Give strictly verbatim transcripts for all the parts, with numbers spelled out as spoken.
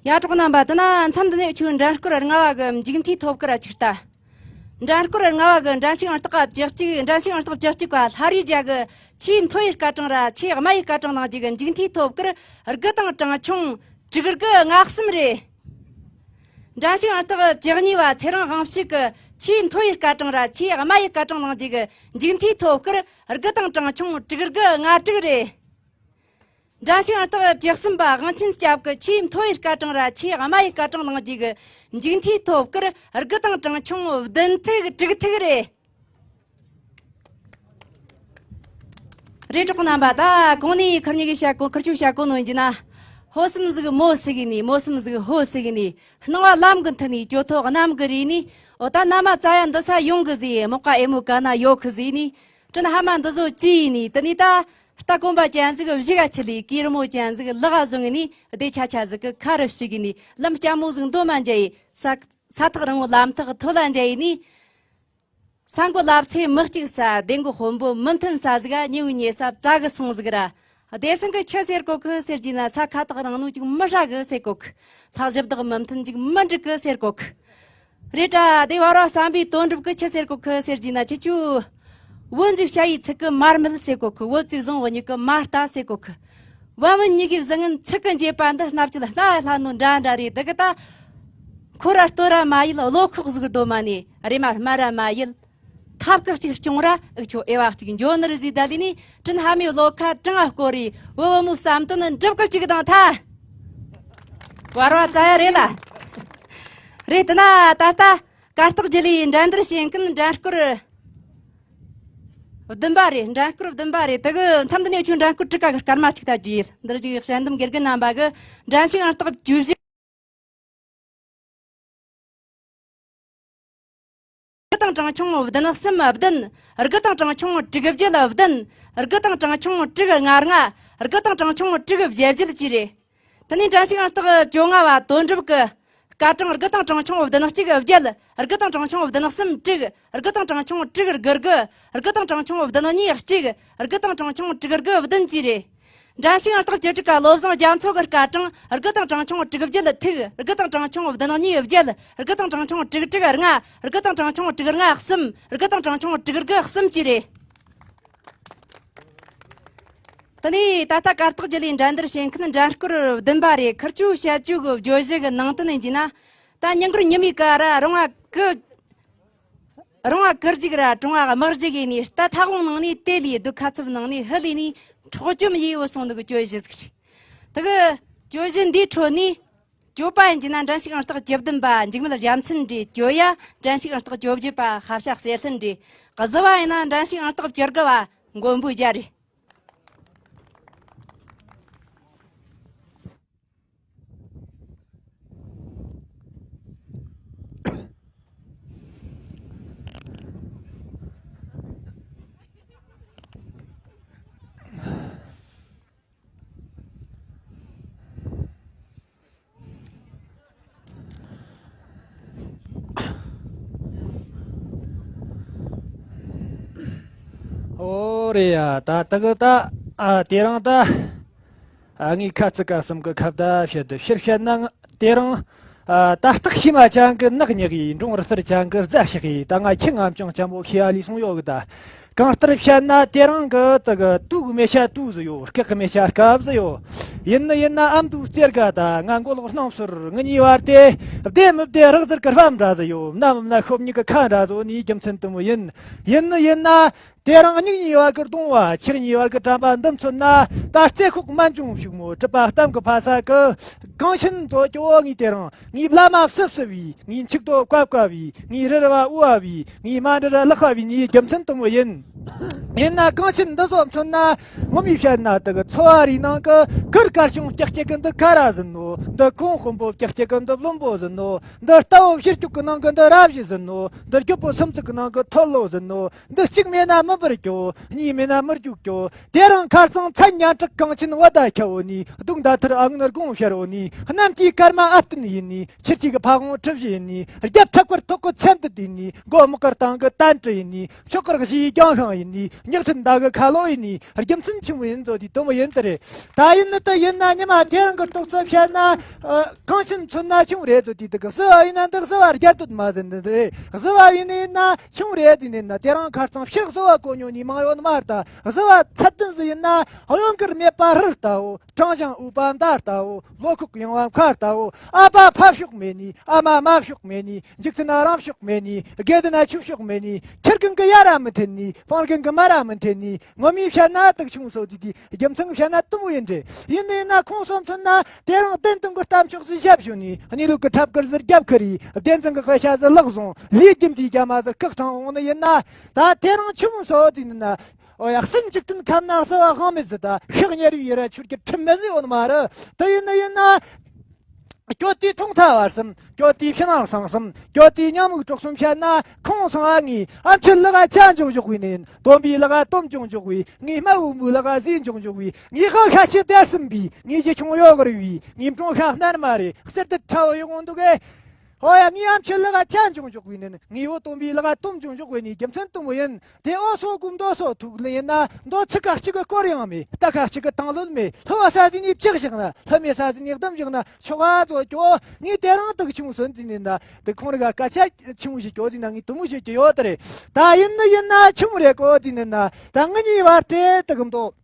ཡ། གྲོགས་རྣམ་པ། དེ་ན་མཚམས་འདི་ནས་ཁྱོད་འགྲན་སྐོར་ལྔ་བ་གི་མཇུག་མཐའི་ཐོབ་སྐར་ཅིག་ལྟ། འགྲན་སྐོར་ལྔ་བ་གི་འགྲན་ཞུགས་ཨང་རྟགས་བཅུ་གཅིག་འགྲན་ཞུགས་ཨང་རྟགས་བཅུ་གཅིག་པ་ལྷ་རིས་རྒྱལ་གི་ཆེས་མཐོ་བའི་སྐར་གྲངས་ར་ཆེས་དམའ་བའི་སྐར་གྲངས་ནང་བཞིན་གི་མཇུག་མཐའི་ཐོབ་སྐར་དགུ་དང་གྲངས་ཆུང་དྲུག་དགུ་ལྔ་གསུམ་རེད། འགྲན་ཞུགས་ཨང་རྟགས་བཅུ་གཉིས་པ་ཚེ་རིང་དབང་ཕྱུག་གི་ཆེས་མཐོ་བའི་སྐར་གྲངས་ར་ཆེས་དམའ་བའི་སྐར་གྲངས་ནང་བཞིན་གི་མཇུག་མཐའི་ཐོབ་སྐར་དགུ་དང་གྲངས་ཆུང་དྲུག་དགུ་ལྔ་དྲུག་རེད། འགྲན་ཞུགས་ཨང་རྟགས་བཅུ་གསུམ་པ་དབང་ཆེན་སྐྱབས་ཀྱི་ཆེས་མཐོ་བའི་སྐར་གྲངས་ར་ཆེས་དམའ་བའི་སྐར་གྲངས་ནང་བཞིན་གི་མཇུག་མཐའི་ཐོབ་སྐར་དགུ་དང་གྲངས་ཆུང་བདུན་ཐིག་དྲུག་ཐིག་རེད། རེད། གྲོགས་རྣམ་པ། ད་གོང་ནས་ཁུར་གཉིས་ཀྱིས་བཤད་གོ། ཁུར་ཆོས་བཤད་གོ་ནོ་ཡིན་གྱི་ན། ཕོ་གསུམ་ཟིག་མོ་ཟིག་ནི། མོ་གསུམ་ཟིག་ཕོ་ཟིག་ནི། སྣང་བ་ལམ་གྱི་མཐུད་ནས། གྱོད་ཐོག་གནམ་གྱི་རིས་ནས། འོ་ད་མནའ་མ་རྩ་ཡ་འདི་ས་ཡོང་གི་ཟེར། མོག་ག་ཨེ་མོ་ག་ན་ཡོད་གི་ཟེར་ནི། དྲིན་ཕ་མ་འདི་ཚོ་ཅི་ཡིན་ནི། དེ་ནས་ད་རྟ་གོམ་པ་ཅན་ཟིག་གཞུག་ག་ཆི་ལས། གོས་རི་མོ་ཅན་ཟིག་ལག་ག་བཟུང་ནི། སྡེ་ཆ་ཆ་ཟིག་གི་ཁ་རུ་ཞུགས་ནི། ལམ་སྐྱ་མོ་ཟིག་མདོ་མ་འཇལ་ཡི། ས་ས་ཐག་རིང་བོ་ལམ་ཐག་མཐོ་ལ་འཇལ་ཡི་ནི། ས་མགོ་ལབ་ཚེ་མི་གཅིག་ས། སྡེ་མགོ་དཔོན་པོ་མི་མཐུན་ས་ཟིག་ག་ཉེ་བའི་ཉེ་ས་བཙལ་གི་སོང་ཟིག་ར། སྡེ་སྲིད་གི་ཆི་ཟེར་གོ་གི་ཟེར་གྱི་ན། ས་ཁ་ཐག་རིང་ནོ་ཅིག་མི་ཧྲ་གི་ཟེར་གོ་གི། ལྷག་ཞིབ་དག་མི་མཐུན་ཅིག་མི་འགྲིག་གི་ཟེར་གོ་གི། རེད་དྲ། དེ་བར་བ་བསམ་པའི་དོན་གྲུབ་གི་ཆི་ཟེར་གོ་གི་ཟེར་གྱི་ན། ཁྱེད་ཆོ། བོད་འཛིན་བྱ་ཡི་ཚིག་གི་མར་མེད་ཟེར་གོ་གི། བོད་ཙིག་བཟང་བོ་ཉིད་གི་མ་ལྟ་ཟེར་གོ་གི། བན་བོན་གཉིས་ཀའི་བཟང་ངན་ཚིག་གི་འབྱེད་པ་འདི། སྣབས་ཀྱི་ལྷ་ལྷ་ནོ་འདྲ་འདྲ་རེད། འདི་གི་ད། འཁོར་ར་སྟོད་ར་མ་ཡལ། བློ་ཁོག་ཟིག་རྡོ་མ་ནས། རེ་མ་སྨད་ར་མ་ཡལ། ཐབས་ཀྱི་གཅིག་སྐྱོང་ར་འུ་ཆོ་དབྱེ་བ་གཅིག་འཇོག་ནི་རེད་ཟེར། ད་ལི་ནི་དྲིན་ཕ་མའི་བློ་ཁ་གྲང་ང་སྐོར་རེ། བུ་བུ་མོའི་བསམ་དོན་འགྲུབ་སྐབས་གཅིག་དང་ཐ། བར་བ་རྩ་ཡ་རེད་ལ། རེད། དེ་ན་ད་ལྟ་གར་སྟེགས་བརྒྱུད་ལས་འགྲན་བསྡུར་བྱེད་མཁན་འགྲན་སྐོར་བདུན་པ་རེད། འགྲན་སྐོར་བདུན་པ་རེད། དེ་གི་མཚམས་འདི་ནས་ཁྱོད་འགྲན་སྐོར་དྲུག་ཀ་གི་སྐར་མ་གཅིག་ལྟ་རྒྱུ་ཡིན། འདིར་བཞུགས་གཞལ་འདེམས་དགེ་རྒན་རྣམ་པ་གི་འགྲན་ཞུགས་ཨང་རྟགས་བཅུ་བཞི། དགུ་དང་གྲངས་ཆུང་བདུན་གསུམ་བདུན། དགུ་དང་གྲངས་ཆུང་དྲུག་བརྒྱད་བདུན། དགུ་དང་གྲངས་ཆུང་དྲུག་ལྔ་ལྔ། དགུ་དང་གྲངས་ཆུང་དྲུག་བརྒྱད་བརྒྱད་བཅས་རེད། དེ་ནས་འགྲན་ཞུགས་ཨང་རྟགས་བཅོ་ལྔ་བ་དོན་གྲུབ་ཀྱི་སྐར་གྲངས་དགུ་དང་གྲངས་ཆུང་བདུན་གཅིག་བརྒྱད། དགུ་དང་གྲངས་ཆུང་བདུན་གསུམ་དྲུག། དགུ་དང་གྲངས་ཆུང་དྲུག་དགུ་དགུ། དགུ་དང་གྲངས་ཆུང་བདུན་གཉིས་གཅིག། དགུ་དང་གྲངས་ཆུང་དྲུག་དགུ་བདུན་བཅས་རེད། འགྲན་ཞུགས་ཨང་རྟགས་བཅུ་དྲུག་ཀ་བློ་བཟང་རྒྱ་མཚོ་གི་སྐར་གྲངས་དགུ་དང་གྲངས་ཆུང་དྲུག་བརྒྱད་ཐིག། དགུ་དང་གྲངས་ཆུང་བདུན་གཉིས་བརྒྱད། དགུ་དང་གྲངས་ཆུང་དྲུག་དྲུག་ལྔ། དགུ་དང་གྲངས་ཆུང་དྲུག་ལྔ་གསུམ། དགུ་དང་གྲངས་ཆུང་དྲུག་དགུ་གསུམ་བཅས་རེད། དེ་ནས་ད་ལྟ་གར་སྟེགས་བརྒྱུད་ལས་འགྲན་བསྡུར་བྱེད་མཁན་འགྲན་སྐོར་བདུན་པ་རེད། ཁུར་ཆོས་བཤད་རྒྱུ་གི་བརྗོད་གཞི་གི་ནང་དོན་ཡིན་གྱི་ན། ད་ཉིན་དཀར་ཉི་མའི་ཀ་ར་རོང་བ་གི། རོང་བ་གུར་རྒྱུག་ར་གྲོང་བ་དམག་རྒྱུག་ཡིན་ནི། རྟ་ཐག་བོང་ནང་ནས་དེ་ལས་སྡུག་ཁ་ཚུབ་ནང་ནས་ཧི་ལས་ནི་འཕྲོག་བཅོམ་ཡེ་བོ་སོང་ནི་གི་གྱོད་གཞི་ཟིག་རེད། དེ་གི་གྱོད་གཞི་འདིའི་ཁྲོད་ནས་གྱོད་པ་ཡིན་གྱི་ན་འགྲན་ཞུགས་ཨང་རྟགས་བཅུ་བདུན་པ་འཇིགས་མེད་རྒྱལ་མཚན་རེད། གྱོད་ཡ་འགྲན་ཞུགས་ཨང་རྟགས་བཅོ་བརྒྱད་པ་ཤ་བྱ་གསེར་ལྷུན་རེད། གཟུ་བ་ཡིན་ན་འགྲན་ཞུགས་ཨང་རྟགས་བཅུ་དགུ་བ་མགོན་པོ་རྒྱལ་རེད། ཨོ་རེད་ཡ། ད་ད་གི་ད། ཨ། དེ་རིང་ད། ཨ། ངས་ཁ་ཙི་ཀ་གསུམ་གི་ཁ་བརྡ་བཤད་དུ་ཕྱིར་བཤད་ན། དེ་རིང་། ཨ། ད་སྟག་ཤི་མ་ཅན་གི་ནག་ཉག་ཡིས། འབྲོང་རི་སེར་ཅན་གི་རྫ་ཤག་ཡིས། ད་ང་ཁྱི་ངམ་ཅང་ཅན་པོ་ཤི་ཡ་ལི་སོང་ཡོད་གི་ད། གང་ལྟར་བཤད་ན་དེ་རིང་གི་དེ་གི་དུག་མེ་ཤ་དུག་ཟིག་ཡོད། སྐེག་གི་མེ་ཤ་སྐབས་ཟིག་ཡོད། ཡིན་ནི་ཡིན་ན་ཨ་མདོའི་རྩེ་དགའ་ད་ང་མགོ་ལོག་སྣང་ཟུར། ངི་གཉིས་བར་དེ་བདེ་མི་བདེ་རག་ཟེར་གི་རྦམ་འདྲ་ཟིག་ཡོད། མནའ་མི་མནའ་ཤོབ་གཉིས་གི་ཁ་འདྲ་ཟིག་ནི་རྒྱུ་མཚན་དེ་མོ་ཡིན། ཡིན་ནི་ཡིན་ན། དེ་རིང་སྙིང་གཉིས་བར་གི་གདུང་བ། ཆགས་གཉིས་བར་གི་དྲན་པ་འདི་མཚོན་ན། ད་རྩེ་ཁོག་སྨན་ལྗོངས་ཕྱུག་མོ། གྲུབ་པ་གཏམ་གི་ཕ་ས་གི་གངས་ཆེན་དོ་ཅོ་བོ། ངའི་དེ་རིང་ངའི་བླ་མ་བསུ་བསུ་བའི། ངའི་འཆུག་རྡོ་བཀབ་བཀབ་བའི། ངའི་རི་ར་བ་དབུ་བ་བའི། ངའི་མ་འདྲ་ར་ལག་པ་བའི། ངའི་རྒྱུ་མཚན་དེ་མོ་ཡིན། ཡིན་ན་གངས་ཆེན་འདི་ཚོ་མཚོན་ན། ངོ་མས་བཤད་ན་དེ་གི་ཚོ་བ་རིའི་ནང་གི་གུར་དཀར་ཆུང་ཀྱག་ཀྱག་གི་འདི་ཁ་ར་ཟིན་ནོ། འདི་གོང་དཔོན་པོ་ཀྱག་ཀྱག་གི་འདི་བློན་པོ་ཟིན་ནོ། འདི་རྟ་བོ་བཞི་སྐྱོག་གི་ནང་གི་འདི་ར་བཞི་ཟིན་ནོ། འདི་རྒྱུ་པོ་སུམ་བརྩེགས་གི་ནང་གི་ཐོལ་ལོ་ཟིན་ནོ། འདི་གཅིག་མེད་ན་མི་འབུར་རྒྱུ། གཉིས་མེད་ན་མི་རྒྱུག་རྒྱུ། དེ་རིང་ཁ་སང་མཚན་སྙན་གྲགས་གངས་ཆེན་བ་ད་ཁྱབ་བོ་ནི། གདུགས་མདའ་ཐུར་ཨ་ངུར་དགོང་ཤར་བོ་ནི། གནམ་གྱི་སྐར་མ་ཨ་བསྟན་ཡིན་ནི། ཆུ་སྐྱེས་ཀྱི་ཕ་བོང་གྲུ་བཞི་ཡིན་ནི། རྒྱབ་ཁྲབ་དཀར་ཐོག་གི་མཚན་དུ་བསྡུས་ནི། མགོ་དམག་གར་སྟངས་ཀྱི་བསྟན་དྲི་ཡིན་ནི། ཕྱོགས་གར་གཞིའི་རྒྱང་ཤང་ ཡིན་ནི། ཉག་ཕྲན་ཟླ་གི་ཁ་ལོ་ཡིན་ནི། རྒྱུ་མཚན་ཆི་མོ་ཡིན་ཟེར་དུས་དེ་མོ་ཡིན་དེ་རེད། ད་ཡིན་ནི་དེ་ཡིན་ན་ཉི་མ་དེ་རིང་གི་རྟོགས་ཚུལ་བཤད་ན། ཨ། གང་ཕྱིན་མཚོན་ན་ཆི་མོ་རེད་ཟེར་དུས། དེ་གི་བཟི་བ་ཡིན་ན་འདི་བཟི་བ་རྒྱལ་དུ་མ་ཟིན་ནི་རེད། བཟི་བ་ཡིན་ནི་ཡིན་ན་ཆི་མོ་རེད་ཟེར་ནི་ན། དེ་རིང་ཁ་རྩང་ཕྱིར་བཟི་བ་གོ་མྱོང་ནི་མང་ཡོད་ནི་མ་རེད། ད་བཟི་བ་ཚད་ལྡན་ཟིག་ཡིན་ན་གཡོ་འགུལ་མེད་པ་ཧྲིལ་ལྟ་བུ། དྲང་ཞིང་འུད་པ་མདའ་ལྟ་བུ། བློ་ཁོག་ཡངས་པ་མཁའ་ལྟ་བུ། ཨ་ཕ་ཕ་ཕྱོགས་མེད་ནི། ཨ་མ་མ་ཕྱོགས་མེད་ནི། འཇིག་རྟེན་ན་རང་ཕྱོགས་མེད་ནི། དགེ་ལྡན་ན་ཆོས་ཕྱོགས་མེད་ནི། ཁྱི་རྒན་གི་ཡ་ར་མི་འཐེན་ནི། སྤང་རྒན་གི་མ་ར་མི་འཐེན་ནི། ངོ་མས་བཤད་ན་དག་ཆུང་སོ་དེ་དེ་རྒྱུ་མཚན་བཤད་ན་དེ་མོ་ཡིན་འདྲ། ཡིན་ནི་ཡིན་ན་ཁོང་སོ་མཚོན་ན་དེ་རིང་བདེན་དོན་གི་གཏམ་ཕྱོགས་སུ་ཞབས་ཞུ་ནི། གནས་ལུགས་གི་འཁྲབ་གར་ཟུར་རྒྱབ་ཁུར་རེ། བདེན་རྫུན་གི་དཔེ་ཆ་ཟུར་ལག་བཟུང་། ལས་རྒྱུ་འབྲས་རྒྱ་མ་ཟུར་བཀག་ཐང་འོང་ནི་ཡིན་ན། ད་དེ་རིང་ཆུང་སོ་དེ་ནི་ན། ཨོ་ཡ། སྲིན་འཇིག་རྟེན་ཁམས་ན་བསིལ་བ་དབང་མེད་ཟིག་ད། ཤག་ཉེ་རུའི་ཡུ་ར་ཆུར་གྱི་ཁྲིམས་མེད་ཟིག་ཡོད་ནི་མ་རེད། དེ་ཡིན་ནི་ཡིན་ན། གྱོད་དེའི་ཐོག་མཐའ་བར་གསུམ། གྱོད་དེའི་ཕྱི་ནང་གསང་གསུམ། གྱོད་དེའི་ཉོན་མོངས་དཀྲོག་གསུམ་བཤད་ན། ཁོང་སོང་ཨ། ངའི་ཨ་མཆོད་ལག་ཆ་འབྱུང་འཇུག་པའི་ནི། སྟོན་པའི་ལག་སྟོབས་འབྱུང་འཇུག་པའི། ངའི་སྨྲ་བོ་མོའི་ལག་ཟས་འབྱུང་འཇུག་པའི། ངའི་ཧ་ཤ་ཆེ་དེར་སིམ་པའི། ངའི་རྗེ་ཆུང་ཡོ་གར་བའི། ངའི་འབྲོང་ཤ་སྣར་མ་རེ། གསེར་དུ་ཁྲ་བོ་ཡོང་འདུག་གས། ཨོ་ཡ། ངའི་ཨ་མཆོད་ལག་ཆ་འབྱུང་འཇུག་པའི་ནི། ངའི་བུ་སྟོན་པའི་ལག་སྟོབས་འབྱུང་འཇུག་པའི་ནི་རྒྱུ་མཚན་དེ་མོ་ཡིན། དེ་ཨོ་སོ་གུ་མདོ་སོ་ཐུག་ལ་ཡིན་ན། མདོ་ཚིག་ཁ་གཅིག་གི་སྐོར་ཡང་མེད། རྟ་ཁ་གཅིག་གི་དང་ལོད་མེད། ལྷོ་བ་ས་ཟིན་ནས་བཅག་བཞག་ན། ལྷ་མེད་ས་ཟིན་ནས་བསྡམས་བཞག་ན། ཆོག་ག་ཚོ་ཀྱོ། ངས་དེ་རིང་དག་ཆུང་སོན་ཟིན་ནས་ན། དེ་ཁོང་རི་ག་སྐད་ཆ་ཆུང་ཞིག་ཀྱོ་ཟིན་ན། ངས་དེ་མོ་ཞིག་ཀྱི་ཡོད་དེ་རེད། ད་ཡིན་ནི་ཡིན་ན་ཆུང་རེད་ཀོ་ཟིན་ནས་ན། ད་ང་གཉིས་བར་དེ་དག་མདོ།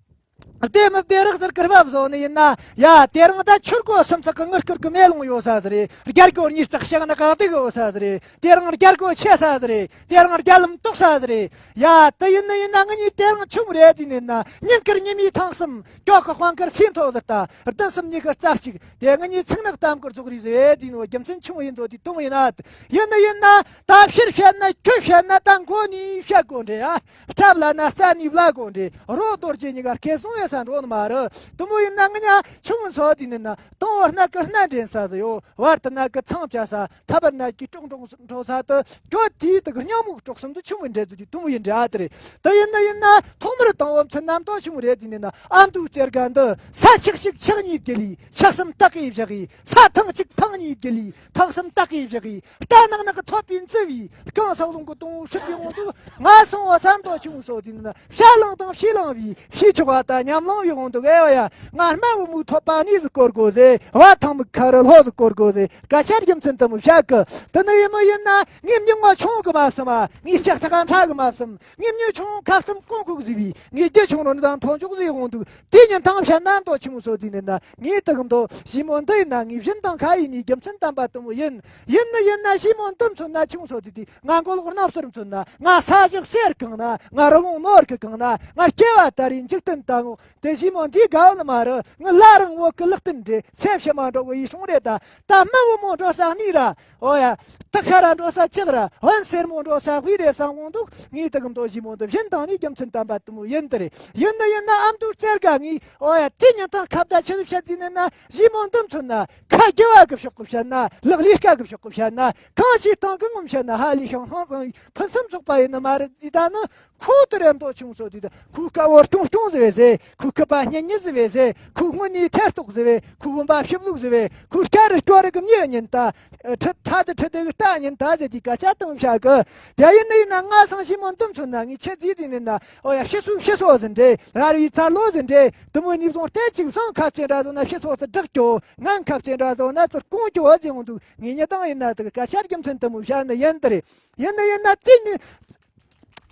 བདེ་མི་བདེ་རག་ཟེར་སྐུར་བབ་བཟོ་ནི་ཡིན་ན། ཡ། དེ་རིང་ད་ཆུར་གོ་སུམ་ཚག་གི་ངུར་སྐུར་གི་མེ་ལོང་ཡོད་ས་ཟིག་རེད། རྒྱ་གོ་གཉིས་ལྕགས་ཤག་ན་གང་དེ་གི་ཡོད་ས་ཟིག་རེད། དེ་རིང་རྒྱ་གོ་ཆེ་ས་ཟིག་རེད། དེ་རིང་རྒྱ་ལམ་དོག་ས་ཟིག་རེད། ཡ། དེ་ཡིན་ནི་ཡིན་ན་ང་གཉིས་དེ་རིང་ཆུང་རེད་དེ་ནི་ན། ཉིན་དཀར་ཉི་མའི་ཐང་གསུམ། གྱོད་གི་དཔང་དཀར་སེམས་ཐོག་ཟིག་ལྟ། བདུན་གསུམ་ཉི་ཤུ་རྩ་གཅིག། དེ་ང་གཉིས་ཚིག་ནག་གཏམ་དཀར་ཚོགས་རིས་ཟིག་རེད་དེ་ནི། རྒྱུ་མཚན་ཆུང་ཡིན་ཚོ་དེ་དུང་ཡིན་ན། ཡིན་ནི་ཡིན་ན་ད་ཕྱིར་བཤད་ན་ཁྱོད་བཤད་ན་ད་མགོ་ནས་བཤད་དགོས་འདྲ་ཡ། སྐྲ་བླ་ན་རྩ་ནས་བླ་དགོས་འདྲ། རོ་རྡོ་རྗེ་གཉིས་ཀ་སྐད་སོང་ཡ་ས་འགྲོ་ནི་མ་རེད། དེ་མོ་ཡིན་ན་ང་གཉིས་ཆུང་ངུ་སོ་དེ་ནི་ན། དང་བོ་སྣ་ཀི་སྣ་འདྲེན་ས་ཟིག་ཡོད། བར་དུ་སྣ་ཀི་ཚང་བྱ་ས། ཐ་བར་སྣ་ཀི་ཀྲོག་ཀྲོག་འགྲོ་ས་དུ། ཁྱོད་དེའི་དུ་གི་སྙིང་མུག་གྲོགས་གསུམ་དུ་ཆུང་ངུ་འདྲེ་ཟིག་གི་དེ་མོ་ཡིན་འདྲ་དེ་རེད། དེ་ཡིན་ན་ཡིན་ན་ཐོག་མར་དང་བོ་མཚོན་ན་མདོ་ཆུང་ངུ་རེད་དེ་ནི་ན། ཨ་མདོའི་རྩེ་དགའ་འདི་ས་ཆག་ཞིག་ཆག་གཉིས་བརྒྱུད་ལས། ཆག་གསུམ་སྟག་གིས་བཞག་གི། ས་ཐང་གཅིག་ཐང་གཉིས་བརྒྱུད་ལས། ཐང་གསུམ་སྟག་གིས་བཞག་གི། རྟ་ནག་ནག་གི་ཐོད་པའི་མཛུབ་བུས། རྐང་སོག་རླུང་གི་དུང་ཧྲིལ་བའི་དབང་དུ། ང་སོང་བ་བསམ་དོ་ཆུང་སོ་དེ་ནི་ན། བྱ་ལང་དང་བྱིས་ལང་བའི། བྱིས་ཆོག་པ་དང་ཉམས་ལང་བའི་དབང་དུ། ཨེ་བ་ཡ། ང་སྨྲ་བོ་མོའི་ཐོད་པ་ནས་ཟིག་བསྐོར་དགོས་ཟེ། བ་ཐང་མིག་ཁ་རུ་ལྷོ་ཟིག་བསྐོར་དགོས་ཟེ། སྐད་ཆ་རྒྱུ་མཚན་དེ་མོ་བཤད་གི། དེ་ནི་ཡིན་མོ་ཡིན་ན། ངའི་མྱིང་ང་ཆུང་གི་མ་བསམ་མ། ངའི་ལྕགས་ཐག་ཁྲ་གི་མ་བསམ། ངའི་མྱི་ཆུང་ཁ་གཏམ་གོང་ཁུག་ཟིག་བས། ངའི་རྒྱུ་ཆུང་རོ་ནི་དང་ཐོན་ཆོག་ཟིག་དབང་དུ། དེ་ཉིན་ཐང་བཤད་ན་མདོ་ཆུང་སོ་དེ་ནི་ན། ངའི་དུ་གི་མདོ་ཞི་མོ་འདི་ཡིན་ན། ངའི་བཞིན་དང་ཁ་ཡིན་ནི་རྒྱུ་མཚན་དམ་པ་དེ་མོ་ཡིན། ཡིན་ནི་ཡིན་ན་ཞི་མོ་འདི་མཚོན་ན་ཆུང་སོ་དེ་དེ། ང་མགོ་ལོག་རྣམ་སོར་མཚོན་ན། ང་ས་ཞག་གསེར་གང་ན། ང་རི་ལུང་ནོར་གི་གང་ན། ང་སྐྱེ་བ་ད་རེས་འཇིག་རྟེན་ད་ངོ་། དེ་ཞི་མོ་འདི་དགའ་བོ་ནི་མ་རེད། ངི་ལ་རང་བོད་ཀི་ལག་རྟེན་འདྲེ། ཚེ་ཕྱི་མ་འགྲོ་གི་ཡིད་སྲུང་རེད་ད། ད་སྨན་བུ་མོ་འགྲོ་ས་གནས་ར། ཨོ་ཡ། སྟག་ཤ་ར་འགྲོ་ས་ལྕགས་ར། བན་སེར་མོ་འགྲོ་ས་དབུས་རེད་བསམ་འོང་འདུག། ངས་དེ་གི་མདོ་ཞི་མོ་འདི་བཞིན་དང་ནི་རྒྱུ་མཚན་དམ་པ་དེ་མོ་ཡིན་དེ་རེད། ཡིན་ནི་ཡིན་ན་ཨ་མདོའི་རྩེ་དགའ་ངས། ཨོ་ཡ། དེ་ཉིན་ཐང་ཁ་བརྡ་ཆེ་ཟིག་བཤད་ཟིན་ནི་ན། ཞི་མོ་འདི་མཚོན་ན། ཁ་རྒྱུ་བ་གི་ཕྱོགས་གི་བཤད་ན། ལག་ལས་ཀ་གི་ཕྱོགས་གི་བཤད་ན། གང་ཞིག་སྟེང་གི་ངོམ་བཤད་ན། ཧ་ལས་ཤིང་ཧང་སང་ཕུན་སུམ་ཚོགས་པ་ཡིན་ནི་མ་རེད་ཟེ། ད་ནི། ཁོ་དེ་རེད། མདོ་ཆུང་སོ་དེ་དང་། ཁོའི་དཀར་བོ་སྐྱོང་སྐྱོང་ཟེར་བས་ཟེར། ཁོའི་སྐུད་པ་སྙན་སྙན་ཟེར་བས་ཟེར། ཁོའི་སྔོན་ནས་ཐལ་རྟོག་ཟེར་བས། ཁོའི་བུམ་པ་ཞིབ་ལུགས་ཟེར་བས། ཁོའི་སྐྱ་རི་སྐྱོ་རི་གི་མྱི་ཉིན་ད། ཁྲི་ཁྲ་དེ་ཁྲི་དེ་གི་རྟ་ཉིན་ད་ཟེར་དེ་སྐད་ཆ་དང་བཤད་གི། དེ་ཡིན་ནི་ཡིན་ན་ང་སང་ཞི་མོ་འདི་མཚོན་ན། ངས་ཆེ་ཟིག་དེ་ནི་ན། ཨོ་ཡ། ཕྱི་སོ་ཕྱི་སོ་ཟིན་འདྲེ། ར་རི་ཚར་ལོ་ཟིན་འདྲེ། དེ་མོ་ནི་བཟུང་སྟེ་ཅིག་བཟང་ཁ་ཅན་འདྲ་བཟོ་ན་ཕྱི་སོ་ཚི་བསྒྲག་རྒྱོ། ངན་ཁ་ཅན་འདྲ་བཟོ་ན་ཚི་སྐོང་རྒྱོ་ཟེར་འོང་འདུག། ངས་ཉི་དང་ཡིན་ན་དེ་གི་སྐད་ཆ་རྒྱུ་མཚན་དེ་མོ་བཤད་ནི་ཡིན་དེ་རེད། ཡིན་ནི་ཡིན་ན་དེ་ནི།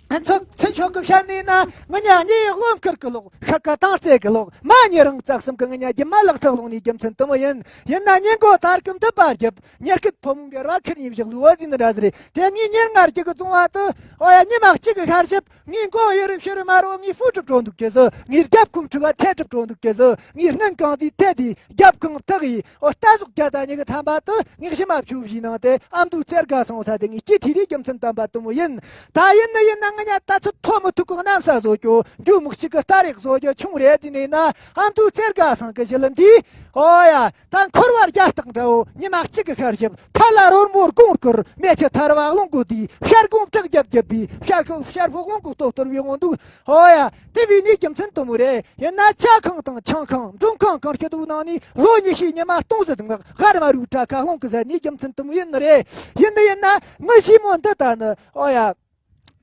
ཚོ་ཚེ་མཆོག་གི་བཤད་ནི་ཡིན་ན། ང་གཉིས་གཉིས་ཡག་བློ་འཁུར་གི་ལོག། ཤ་ཀ་དང་རྩེ་གི་ལོག། མ་ཉེ་རིང་རྩ་གསུམ་གི་ང་གཉིས་རྒྱུ་མ་ལག་ཐག་ལོང་ནི་རྒྱུ་མཚན་དེ་མོ་ཡིན། ཡིན་ན་ཉིན་གོ་དར་གི་འདི་པར་རྒྱབ། ཉེར་སྐད་ཕོ་མོ་འགལ་བ་ཁེར་གཉིས་བཞག་ལུ་བ་ཟིན་ར་ཟེར། དེ་ངའི་ཉེར་ལྔ་རྒྱུ་གི་བཙོང་བ་དུ། ཨོ་ཡ། ཉི་མ་གཅིག་གི་ཤར་ཞབས། ངའི་མགོ་ཡུ་རུ་ཕྱི་རུ་མ་རུ། ངའི་ཧྥུ་གྲུབ་འགྲོ་འདུག་གི་ཟི། ངའི་རྒྱབ་ཁུང་ཁྲི་བ་ཐལ་གྲུབ་འགྲོ་འདུག་གི་ཟི། ངའི་སྔན་གང་ཟིག་ཐལ་དེ་རྒྱབ་ཁུང་ཐག་ཡིས། ཨོ། རྟ་ཟོག་རྒྱ་དང་ཉི་གི་ཐམ་པ་དུ། ངའི་ཕྱི་མ་ཕྱུག་བཞིའི་ནང་དེ་ཨ་མདོའི་རྩེ་དགའ་སོང་ས་དེ། ངའི་སྐྱེ་ཐི་རི་རྒྱུ་མཚན་དམ་པ་དུ་མོ་ཡིན། ད་ཡིན་ནི་ཡིན་ན་ང་གཉིས་ད་ཚོད་ཐོ་མི་ཐུག་གི་གནམ་ས་བཟོ་རྒྱུ། རྒྱུ་མི་གཅིག་གི་རྟ་རེག་བཟོ་རྒྱུ་ཆུང་རེད་དེ་ནས་ན། ཨ་མདོའི་རྩེ་དགའ་སང་གི་ཞི་ལི་འདི། ཨོ་ཡ། ད་འཁོར་བ་རྒྱ་སྟག་འདྲ་བོ། ཉི་མ་གཅིག་གི་ཤར་ཞབས། ཐ་ལ་རོལ་མོ་དགུང་བསྐུར། མེ་ཆུ་ཐར་བ་རླུང་གིས་བསྡུས། བྱ་སྒོང་བྲག་རྒྱབ་རྒྱབ་པའི། བྱ་ཤོག་བྱ་ཕོ་དགུང་གི་ལྟོ་སྟོར་བའི་དབང་དུ། ཨོ་ཡ། དེ་བས་ནི་རྒྱུ་མཚན་དུ་མོ་རེད། ཡིན་ན་ཇ་ཁང་དང་ཆང་ཁང་། མགྲོན་ཁང་གང་སྐྱིད་དུ་ནང་ནས། ལོ་ཉི་ཤུའི་ཉི་མ་སྟོང་ཟད་ངག། ཧར་མ་རུ་དྲ་ཁ་རླུང་གིས་ཟད་ནི་རྒྱུ་མཚན་དུ་མོ་ཡིན་ནི་རེད། ཡིན་ནི་ཡིན་ན་ངི་ཞི་མོ་འདི་ད་ནི། ཨོ་ཡ།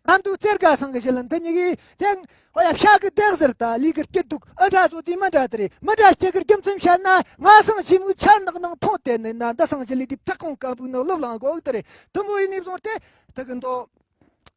ཨ་མདོ་རྩེ་དགའ་ཚང་གི་ཞི་ལི་འདི་གཉིས་ཀྱིས་དེ། ཨོ་ཡ། ཤ་གི་བདེ་ཟེར་ད་ལུས་ཀྱི་སྐྱིད་སྡུག་ཨ་འདྲ་བཟོ་དེ་མི་འདྲ་དེ་རེད། མི་འདྲ་སྐྱེ་གི་རྒྱུ་མཚན་བཤད་ན། ང་སང་ཞི་མོའི་ཆར་ནག་ནང་མཐོང་དེ་ནས་ན་འདི་སང་ཞི་ལི་དེ་བྲག་ཁུང་སྐམ་པོའི་ནང་སློབ་ལང་གོ་དེ་རེད། དུ་མོ་ཡིན་ནས་བཟུང་སྟེ་དེ་གི་མདོ།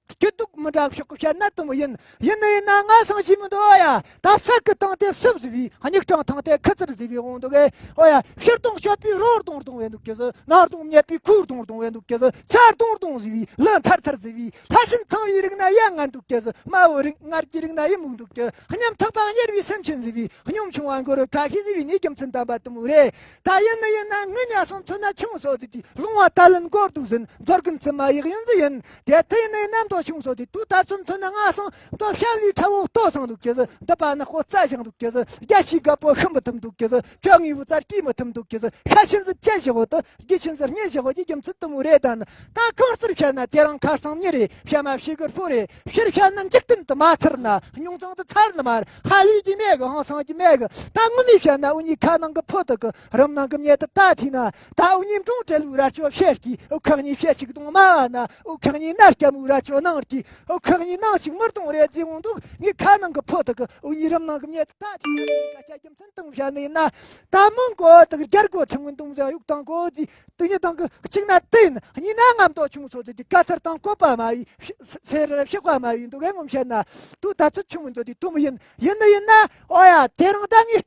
སྐྱིད་སྡུག་མི་འདྲ་ཕྱོགས་ཀྱི་བཤད་ན་དུ་མོ་ཡིན། ཡིན་ནི་ཡིན་ན་ང་སང་ཞི་མོ་འདི་ཨོ་ཡ། ད་ས་གི་སྟེང་དེ་བསུབ་ཟི་བའི། སྙིགས་གྲང་ཐང་དེ་ཁུ་ཚུར་ཟི་བའི་འོང་འདུག་གས། ཨོ་ཡ། ཕྱིར་གཏོང་སྤྱོད་པའི་རོ་རྡུང་རྡུང་བས་འདུག་གི་ཟི། ནག་རྡུང་རྙེད་པའི་ཁུ་རྡུང་རྡུང་བས་འདུག་གི་ཟི། ཆར་རྡུང་རྡུང་ཟི་བའི། ལུ་ཐར་ཐར་ཟི་བའི། ལྷ་ཤིན་ཚང་བའི་རིགས་ན་ཡ་ང་འདུག་གི་ཟི། དམའ་བོ་རིགས་ངར་གྱི་རིགས་ན་ཡི་མུག་འདུག་གི། སྙོམ་ཐག་པ་གཉེར་བའི་སེམས་ཅན་ཟི་བའི། སྙོམ་ཆུང་བ་མགོ་རུ་བཀྲ་ཤིས་ཟི་བའི་ནི་རྒྱུ་མཚན་དམ་པ་དུ་མོ་རེད། ད་ཡིན་ནི་ཡིན་ན་ངི་ཉ་སོང་མཚོན་ན་ཆུང་སོ་དེ་དེ་ལུང་བ་ད་ལན་མགོར་འདུག་ཟིན། མཛོར་གིན་ཚི་མ་ཡིག་ཡིན་ཟི་ཡིན། དེ་ཐི་ཡིན་ནི་ནམ་དོ་ཆུང་སོ་དེ་དུ་ད་ཚོ་མཚོན་ན་ང་སོང་དོ་ཤ་ལི་ཁྲ་བོ་ལྟོ་སང་འདུག་གི་ཟི། འདི་པ་ནི་ཁོ་རྩ་ཞང་འདུག་གི་ཟི། རྒྱ་ཆེའི་རྒད་པོ་ཤི་མི་ཐུབ་འདུག་གི་ཟི། ཅོ་ངའི་བུ་ཙར་སྐྱེས་མི་ཐུབ་འདུག་གི་ཟི། ཤ་ཆེན་ཟི་བཅད་བཞི་བོ་དུ། རྒྱུ་ཆེན་ཟུར་གཉིས་བཞི་བོ་ཀྱི་རྒྱུ་མཚན་དུ་མོ་རེད་ད་ནི། ད་གང་ལྟར་བཤད་ན་དེ་རིང་ཁ་སང་མྱི་རེད། བཤད་མ་ཤེས་གི་ཕོ་རེད། ཕྱིར་བཤད་ན་འཇིག་རྟེན་དུ་མ་ཚར་ན། རྙོག་འཛིང་དུ་ཚར་ནི་མ་རེད། ཧ་ལས་ཀྱི་མེད་གི། ཧང་སང་གི་མེད་གི། ད་ངོ་མས་བཤད་ན་འུ་གཉིས་ཁ་ནང་གི་ཕོ་དུ་གི་རུམ་ནང་གི་མྱི་དུ་ད་ཐི་ན། ད་འུ་གཉིས་འབྲོང་བྲེལ་བུ་ར་ཆོ་བཤད་ཀྱི། འུ་ཁག་གཉིས་བཤད་ཅིག་གདོང་མ་བ་ན། འུ་ཁག་གཉིས་ནར་སྐྱ་མུ་ར་ཆོ་ནང་གི། འུ་ཁག་གཉིས་ནང་ཞིག་མི་གདོང་རེད་ཟེར་འོང་འདུག་ངའི་ཁ་ནང་གི་ཕོ་དུ་གི་འུ་གཉིས་རུམ་ནང་གི་མྱི་དུ་ད་ཐི་ན། སྐད་ཆ་རྒྱུ་མཚན་དང་བཤད་ནི་ཡིན་ན། ད་མང་གོ་དུ་རྒྱལ་སྒོ་ཆུང་ངུ་འདུང་ཟ་ཡུག་དང་གོ་ཟི། དེ་གཉིས་དང་གི་གཅིག་ན་དེ་ཡིན། གཉིས་ན་ང་མདོ་ཆུང་སོ་དེ་དེ་ཀ་ཐར་དང་བཀོད་པ་མ་བི། སེ་ར་ཕྱག་པ་མ་བི་འདུག་གས་ངོམ་བཤད་ན། དུ་ད་ཚོད་ཆུང་མི་འདུག་དེ་དུ་མི་ཡིན། ཡིན་ནི་ཡིན་ན། ཨོ་ཡ། དེ་རིང་ད་ངས་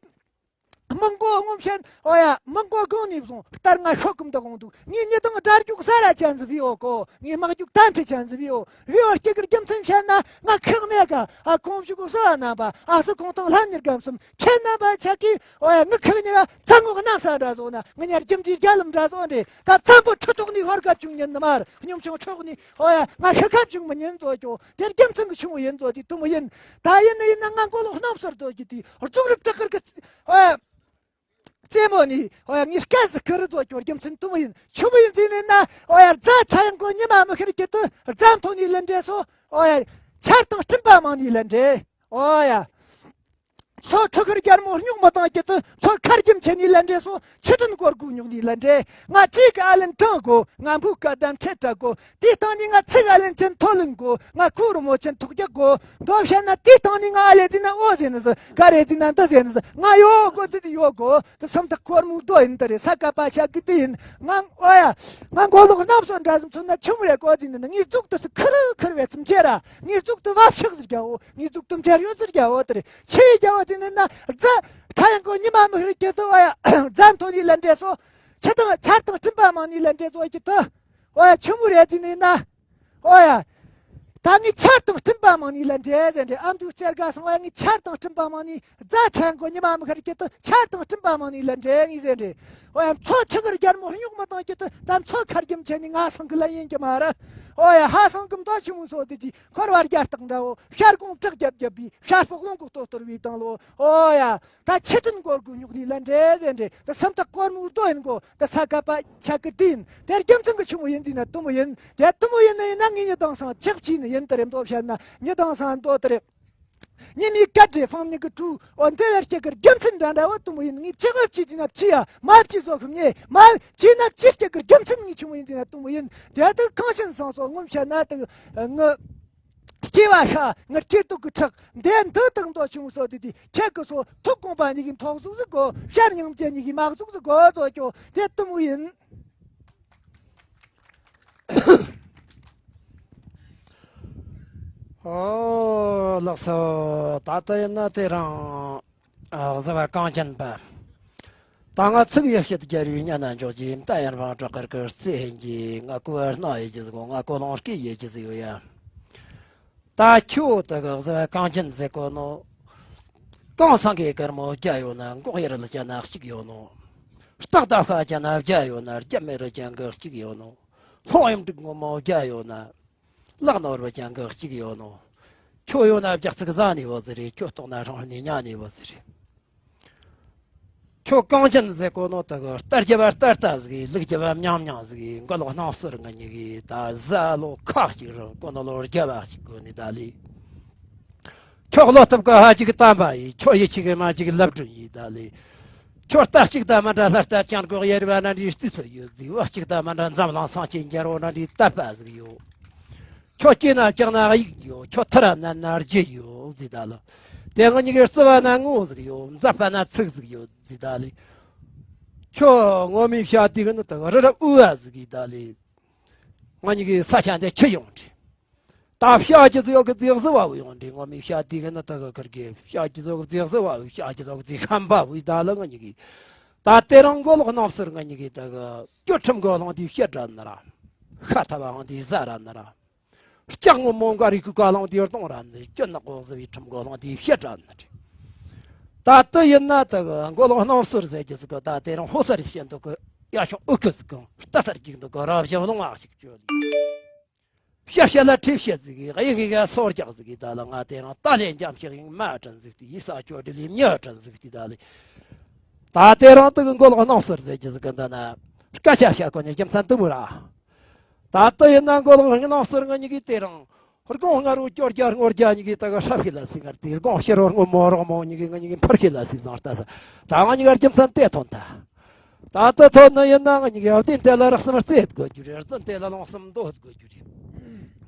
མང་གོ་ངོམ་བཤད། ཨོ་ཡ། མང་གོ་གང་ནས་བཟུང་ལྟར་ང་ཤོག་གམ་དུ་གོང་འདུག་ངས་ཉི་དང་དགྲ་རྒྱུག་ས་ར་ཅན་ཟི་བི་ཨོ་གོ། ངས་དམག་རྒྱུག་ད་འཕྲི་ཅན་ཟི་བི་ཨོ། བི་ཨོ་སྐྱེ་གི་རྒྱུ་མཚན་བཤད་ན་ང་ཁག་མེད་ག་ཨ་གོང་བཞུགས་གསོལ་བ་རྣམ་པ། ཨ་སི་གོང་ཐང་ལྷ་མྱུར་སྒམ་གསུམ་ཁྱེད་རྣམ་པ་ཆ་གི། ཨོ་ཡ། ངི་ཁག་ཉི་བ་ཚ་ངོ་གནམ་ས་འདྲ་བཟོ་ན། ངི་ཉར་རྒྱུ་འབྲས་རྒྱ་ལམ་འདྲ་བཟོ་འདྲེ། ད་ཚམ་པོ་ཁྲི་ཐོག་ནི་ཧོར་སྐབས་བྱུང་ཉིན་ནི་མར་སྙོམ་ཆུང་ཁྲོག་ནི། ཨོ་ཡ། ང་ཤི་ཁབ་བྱུང་མི་ཉིན་བཟོ་ཀྱོ། དེ་རྒྱུ་མཚན་གི་ཆུང་ཡིན་བཟོ་དེ་དུ་མོ་ཡིན། ད་ཡིན་ནི་ཡིན་ན་ང་མགོ་ལོག་སྣང་སར་བཟོ་གི་དེ་རྫོགས་རིབ་བྲག་དཀར་གི། ཨོ་ཡ། རྩེ་མོ་ནི། ཨོ་ཡ། ངའི་སྐད་ཟི་ཁུ་རུ་བཟོ་ཀྱོ་རྒྱུ་མཚན་དུ་མོ་ཡིན། ཆུ་མོ་ཡིན་ཟིན་ནི་ན། ཨོ་ཡ། རྫ་ཚ་ཡང་གོ་ཉི་མ་མི་ཤར་གི་དུ་རྫ་མཐོ་ནི་ལ་འདྲེ་སོ། ཨོ་ཡ། ཆར་དང་སྤྲིན་པ་མང་ནི་ལ་འདྲེ། ཨོ་ཡ། མཚོ་ཁྲི་ཁར་རྒྱལ་མོ་སྨྱུག་མི་བཏང་གི་དུ། མཚོ་ཁར་རྒྱུ་མཆེ་ནི་ལ་འདྲེ་སོ། ཆུ་ཕྲན་སྐོར་དགུ་སྨྱུག་ནི་ལ་འདྲེ། ང་བྲིས་གི་ཨ་ལན་དྲང་གོ། ང་འབུ་ཀ་དམ་ཆེ་དྲ་གོ། དེའི་སྟེང་ནས་ང་ཚིག་ཨ་ལན་ཅན་ཐོ་ལིན་གོ། ང་ཁུ་རུ་མོ་ཅན་ཐོག་རྒྱག་གོ། མདོ་བཤད་ན་དེའི་སྟེང་ནས་ང་ཨ་ལེ་ཟིན་ན་ཨོ་ཟེར་ནི་ཟི། ག་རེ་ཟིན་ན་འདི་ཟེར་ནི་ཟི། ང་ཡོ་གོ་ཙི་དེ་ཡོ་གོ། དེ་སུམ་ཐག་སྐོར་མོ་རྡོ་ཡིན་དེ་རེད། ས་ཀ་པ་ཤ་གི་དེ་ཡིན། ང་ཨོ་ཡ། ང་མགོ་ལོག་རྣམ་སོ་འདྲ་ཟིན་མཚོན་ན་ཆུང་རེ་གོ་ཟིན་ནི་ངའི་གཟུགས་དུ་སི་ཁུར་ཁུར་བའི་ཚིམ་ཆེ་ར། ངའི་གཟུགས་དུ་བབ་ཤག་ཟིར་རྒྱ་འོ། ངའི་གཟུགས་དུ་འབྲེལ་ཡོད་ཟིར་རྒྱ་འོ་དེ་རེད། ཆེ་བའི་རྒྱ་འོ་དེ་ནི་ན་རྫ་ཁྲ་ཡང་གོ་ཉི་མ་མི་ཧྲི་ཀེ་ཏོ་བ་ཡ། རྫ་མཐོ་ནི་ལ་འདྲེ་སོ། ཆུ་དང་ཆར་དང་སྤྲིན་པ་མང་ནི་ལ་འདྲེ་སོ་ཀྱི་ཏོ། ཨོ་ཡ། ཆུ་མོ་རེད་དེ་ནི་ན། ཨོ་ཡ། ད་ངས་ཆར་དང་སྤྲིན་པ་མང་ནི་ལ་འདྲེ་ཟེར་འདྲེ། ཨ་མདོའི་རྩེར་དགའ་སོང་བ་ངས་ཆར་དང་སྤྲིན་པ་མང་ནི། རྫ་ཁྲ་ཡང་གོ་ཉི་མ་མི་ཧྲི་ཀེ་ཏོ་ཆར་དང་སྤྲིན་པ་མང་ནི་ལ་འདྲེ་ངས་ཟེར་འདྲེ། ཨོ་ཡ། མཚོ་ཆུ་ཁར་རྒྱལ་མོ་སྨྱུག་མི་བཏང་ཀྱི་ཏོ། ད་མཚོ་ཁར་རྒྱུ་མཆེ་ནི་ང་སང་གི་ལ་ཡིན་གྱི་མ་རེད། ཨོ་ཡ། ཧ་སང་གི་མདོ་ཆུ་མོ་སོ་དེ་དེ། འཁོར་བ་རྒྱ་སྟག་འདྲ་བོ། བྱ་སྒོང་བྲག་རྒྱབ་རྒྱབ་པའི། བྱ་སྤོག་རླུང་གི་ལྟོ་སྟོར་བའི་དང་ལོ། ཨོ་ཡ། ད་ཆུ་ཐུན་སྐོར་དགུ་སྨྱུག་ནི་ལ་འདྲེ་ཟེར་འདྲེ། ད་སུམ་ཐག་སྐོར་མོ་རྡོ་ཡིན་གོ། ད་ས་ཀ་པ་ཆ་གི་དེ་ཡིན། དེ་རྒྱུ་མཚན་གི་ཆུ་མོ་ཡིན་དེ་ན་དུ་མོ་ཡིན། དེ་དུ་མོ་ཡིན་ནི་ཡིན་ན་ངས་ཉི་དང་སང་ཆག་ཅི་ནི་ཡིན། དེ་རེ་མདོ་བཤད་ན་ཉི་དང་སང་མདོ་དེ་རེ། ཉི་མའི་སྐད་སྒྲས་ཕང་ཉི་གི་གྲུ། འོ་འདི་བར་སྐྱེ་གི་རྒྱུ་མཚན་འདྲ་འདྲ་བོ་དུ་མོ་ཡིན། ངས་ཆི་ངབ་ཅི་དེ་ན་ཅི་ཡ། མ་བཅི་བཟོ་ཁུམ་ཉེ། མ་བཅི་ན་ཅི་སྐྱེ་གི་རྒྱུ་མཚན་ངས་ཆུ་མོ་ཡིན་དེ་ན་དུ་མོ་ཡིན། དེ་དུ་གང་ཕྱིན་སང་སོ་ངོམ་བཤད་ན་དུ་ངི། སྐྱེ་བ་ཤ་ངར་སྐྱེ་སྡུག་གི་ཁྲག་འདས་འདི་དག་མདོ་ཆུང་སོ་དེ་དེ་ཁྱེད་ཀྱི་སོ་ཐུགས་དགོངས་པ་ཉིད་ཀྱི་ཐོག་ཟུག་ཟིག་གོ། ཤར་ཉང་བཅད་ཉིད་ཀྱི་མག་ཟུག་ཟིག་གོ་ཙོ་ཀྱོ་དེ་དུ་མོ་ཡིན། ཨོ་ལགས་སོ། ད་ལྟ་ཡིན་ན་དེ་རང་། ཨ། གཟུ་བ་གངས་ཅན་པ། ད་ང་ཚིག་ཡོད་བཤད་རྒྱལ་བའི་གཉའ་ན་འཇོག་གྱིས་ད་ཡར་འཕང་བྲག་དཀར་གི་རྩེ་ཧན་གྱིས་ང་ཀུ་བར་སྣང་ཡོད་ཀྱི་ཟིག་གོ། ང་ཀོ་ལོང་སྐད་ཡོད་ཀྱི་ཟིག་ཡོད་ཡ། ད་ཁྱོད་དེ་གི་གཟུ་བ་གངས་ཅན་ཟེར་གོ་ནོ། གང་སང་གི་གར་མོ་བརྒྱ་ཡོད་ན་མགོ་གཡེར་ལ་ཅན་ན་གཅིག་ཡོད་ནོ། སྟག་ད་ཤ་ཅན་ན་བརྒྱ་ཡོད་ན་རྒྱ་མེ་རུ་ཅན་གི་གཅིག་ཡོད་ནོ། ལྷོང་ཡུམ་དྲུག་ངོ་མོ་བརྒྱ་ཡོད་ན། ལག་ནོར་བུ་ཅན་གི་གཅིག་ཡོད་ནོ། ཁྱོད་ཡོད་ན་བརྒྱ་ཚིག་ཟ་ནི་བོ་ཟེར་རེད། ཁྱོད་ལྟོགས་ན་ཧྲང་ནི་ཉ་ནི་བོ་ཟེར་རེད། ཁྱོད་གངས་ཅན་ཟེར་གོ་ནོ་དེ་གི་རྟ་རྒྱབ་བ་རྟ་རྟ་ཟིག་ལུག་རྒྱབ་བ་མྱང་མྱང་ཟིག་མགོ་ལོག་སྣང་ཟུར་ང་གཉིས་གི་ད་ཟ་ལོ་ཁ་གཅིག་རུ་གོ་ནོ་ལོ་རྒྱབ་བ་གཅིག་གོ་ནི་ད་ལི། ཁྱོད་བློ་ཐུབ་གི་ཧ་གཅིག་གི་བསྟན་པ་ཡིན། ཁྱོད་ཡིད་ཆེས་གི་མ་གཅིག་ལབ་སྒྲུབ་ཡིན་ད་ལི། ཁྱོད་རྟ་གཅིག་ད་མ་འདྲ་ལྷ་རྟ་ཅང་གོ་ཡེར་བ་ན་འདྲི་རྩི་ཚོད་ཡོད་ཟིག་བ་གཅིག་ད་མ་འདྲ་འཛམ་གླིང་སངས་རྒྱས་འགྱུར་བ་ན་འདྲི་དད་པ་ཟིག་ཡོད། ཁྱོད་སྐྱེས་ན་ལྕགས་ན་དབྱུག་ཡོད། ཁྱོད་ཐུར་ར་མནན་ན་རྒྱུ་ཡོད་ཟེར་ད་ལ། དེ་ང་གཉིས་ཀའི་རྩི་བ་ན་ངོ་ཟིག་ཡོད། མཛད་པ་ན་ཚིག་ཟིག་ཡོད་ཟེར་ད་ལེ། ཁྱོད་ངོ་མའི་བཤད་དུས་གི་ནི་ད་གི་རི་རབ་དབུ་བ་ཟིག་གིས་ད་ལེ། ང་གཉིས་ཀའི་ས་ཆ་འདི་ཁྱི་ཡོང་དྲི། ད་བཤད་རྒྱུ་ཟིག་ཡོད་གི་ཟིག་ཟི་བ་བུ་ཡོང་དྲི། ངོ་མའི་བཤད་དུས་གི་ནི་ད་གི་ཁིར་གི་བཤད་རྒྱུ་ཟིག་ཡོད་གི་ཟིག་ཟི་བ་བུ། བཤད་རྒྱུ་ཟིག་ཡོད་གི་ཟིག་ཤམ་པ་བུ་ད་ལེ། ང་གཉིས་ཀའི་ད་དེ་རིང་མགོ་ལོག་སྣང་ཟུར་ང་གཉིས་ཀའི་ད་གི་སྐྱོ་ཁྲིམས་མགོ་ལོང་དེའི་བཤད་ར་ནི་ར། ཤ་ཐ་བའང་དེའི་ཟ་ར་ནི་ར། ལྕགས་སྔོན་མོ་འགའ་རིགས་ཀྱི་བཀའ་ལུང་དེའི་གདོང་ར་ནི་སྐྱོན་ནག་པོ་བཟི་བའི་ཁྲིམས་མགོ་ལོང་དེའི་བཤད་ར་ནི་རེད། ད་ལྟ་ཡིན་ན་ད་གི་མགོ་ལོག་སྣང་ཟུར་ཟེར་རྒྱུ་ཟིག་གི་ད་དེ་རིང་ཕོ་གསར་བཤད་འདུག་གི་ཡ་ཤོང་ཨུ་ཁུ་ཟིག་གི་རྟ་སར་གྱིག་འདུག་གི་རབ་ཞིབ་ལོང་བ་ཞིག་བཅོལ། བཤད་བཤད་ལ་ཁྲིད་བཤད་ཟིག་གི་གཡུག་གི་ག་སོར་རྒྱག་ཟིག་གི་ད་ལ་ང་དེ་རིང་ཏཱ་ལའི་འཇམ་ཞིག་ཡིན་མ་དྲན་ཟིག་དེ་ཡིག་ས་ཅོ་དྲི་ལི་མྱི་དྲན་ཟིག་དེ་ད་ལེ། ད་དེ་རིང་དུ་གི་མགོ་ལོག་སྣང་ཟུར་ཟེར་རྒྱུ་ཟིག་གི་འདི་ན་སྐད་ཆ་བཤད་གོ་ནས་རྒྱུ་མཚན་དུ་མོ་ར། ད་ལྟ་ཡིན་ན་མགོ་ལོག་རིང་ནང་ཟུར་ང་གཉིས་ཀྱིས་དེ་རིང་དགོང་སྔ་རོ་སྐྱོར་རྒྱ་སྔོར་རྒྱ་གཉིས་ཀྱིས་ད་ག་ཧྲབ་ཤི་ལ་སི་ངར་དེ་དགོང་ཕྱི་རོ་སྔོན་མོ་རོག་མོ་གཉིས་ཀྱིས་ང་གཉིས་ཀྱིས་འཕུར་ཤི་ལ་སི་བཟང་ལྟ་ས། ད་ང་གཉིས་ཀར་རྒྱུ་མཚན་དེ་ཐོན་ཐལ། ད་ལྟ་ཐོན་ན་ཡིན་ན་ང་གཉིས་ཀྱིས་བདེན་དེ་ལ་རགས་སམ་རྩེད་དགོས་རྒྱུ་རེད། རྫུན་དེ་ལ་ལོང་སམ་འདོད་དགོས་རྒྱུ་རེད།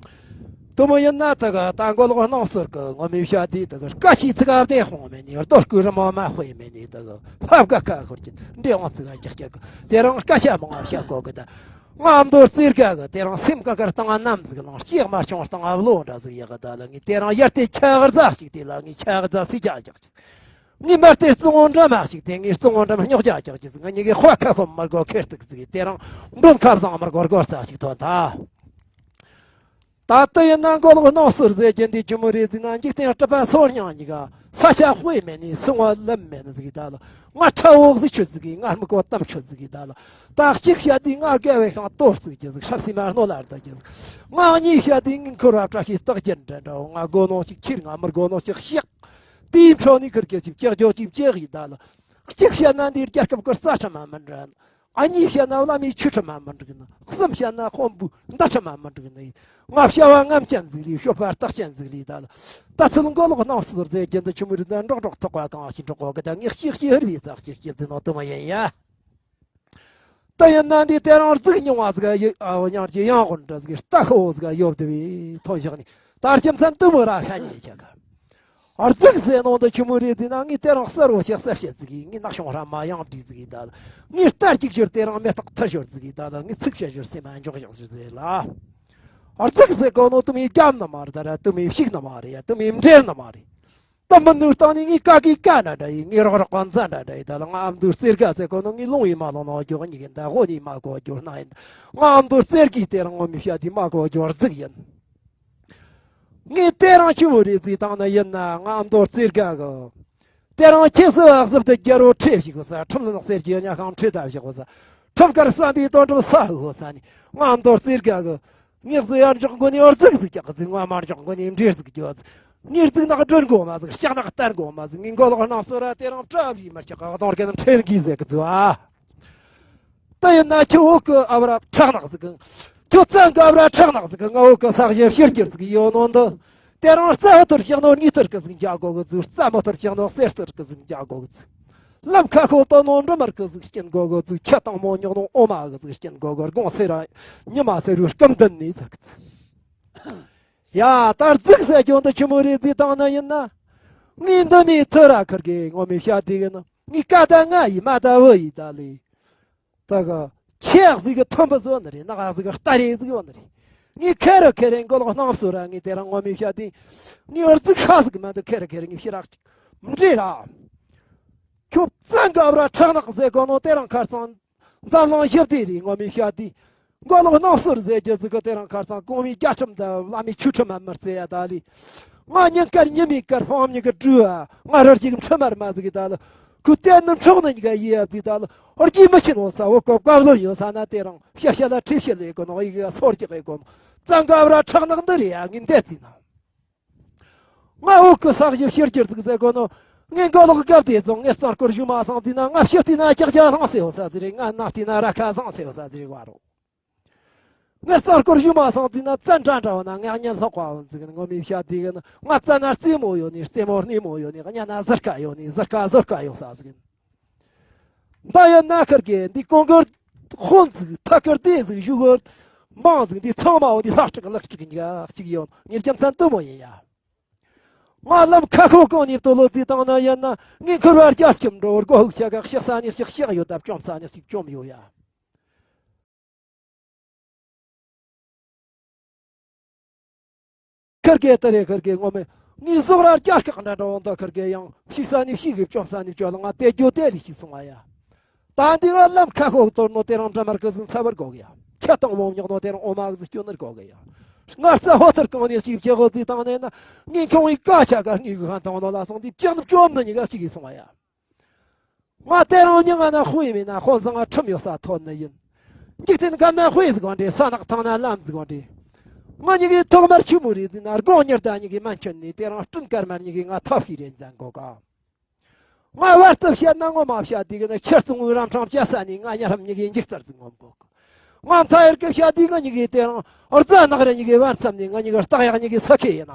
དུ་མོ་ཡིན་ན་ད་ག་ད་མགོ་ལོག་སྣང་ཟུར་གི་ངོ་མའི་བཤད་དེ་ད་ག་སྐད་ཆའི་ཚིག་ག་བདེན་དཔང་མེད་ནི། རྡོ་བརྐོས་རི་མོ་མ་དཔེ་མེད་ནི། ད་ག་ལྷབ་ག་ཁ་ཤོར་གྱི་འདྲེ་དབང་ཚིག་ག་རྒྱག་རྒྱག་གི་དེ་རིང་སྐད་ཆ་མང་བ་བཤད་གོ་གི་ད། ང་མདོ་རྩེ་དགའ་གི་དེ་རིང་སེམས་ཀ་ཀར་བཏང་ང་ནམ་ཟིག་ལངས། ལྕེ་དམར་ཆུང་བཏང་ང་བློ་འདྲ་ཟིག་ཡག་གི་ད་ལ། ངས་དེ་རིང་ཡར་དེ་ཆ་ག་རྫ་ཞིག་དེ་ལ་ངས་ཆ་ག་རྫ་སི་རྒྱག་རྒྱག་ཅིག་ངས་མར་དེ་རྩི་བོང་འདྲ་མ་ཞིག་དེ་ངས་རྩི་བོང་འདྲ་མ་རྙོག་རྒྱག་རྒྱག་ཅིག་ང་གཉིས་ཀྱི་དཔའ་ཁ་ཁོམ་མར་གོ་ཁེར་སྟུག་ཟིག་དེ་རིང་འབུམ་ཁ་བཟང་མར་གོ་སྒོར་རྩ་ཞིག་ཐོན་ཐལ། ད་ལྟ་ཡིན་ན་མགོ་ལོག་སྣང་ཟུར་ཟེར་རྒྱུ་འདི་ཆི་མོ་རེད་ཟེར་ན། འཇིག་རྟེན་སྲིད་པ་སོར་མྱང་གཉིས་ཀ་ས་ཆ་དཔེ་མེད་ནི་སྲུང་བ་ལམ་མེད་ནི་ཟིག་ད་ལ། ང་ཁྲ་བོ་ཟིག་ཆུ་ཟིག་གི་ང་སྨུག་པོ་གཏམ་ཆུ་ཟིག་གི་ད་ལ། ད་གཅིག་བཤད་དུས་ང་དགེ་བའི་ཤིང་གཏོར་ཟིག་གི་ཟིག་ཧྲབ་སི་མ་རྣོ་ལར་ད་གི་ཟིག་ང་གཉིས་བཤད་དུས་ངའི་འཁོར་བ་བཀྲ་ཤིས་རྟགས་ཅན་འདྲ་འདྲ་བོ། ང་དགོ་ནོ་ཞིག་ཁྱེར་ང་མི་དགོ་ནོ་ཞིག་བཤགས། དེའི་འཕྲོ་ནས་ཁུར་ཁྱེར་ཞིག་བཅག་རྒྱོ་ཞིག་བཅག་གི་ད་ལ། གཅིག་བཤད་ན་འདིར་རྒྱལ་ཁབ་ཀྱི་རྩ་ཁྲིམས་མ་མི་འདྲ། ཨ། གཉིས་བཤད་ན་བླ་མའི་ཆོས་ཁྲིམས་མ་མི་འགྲིག་ནི། གསུམ་བཤད་ན་དཔོན་པོའི་མདའ་ཁྲིམས་མ་མི་འགྲིག་ནི། ང་བྱ་བ་ངམ་ཅན་ཟིག་ལས་སྤྱོད་པ་རྟགས་ཅན་ཟིག་ལས་ད་ལ། ད་ཚུལ་མགོ་ལོག་སྣང་ཟུར་ཟེར་རྒྱུ་འདི་ཆི་མོ་རེད་ན་འགྲོགས་འགྲོགས་ཐོག་པ་གང་ཞིག་འགྲོགས་གོ་གི་ད། ངས་ཤིག་ཤིག་ཧུར་བའི་ཚགས་ཤིག་ཤིག་ཟིན་ནོ་དུ་མ་ཡིན་ཡ། ད་ཡིན་ན་འདི་དེ་རིང་རྫིག་ཉུང་བ་ཟིག་ཡོད། ཨ། ཡང་གི་ཡང་དགོན་འདྲ་ཟིག་རྟ་ཤོག་ཟིག་ཡོད་དེ་བས་ཐོན་བཞག་ནི། ད་རྒྱུ་མཚན་དུ་མོ་ར་ཤ་ཉེ་ཆ་ག་རྫིག་ཟེར་ནོ་འདི་ཆི་མོ་རེད་ཟེར་ན། ངས་དེ་རིང་གསར་བོ་ཞིག་གསར་བཤད་ཟིག་ཡིན། ངས་ནག་ཤོང་ཧྲ་མ་ཡང་བྲིས་ཟིག་ཡིན་ད་ལ། ངས་རྟ་གཅིག་ཤོར་དེ་རིང་མེ་ཏོག་ཐར་ཤོར་ཟིག་ཡིན་ད་ལ། ངས་ཚིག་བཤད་ཤོར་སེམས་མ་འཇོག་བཞག་ཟིག་ཟེར་ལ། རྫིག་ཟེར་གོ་ནོ་དུ་མའི་རྒྱབ་ནི་མ་རེད། ད་ར་དུ་མའི་ཕྱུགས་ནི་མ་རེད་ཡ། དུ་མའི་འབྲེལ་ནི་མ་རེད། ད་མི་ནུས་སྟངས་ནི་ངའི་ཀ་གི་ཀ་འདྲ་འདྲ་ཡིན། ངའི་རོགས་རོགས་ག་འཛའ་འདྲ་འདྲ་ཡིན། ད་ལ་ང་ཨ་མདོ་རྩེ་དགའ་ཟེར་གོ་ནོ་ངའི་ལུང་ཡིན་མ་ལོང་ནོ་རྒྱུ་གཉིས་ཡིན། ད་ཧོ་ནི་མ་གོ་རྒྱུ་སྣ་ཡིན། ང་ཨ་མདོ་རྩེ་དགའི་དེ་རིང་ངོ་མི་བཤད་དེ་མ་གོ་རྒྱུ་རྫིག་ཡིན། ངས་དེ་རིང་ཆི་མོ་རེད་ཟེར་བཏང་ན་ཡིན་ན། ང་ཨ་མདོ་རྩེ་དགའ་གི་དེ་རིང་ཁྱེད་སུ་བ་གཟབ་ཏུ་རྒྱལ་རོ་ཁྲེ་ཞིག་གོ་ས། ཁྲིམས་ལ་ནག་སེར་གྱི་ཉ་ཤང་ཁྲེ་ད་ཞིག་གོ་ས། ཁྲིམས་དཀར་བསམ་པའི་དོན་གྲུབ་ས་ཧུ་གོ་ས་ནི། ང་ཨ་མདོ་རྩེ་དགའ་གི་ངས་ཟིག་ཡར་འཇོག་མགོ་ནས་ཨོར་ཟིག་ཟིག་ཀྱག་ཟིག་ང་མར་འཇོག་མགོ་ནས་འདྲེར་ཟིག་རྒྱོ་ཟིག་ངས་ཟིག་ནག་སྒྲོན་གོ་མ་ཟིག་ལྕགས་ནག་སྟན་གོ་མ་ཟིག་ངས་མགོ་ལོག་སྣང་ཟུར་ར་དེ་རིང་བཀྲ་བའི་མར་ཆག་གདོང་རྒན་ཁྲེལ་གི་ཟེ་གི་ཟོ་ཨ། ད་ཡིན་ན་ཁྱོད་འུ་གི་ཨ་བ་ར་ཁྲག་ནག་ཟིག་ཁྱོད་བཙན་གི་ཨ་བ་ར་ཁྲག་ནག་ཟིག་ང་འུ་གི་ས་གཞི་ཕྱིར་འགྱུར་ཟིག་ཡོད་ནོ་འདི། དེ་རིང་རྩྭ་ཐུར་བཞག་ནོ་ནི་ཐུར་གི་ཟིག་འཇག་གོ་གི་ཟིག་རྩྭ་མོ་ཐུར་བཞག་ནོ་གསེར་ཐུར་གི་ཟིག་འཇག་གོ་གི་ཟིག་ལམ་ཁ་ཁོ་ཏོ་ནོ་འབྲུ་མར་ཀི་ཟིག་སྐྱིན་གོ་གོ་ཚུགས། ཆུ་དྭངས་མོ་ཉོག་ནོ་འོ་མ་གི་ཟིག་སྐྱིན་གོ་གོ་དགོང་སེ་ར་ཉི་མ་སེ་རུ་སྐམ་འདུན་ནི་ཟིག་ཡ། ད་རྫིག་ཟེར་རྒྱུ་འདི་ཆི་མོ་རེད་ཟེར་བཏང་ན་ཡིན་ན། ངས་འདི་ནས་ཐུ་ར་ཁར་གི་ངོ་མི་བཤད་དེ་གི་ན། ངས་ཀ་ད་ང་ཡི་མ་ད་བུ་ཡི་ད་ལི། ད་ག་ཆེག་ཟིག་གི་ཐོན་པ་བཟོ་ནི་རེད། ནག་ཟིག་གི་རྟ་རེད་ཟིག་ཡོད་ནི་རེད། ངས་ཁེ་རུ་ཁེ་རེ་མགོ་ལོག་སྣང་སུ་ར་ངས་དེ་རང་ངོ་མི་བཤད་དེ། ངས་རྫིག་ཤ་ཟིག་མ་འདུག་ཁེ་རུ་ཁེ་རེ་ངས་ཕྱི་རག་ཅིག་འདྲེ་ར། ཁྱོད་བཙན་གི་ཨབ་ར་ཁྲག་ནག་ཟེར་གོ་ནོ་དེ་རང་ཁར་སང་འཛམ་གླིང་ཞི་བདེ་རེད་ངོ་མི་བཤད་དེ། མགོ་ལོག་སྣང་སུ་ར་ཟེར་རྒྱུ་ཟིག་གི་དེ་རང་ཁར་སང་གོང་མའི་རྒྱལ་ཁྲིམས་དང་བླ་མའི་ཆོས་ཁྲིམས་མ་མི་རྩེ་ཡ་ད་ལི། ང་ཉིན་དཀར་ཉི་མའི་དཀར་ཕང་མྱི་གི་སྦྲུལ་བ། ང་རར་གཅིག་ཁྲི་མར་མ་ཟིག་གི་ད་ལི། ཁུ་ཏན་ནི་འཕྲོག་ནི་གཉིས་ཀ་ཡི་ཡ་ཟིག་ད་ལི། ཨོ་རྒྱུས་མི་ཤི་ནོ་ས་འོ་ཀོ་བཀའ་བློན་ཡོད་ས་ན་དེ་རང་ཤ་ཤ་ལ་ཁྲིད་ཤི་ལེ་གོ་ནོ་ཡི་ག་སོར་གྱི་གི་གོ་ནོ་བཙན་ག་ཨབ་ར་ཁྲག་ནག་འདི་རེད་ཡ་ངས་འདེད་ཟིན་ན། ང་འུ་གི་ས་གཞི་ཕྱིར་གྱུར་ཟིག་ཟེར་གོ་ནོ། ངས་མགོ་ལོག་སྐབས་དེ་བཟུང་ངས་རྩང་སྐོར་གཞུ་མ་སང་ཟིན་ན། ང་ཕྱི་བལྟས་ན་ཅག་ཅག་ལྷང་སེ་ཡོད་ས་ཟིག་རེད། ང་ནག་བལྟས་ན་ར་ཁ་བཟང་སེ་ཡོད་ས་ཟིག་རེད་བ་རོ། ངས་རྩང་སྐོར་གཞུ་མ་སང་ཟིན་ན་བཙན་དྲག་འདྲ་བ་ན་ངས་གཉེན་སློག་པ་བོ་ཟིག་ནི་ངོ་མི་བཤད་དེ་གི་ནི། ང་བཙན་ན་རྩེ་མོ་ཡོད་ནི་རྩེ་མོ་སྣེ་མོ་ཡོད་ནི་གཉེན་ན་ཟུར་ཁ་ཡོད་ནི་ཟུར་ཁ་ཟུར་ཁ་ཡོད་ས་ཟིག་ནི། ད་ཡིན་ན་ཁར་གི་འདི་གོང་གི་དཔོན་ཟིག་ཐ་ཁར་དེ་ཟིག་བཞུགས་གི། མང་ཟིག་འདི་ཚང་མ་འོ་འདི་ལྷག་སྤྲུག་ལག་སྤྲུག་འགའ་གཅིག་ཡོད། ངེད་རྒྱུ་མཚན་དུ་མོ་ཡིན་ཡ། ང་ལམ་ཁ་ཁོ་གང་ནས་བཏོན་ལོ་རྩིས་བཏང་ན་ཡིན་ན། ངས་འཁོར་བར་རྒྱ་ཁྱིམ་འགྲོ་བར་སྒོ་ཧུག་ཆ་ག་ཤག་ས་ནས་ཤག་ཤག་ཡོད། ད་བཅོམ་ས་ནས་ཤིག་བཅོམ་ཡོད་ཡ། ཁིར་གེ་ཏི་རེ་ཁིར་གེ་ངོ་མས། ངའི་ཟོག་ར་རྒྱ་སྐག་འདྲ་འདྲ་བོ་འདི་ཁིར་གེ་ཡང་ཕྱུགས་ས་ནས་ཕྱུགས་གི་བཅོམ་ས་ནས་བཅོ་ལ། ང་དེ་རྒྱུ་དེ་ལས་ཤིག་སོང་བ་ཡ། ད་འདི་ང་ལམ་ཁ་ཁོག་གཏོར་ནོ་དེ་རང་འདྲ་མར་ཀི་ཟིན་ཚ་བར་གོ་གི་ཡ། ཁྱེད་དང་མོ་ཉོག་ནོ་དེ་རང་འོ་མ་གི་སྐྱོ་ནར་གོ་གི་ཡ། ང་རྩ་ཧོ་ཚར་གང་ནས་ཅིག་བྱེད་གོ་ཟིག་བཏང་ནས་ན། ངས་ཁྱོང་བའི་ཀ་ཆ་ག་ངའི་གི་ཁང་དང་ནོ་ལ་སོང་དེ་བཅག་ནུབ་བཅོམ་ནི་ཉི་ག་ཅིག་གིས་སོང་བ་ཡ། ང་དེ་རང་ཉི་ང་ན་དཔེ་མེད་ན་དཔོན་བཟང་ང་ཁྲིམས་ཡོད་ས་ཐོན་ནི་ཡིན། འཇིག་རྟེན་ག་ན་དཔེ་ཟིག་གོ་འདྲེ། ས་ནག་ཐང་ན་ལམ་ཟིག་གོ་འདྲེ། ང་ཉི་གི་ཐོག་མར་ཆུ་མོ་རེད་ཟིན་ན་དགོང་ཉི་ཟླ་ཉི་གི་མན་ཆད་ནས་དེ་རང་སྤྲིན་དཀར་མར་ཉི་གི་ང་ཐབས་ཤེས་རེད་འཛིན་གོ་ག། ང་བར་དུ་བཤད་ན་ངོ་མ་བཤད་དུས་ཀྱི་ནི་ཁྱེད་ཚོ་ངོས་རམ་འཕྲང་བཅད་ས་ནས་ང་ཉ་རམ་ཉི་གི་འཇིག་རྩར་ཟིག་ངོམ་གོ་ག། ང་མཐའ་ཡར་གི་བཤད་དུས་ང་ཉི་གི་དེ་རང་རྫ་ནག་རི་ཉི་གི་བར་མཚམས་ནས་ང་ཉི་གི་སྟག་ཡག་ཉི་གི་ས་ཁེ་ཡིན་ན།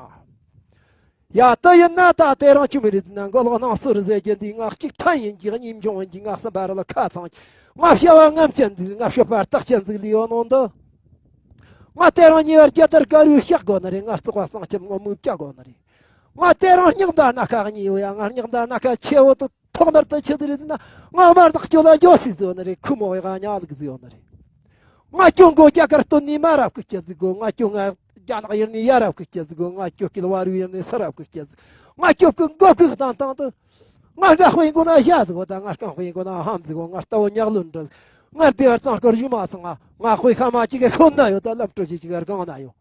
ཡ་ད་ཡིན་ན་ད་དེ་རང་ཆུ་མི་རེད་ན་མགོ་ལོག་སྣང་སོ་རི་ཟེར་གྱི་འདི་ང་གཅིག་ཐན་ཡིན་གྱི་གཉིས་འབྱུང་ཡིན་གྱི་ང་གསུམ་པ་རི་ལ་ཁ་ཚང་གྱི་ང་བྱ་བ་ངམ་ཅན་འདི་ང་ཤོད་པར་རྟགས་ཅན་འདི་ལི་ཡོད་ནོ་འདི། ང་དེ་རང་ཉེ་བར་རྒྱ་དར་དཀར་བའི་ཤག་དགོ་ནི་རེད། ང་རྩི་བ་གསང་ཁྱབ་ངོ་མུ་བཅའ་དགོ་ནི་རེད། ང་དེ་རང་སྙིང་མདའ་སྣ་ཁ་གཉིས་ཡོད་ཡ། ང་སྙིང་མདའ་སྣ་ཁ་ཆེ་བོ་དུ་ཐོག་མར་དུ་ཆི་དི་རེད་ཟེར་ན། ང་དམར་ནག་སྐྱོ་ལ་འཇོ་སི་ཟོ་ནི་རེད། ཁུ་མོ་བའི་ང་ཉག་ལུག་ཟོ་ནི་རེད། ང་སྐྱོ་མགོ་རྒྱ་གར་སྟོད་ནས་མ་རབ་ཀི་སྐྱེ་ཟིག་གོ། ང་སྐྱོ་ང་རྒྱ་ནག་ཡུལ་ནས་ཡ་རབ་ཀི་སྐྱེ་ཟིག་གོ། ང་སྐྱོ་སྐྱིད་བ་རུ་ཡུལ་ནས་ས་རབ་ཀི་སྐྱེ་ཟིག་ང་སྐྱོ་ཀི་མགོ་ཀི་བཏང་བཏང་དུ། ང་དགའ་དཔེ་མགོ་ན་བཞག་ཟིག་གོ། ད་ང་རྐང་དཔེ་མགོ་ན་ཧམ་ཟིག་གོ། ང་རྟ་བོ་ཉག་ལུན་འདྲ་ཟིག་ང་དེ་བར་གཙང་སྐོར་ཞུ་མ་སོང་། ང་ང་དཔེ་ཁ་མ་ཅིག་གི་ཁོམ་ན་ཡོད། ད་ལམ་སྤྲོ་ཅིག་ཅིག་གར་གང་ན་ཡོད།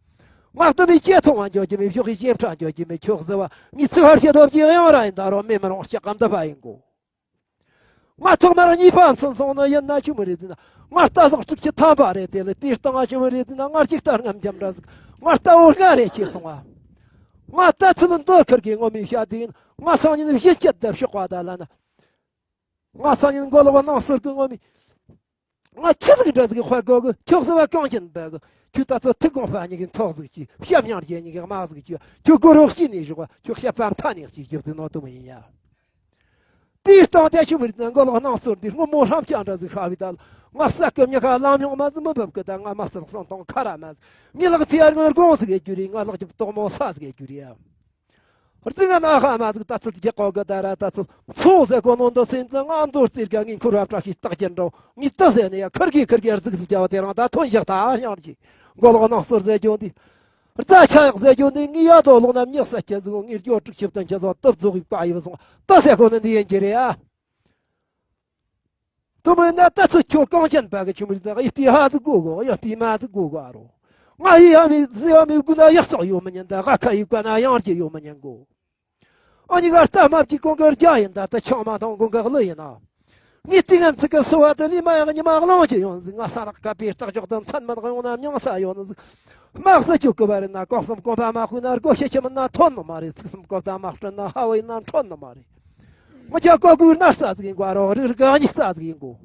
ང་སྟོད་མི་ཅེ་ཚོང་བ་འཇོག་གི་མེད། ཕྱོགས་ཀྱི་ཅེ་ཕྲ་འཇོག་གི་མེད། ཁྱོད་ཟེར་བ་ངའི་ཚིག་ཧར་བཤད་ཐོབ་ཀྱི་གཡང་ར་ཡིན། ད་རོ་མེ་མི་རུང་ལྕགས་གམ་ད་པ་ཡིན་གོ། ང་ཐོག་མར་གཉིས་པ་མཚོན་སོང་ནི་ཡིན་ན་ཆུ་མི་རེད་ཟིན་ན། ང་རྟ་ཟོག་དྲུག་ཅུ་ཐམ་པ་རེད། དེ་ལ་དེའི་སྟེང་ང་ཆུ་མི་རེད་ཟིན་ན། ང་གཅིག་ལྟར་རྔམ་འཇམ་འདྲ་ཟིག་ང་རྟ་བོ་ལྔ་རེ་ཁྱེར་སོང་བ། ང་རྟ་ཚུལ་འདི་ཁུར་གི་ངོ་མི་བཤད་དེ་ཡིན། ང་སང་ཉིན་བཞི་བཅད་དེ་ཕྱོགས་པ་ད་ལ་ན། ང་སང་ཉིན་མགོ་ལོག་སྣང་ཟུར་གི་ངོ་མི། ང་ཆི་ཟིག་འདྲ་ཟིག་དཔའ་གོ་གི། ཁྱོད་ཟེར་བ་གང་ཅན་པ་གི། ཁྱོད་ད་ཚོ་ཐུག་དགོངས་པ་ཉིད་ཀྱི་ཐོག་ཟིག་གྱིས། བཤམ་ཡང་རྒྱལ་ཉིད་ཀྱི་དམག་ཟིག་གྱིས། ཁྱོད་སྒོ་རོགས་ཤི་ནས་བཞག་པ། ཁྱོད་བཤད་པ་མཐའ་ནས་གཅིག་རྒྱབ་ཟིག་ནོ་དུ་མི་ཡིན་ཡ། དེའི་སྟེང་དེ་ཆུ་མི་རིགས་ན་མགོ་ལོག་སྣང་ཟུར་འདི་སྔོན་མོ་ཧྲམ་ཅང་འདྲ་ཟིག་ཤ་བའི་ད་ལ། ང་ས་སྐབས་ཉི་ཁ་ལམ་ཡོང་མ་ཟིག་མི་འབབ་གི། ད་ང་མ་སལ་གསང་སྟོང་ཁ་ར་མ་ཟིག་ངའི་ལག་ཚེ་ཡར་ངོས་དགོང་ཟིག་གི་རྒྱུ་རེད། ང་ལག་ཅིག་དོག་མོ་ས་ཟིག་གི་རྒྱུ་རེད་ཡ། རྫི་ང་ན་ཧ་མ་ཟིག་ད་ཚུལ་རྒྱག་གོ་གི། ད་ར་ད་ཚུལ་ཚོང་ཟེར་གོ་ནོ་འདི་སེམས་ཙང་ང་མདོར་རྩིར་ག་ངའི་ཁུར་བ་བཀྲ་ཤིས་རྟགས་ཅན་འགྲོ། ངའི་ཏི་ཟེར་ནས་ཡ་ཁུར་གི་ཁུར་གི་རྫིག་ཟིག་བྱ་བ་དེ་རང་ད་ཐོན་བཞག་ད་ཡང་གི། མགོ་ལོག་སྣང་ཟུར་ཟེར་རྒྱུ་འདི། རྫ་ཆ་ཡག་ཟེར་རྒྱུ་འདི། ངའི་ཡ་དོ་ལོག་ན་མྱག་ས་སྐྱེ་ཟིག་ངའི་རྒྱོ་དྲུག་ཆིབས་དང་ཆ་ཚོ་སྟབས་རྫོགས་ཡིག་པ་ཡིབ་སོང་། ཏི་ཟེར་གོ་ནི་འདི་ཡིན་གྱི་རེད་ཡ། དུ་མོ་ན་ད་ཚོ་ཁྱོད་གང་ཅན་པ་གི་ཆུ་མི་ཟིག་ཡི་ཏི་ཧ་ཟིག་གོ་གོ། ཡ་ཏི་མ་ཟིག་གོ་གོ་ཨ་རོ། ང་ཡི་ཡ་མི་ཟི་ཡ་མི་དགུ་ན་ཡག་སོག་ཡོད་མི་ཉན། ད་ང་ཁ་ཡི་ཀ་ན་ཡང་རྒྱུ་ཡོད་མི་ཉན་གོ། ཨ་ནི་ང་རྟ་མ་བཅིག་གོང་གི་རྒྱ་ཡིན། ད་ད་ཆང་མ་འཐུང་གོང་གི་གླུ་ཡིན་ན། ངས་ཏི་ངན་ཚིག་གི་སུ་བ་དུ་ལི་མ་ཡག་ཉི་མ་གླང་ཅི་ཡོང་ཟིག་ང་ས་རག་ཀ་པའི་རྟགས་འཇོག་དུ་མཚན་མི་ཡོང་ན་མྱོང་ས་ཡོང་ཟིག་དམག་སྲིད་ཅུག་གི་བ་རེད་ན། གོང་གསུམ་གོང་འཕེལ་མ་ཁུ་ན་སྒོ་ཕྱེ་ཆེ་མིན་ན་ཐོན་ནི་མ་རེད། ཚིག་གསུམ་གོ་ད་མ་སྤྲིན་ན་ཧ་བའི་ན་འཕྲོད་ནི་མ་རེད། ང་ཅག་ཀོ་ཀུར་ན་རྩ་ཟིག་ཡིན་གོ་རོགས། རིག་རིག་ག་གཉིས་རྩ་ཟིག་ཡིན་གོ།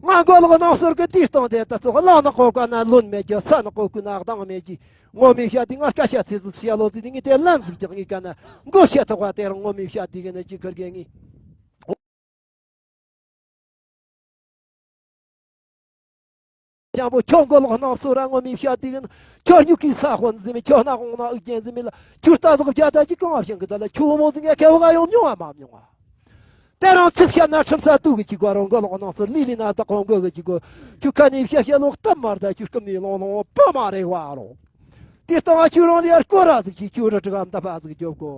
ང་མགོ་ལོག་སྣང་ཟུར་གི་དུས་སྟོང་དེ་ད་ཚོ་གླང་ནག་གོ་ཀ་ན་ལོན་མེད་ཀྱི། ས་ནག་གོ་ཀུ་ན་གདང་མེད་ཀྱི། ངོ་མི་བཤད་དེ་ང་སྐད་ཆ་ཚིག་ཟིག་བཤད་ལོ་ཟིག་ངས་དེ་ལན་ཟིག་ཀྱང་ངས་ག་ན་མགོ་བཤད་ཐོག་པ་དེ་རང་ངོ་མི་བཤད་དེ་གི་ནི་ཅི་ཁུར་གི་ངས། ཅང་པོ་ཁྱོད་མགོ་ལོག་སྣང་སོ་ར་ངོ་མི་བཤད་དེ་གི་ན། ཁྱོད་སྨྱུག་གི་ས་དཔོན་ཟིན་མི། ཁྱོད་སྣ་ཁོང་ན་ཨུ་རྒྱན་ཟིན་མི་ལ། ཁྱོད་རྟ་ཟོག་བརྒྱ་ད་ཅི་གང་བ་བྱིན་གི་ད་ལ། ཁྱོད་མོ་ཟིན་ངས་ཁེ་བ་ག་ཡོང་མྱོང་བ་མ་མྱོང་བ། དེ་རང་ཚིག་བཤད་ན་ཁྲིམས་ས་དུག་གི་ཅི་གོ་རང་མགོ་ལོག་སྣང་སོ་ལི་ལི་ན་ད་གོང་མགོ་གི་ཅི་གོ། ཁྱོད་ཁ་ནས་བཤད་བཤད་ལོག་གཏམ་མར་ད། ཁྱོད་སྐུ་ནས་ལོང་ལོང་བ་མ་རེད་བ་རོ། དེ་ལྟ་བ་ཁྱོད་རང་ལ་ཡར་སྐོར་ར་ཟིག་གིས་ཁྱོད་ར་དྲི་གམ་ད་པ་ཟིག་རྒྱོབ་གོ།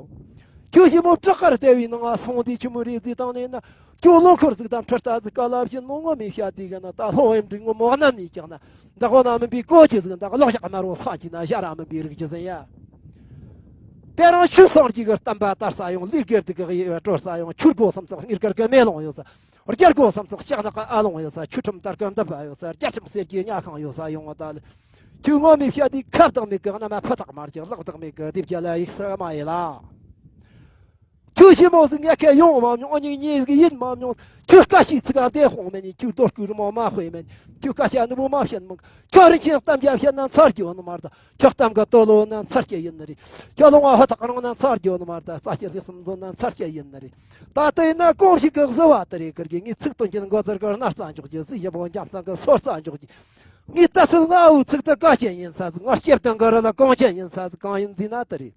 ཁྱོད་ཞི་མོ་བྲག་དཀར་ལྟེ་བའི་ནང་ང་སོང་དུས་ཆུ་མོ་རེ་ཟིག་བཏང་ནས་ན། ཁྱོད་ལོ་འཁོར་ཟིག་དང་ཁྲི་རྟ་ཟིག་ག་ལ་བཞིན་ནོ་ངོ་མི་བཤད་དུས་ག་ན། ད་ལྷོ་ཨེམ་འབྲིང་ངོ་མོ་རྣམ་གཉིས་ཀྱང་ན། འདི་ཁོ་ན་མིན་པའི་གོ་ཅི་ཟིག་འདི་ལོག་ཞག་དམར་བོ་ས་ཅི་ན་ཞ་ར་མིན་པའི་རིགས་ཅི་ཟིན་ཡ། དེ་རང་ཆུ་སོང་གི་གི་བསྟན་པ་དར་ས་ཡོང་། ལུས་སྒེར་དུ་གི་གཡས་པ་དཀྲོལ་ས་ཡོང་། ཆུ་སྒོ་གསུམ་ཚོགས་གཉེར་དཀར་གི་མེ་ལོང་ཡོད་ས། རྒྱལ་སྒོ་གསུམ་ཚོགས་ལྕགས་ལག་གི་ཨ་ལོང་ཡོད་ས། ཆུ་ཁྲིམས་དར་གི་འདི་པ་ཡོད་ས། རྒྱལ་ཁྲིམས་གསེར་གྱི་ཉ་ཁང་ཡོད་ས་ཡོང་བ་ད་ལ། ཁྱོད་ངོ་མི་བཤད་དུས་ཁ་བདག་མེད་གི་རྣ་མ་ཕུ་ཐག་མར་གྱི་ལག་བདག་མེད་གི་རྡེབ་རྒྱ་ལ་ཡིག་སྲ་མ་ཡི་ལ། ཁྱོད་ཞི་མོ་ཟིག་ངས་ཁས་ཡོང་མ་མྱོང་། ཨ་ཉིག་ཉིག་ཟིག་ཡིན་མ་མྱོང་། ཁྱོད་སྐད་ཤིག་ཚིག་ག་བདེ་དཔོང་མེད་ནི། ཁྱོད་རྡོ་སྐུ་རི་མོ་མ་དཔེ་མེད། ཁྱོད་སྐད་ཆ་ནུ་མོ་མ་བཤད་མོང་། ཁྱོད་རིན་ཆེན་གཏམ་རྒྱ་བཤད་ན་མཚར་རྒྱུ་ནི་མ་རེད། ཁྱོད་གཏམ་ག་ཏོ་ལོ་ན་མཚར་སྐྱེ་ཡིན་ནི་རེད། ཁྱོད་ལོང་བ་ཧ་ཐག་རང་ན་མཚར་རྒྱུ་ནི་མ་རེད། རྩ་ཆེ་ལེགས་སམ་འཛོམས་ན་མཚར་སྐྱེ་ཡིན་ནི་རེད། ད་ལྟ་ཡིན་ན་གོང་ཞིག་གི་བཟི་བ་དེ་རེད། ཁིར་གི་ངའི་ཚིག་དོན་གྱི་མགོ་ཟུར་གི་སྣ་རྩ་འཇོག་རྒྱུ། ཟི་ཞི་བོ་འཇམ་སང་གི་སོར་རྩ་འཇོག་རྒྱུ། ངས་ད་སུ་ང་འུ་ཚུགས་ད་ག་ཅན་ཡིན་ས་ཟིག་ང་སྐྱབས་དང་ག་ར་ལ་གང་ཅན་ཡིན་ས་ཟིག་གང་ཡིན་ཟིན་ན་ད་རེད།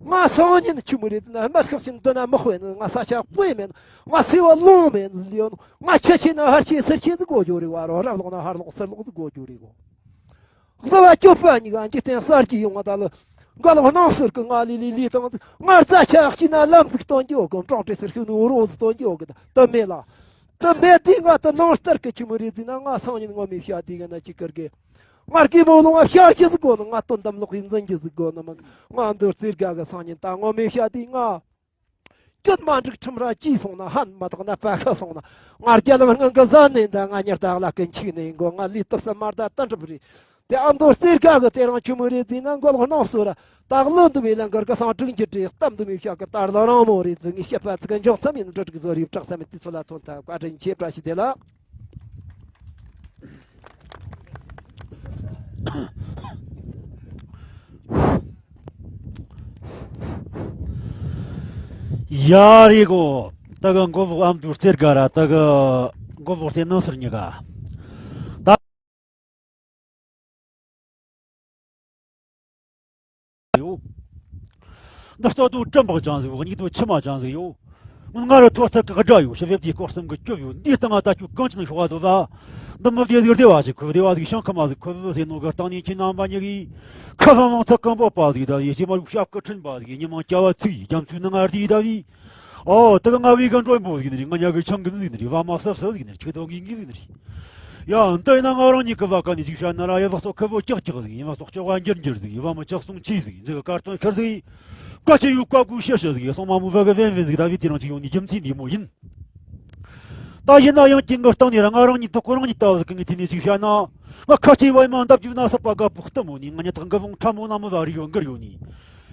ང་སང་ཉིན་ཆི་མོ་རེད་ཟེར་ན་དམག་ཤོག་ཆེན་འདི་ན་མི་དཔེ་ནི་ང་ས་ཆ་དཔེ་མེད་ང་སེ་བ་ལོང་མེད་ལིའོ་ང་ཆེ་ཆེ་ན་ཧར་ཆེ་སེར་ཆེ་ཟིག་གོ་རྒྱུ་རེད་བ་རོ་རབ་ལོག་ན་ཧར་ལོག་སེར་ལོག་ཟིག་གོ་རྒྱུ་རེད་གོ། གཟི་བ་སྐྱོབ་པ་གཉིས་ཀ་འཇིག་རྟེན་གསར་གྱི་ཡོང་བ་ད་ལ་འགལ་བ་སྣང་ཟེར་གི་ང་ལི་ལི་ལི་དང་ང་རྩ་ཆ་ཡག་ཅིག་ན་ལམ་ཟིག་སྟོན་རྒྱུ་གི་འབྲོང་བྲེ་ཟེར་ཤུ་ནུ་རོ་ཟིག་སྟོན་རྒྱུ་གི་ད་མེད་ལ། ད་མེད་དེ་ང་ད་ནང་ལྟར་གི་ཆི་མོ་རེད་ཟིན་ན་ང་སང་ཉིན་ངོ་མི་ཤ་དེ་གི་ན་ཅི་ཀིར་གི། ང་རྒན་མོ་ལོང་བ་ཤར་ཤི་ཟིག་གོ་ནི་ང་དོན་དམ་ལོག་ཡིན་འཛིན་གྱི་ཟིག་གོ་ནི་མ་ང་འདོད་རྩེ་དགའ་གི་སང་ཉིན་ད་ངོ་མི་ཤ་དེ་ང་སྐྱོད་མ་འགྲིག་ཁྲིམས་ར་ཅི་སོང་ན་ཧན་མ་དག་ན་པ་ཁ་སོང་ན་ང་རྒྱལ་ལ་ངང་གི་ཟ་ནས་འདི་ང་ཉེར་ད་ལ་ཀུན་ཆིག་ནས་ཡིན་གོ་ང་ལུས་སྟོབས་ས་མར་ད་ཏན་གྲུབ་རེད། དེ་ཨ་མདོ་རྩེ་དགའ་གི་དེ་རང་ཆུ་མོ་རེད་ཟིན་ན་མགོ་ལོག་སྣང་སོ་ར་སྟག་ལོ་འདུ་མི་ལ་མགར་གི་སང་དྲུག་འགྱུར་རེད་གཏམ་འདུ་མི་ཤ་གི་དར་ལ་རང་མོ་རེད་ཟིན་ངས་བཤད་པ་ཚིག་གི་འཇོག་མཚམས་ཡིན་འབྲུ་དྲུག་བཟོ་རིབ་དྲག་ས་མི་དེ་ཚོ་ལ་ཐོན་ཐབས་བཀའ་དྲིན་ཆེ་བཀྲ་ཤིས་བདེ་ལགས། ཡ་རེ་གོ། ད་གི་མགོ་བོ་ཨམ་དུ་རྩེར་དགའ་ར་ད་གི་མགོ་བོ་རྩེ་ནང་སར་ཉི་ག་ད་ཡོ། འདི་ལྟོ་དུ་གྲམ་པག་ཅང་ཟིག་ཡོ། གཉིད་དུ་མཆི་མ་ཅང་ཟིག་ཡོ། ང་རུ་ཐོ་ཐག་གི་དགྲ་ཡོ། ཞི་བདེ་སྐོར་གསུམ་གི་སྐྱོབ་ཡོ། འདིའི་སྟེང་ང་ད་ཁྱོད་གང་ཅི་ནས་ཤོག་བ་དོ་ད། འདི་མི་བདེ་ཟིག་བདེ་བ་ཟིག་ཁུ་བདེ་བ་ཟིག་ཤང་ཁ་མ་ཟིག་ཁུ་བཟོ་ཟེ་ནོ་གར་སྟེང་ནས་ཁྱི་རྣམ་པ་ཉི་གི། ཁ་ལྷང་ལྷང་ཚ་ཀམ་པོ་པ་ཟིག་ད་ཡི་ཞི་མ་རུ་ཤབ་ཀི་ཁྲིན་པ་ཟིག་ཉི་མ་སྐྱ་བ་ཚིག་རྒྱ་མཚོའི་ནང་ང་རྡི་ད་བི། ཨོ་ད་གི་ང་བི་གི་འགྲོན་པོ་ཟིག་ནི་རེད། ང་ཉག་གི་ཆང་གི་ཟིག་ནི་རེད། བ་མ་སབ་སབ་ཟིག་ནི་རེད། ཆིག་ཏོ་གི་གི་ཟིག་ནི་རེད། ཡ་འདི་ཡིན་ན་ང་རང་ཉིད་གི་བ་ཀ་ནི་ཅིག་བཤད་ན་ར་ཡ་བག་སོགས་ཁུ་བོ་ཀྱག་ཀྱག་ཟིག་ཡིན། བ་མ་ཅག་སོང་ཆི་ཟིག་ཡིན། ཟིག་བ་མ་ཅག་སོང་ཆི་ཟིག་ཡིན། ཟིག་གར་དོན་ཤར་ཟིག་ཡིན། བཀའ་ཆེ་ཡུ་བཀའ་དགུ་ཤེས་ཤེས་ཟིག་ཡིན། སོང་མ་མོ་བ་གི་བན་བན་ཟིག་ད་བི་དེ་རང་ཅིག་ཡོང་ནི་རྒྱུ་མཚན་འདི་མོ་ཡིན། ད་ཡིན་ན་ཡང་ཀྱིན་གི་སྟེང་ནས་ར་ང་རང་ཉིད་དུ་ཁོ་རང་ཉིད་ལྟ་བུ་ཟིག་གི་ངའི་དེ་ནས་ཅིག་བཤད་ན། ང་ཁ་ཆེ་བ་ཡི་མ་འདབ་རྒྱུ་ན་སྲིད་པ་དགའ་པོ་གཏི་མོ་ནི། ང་ཉིད་དག་གི་བོང་ཁྲ་མོ་ན་མི་བ་རི་ཡོད་འགུར་ཡོད་ནི།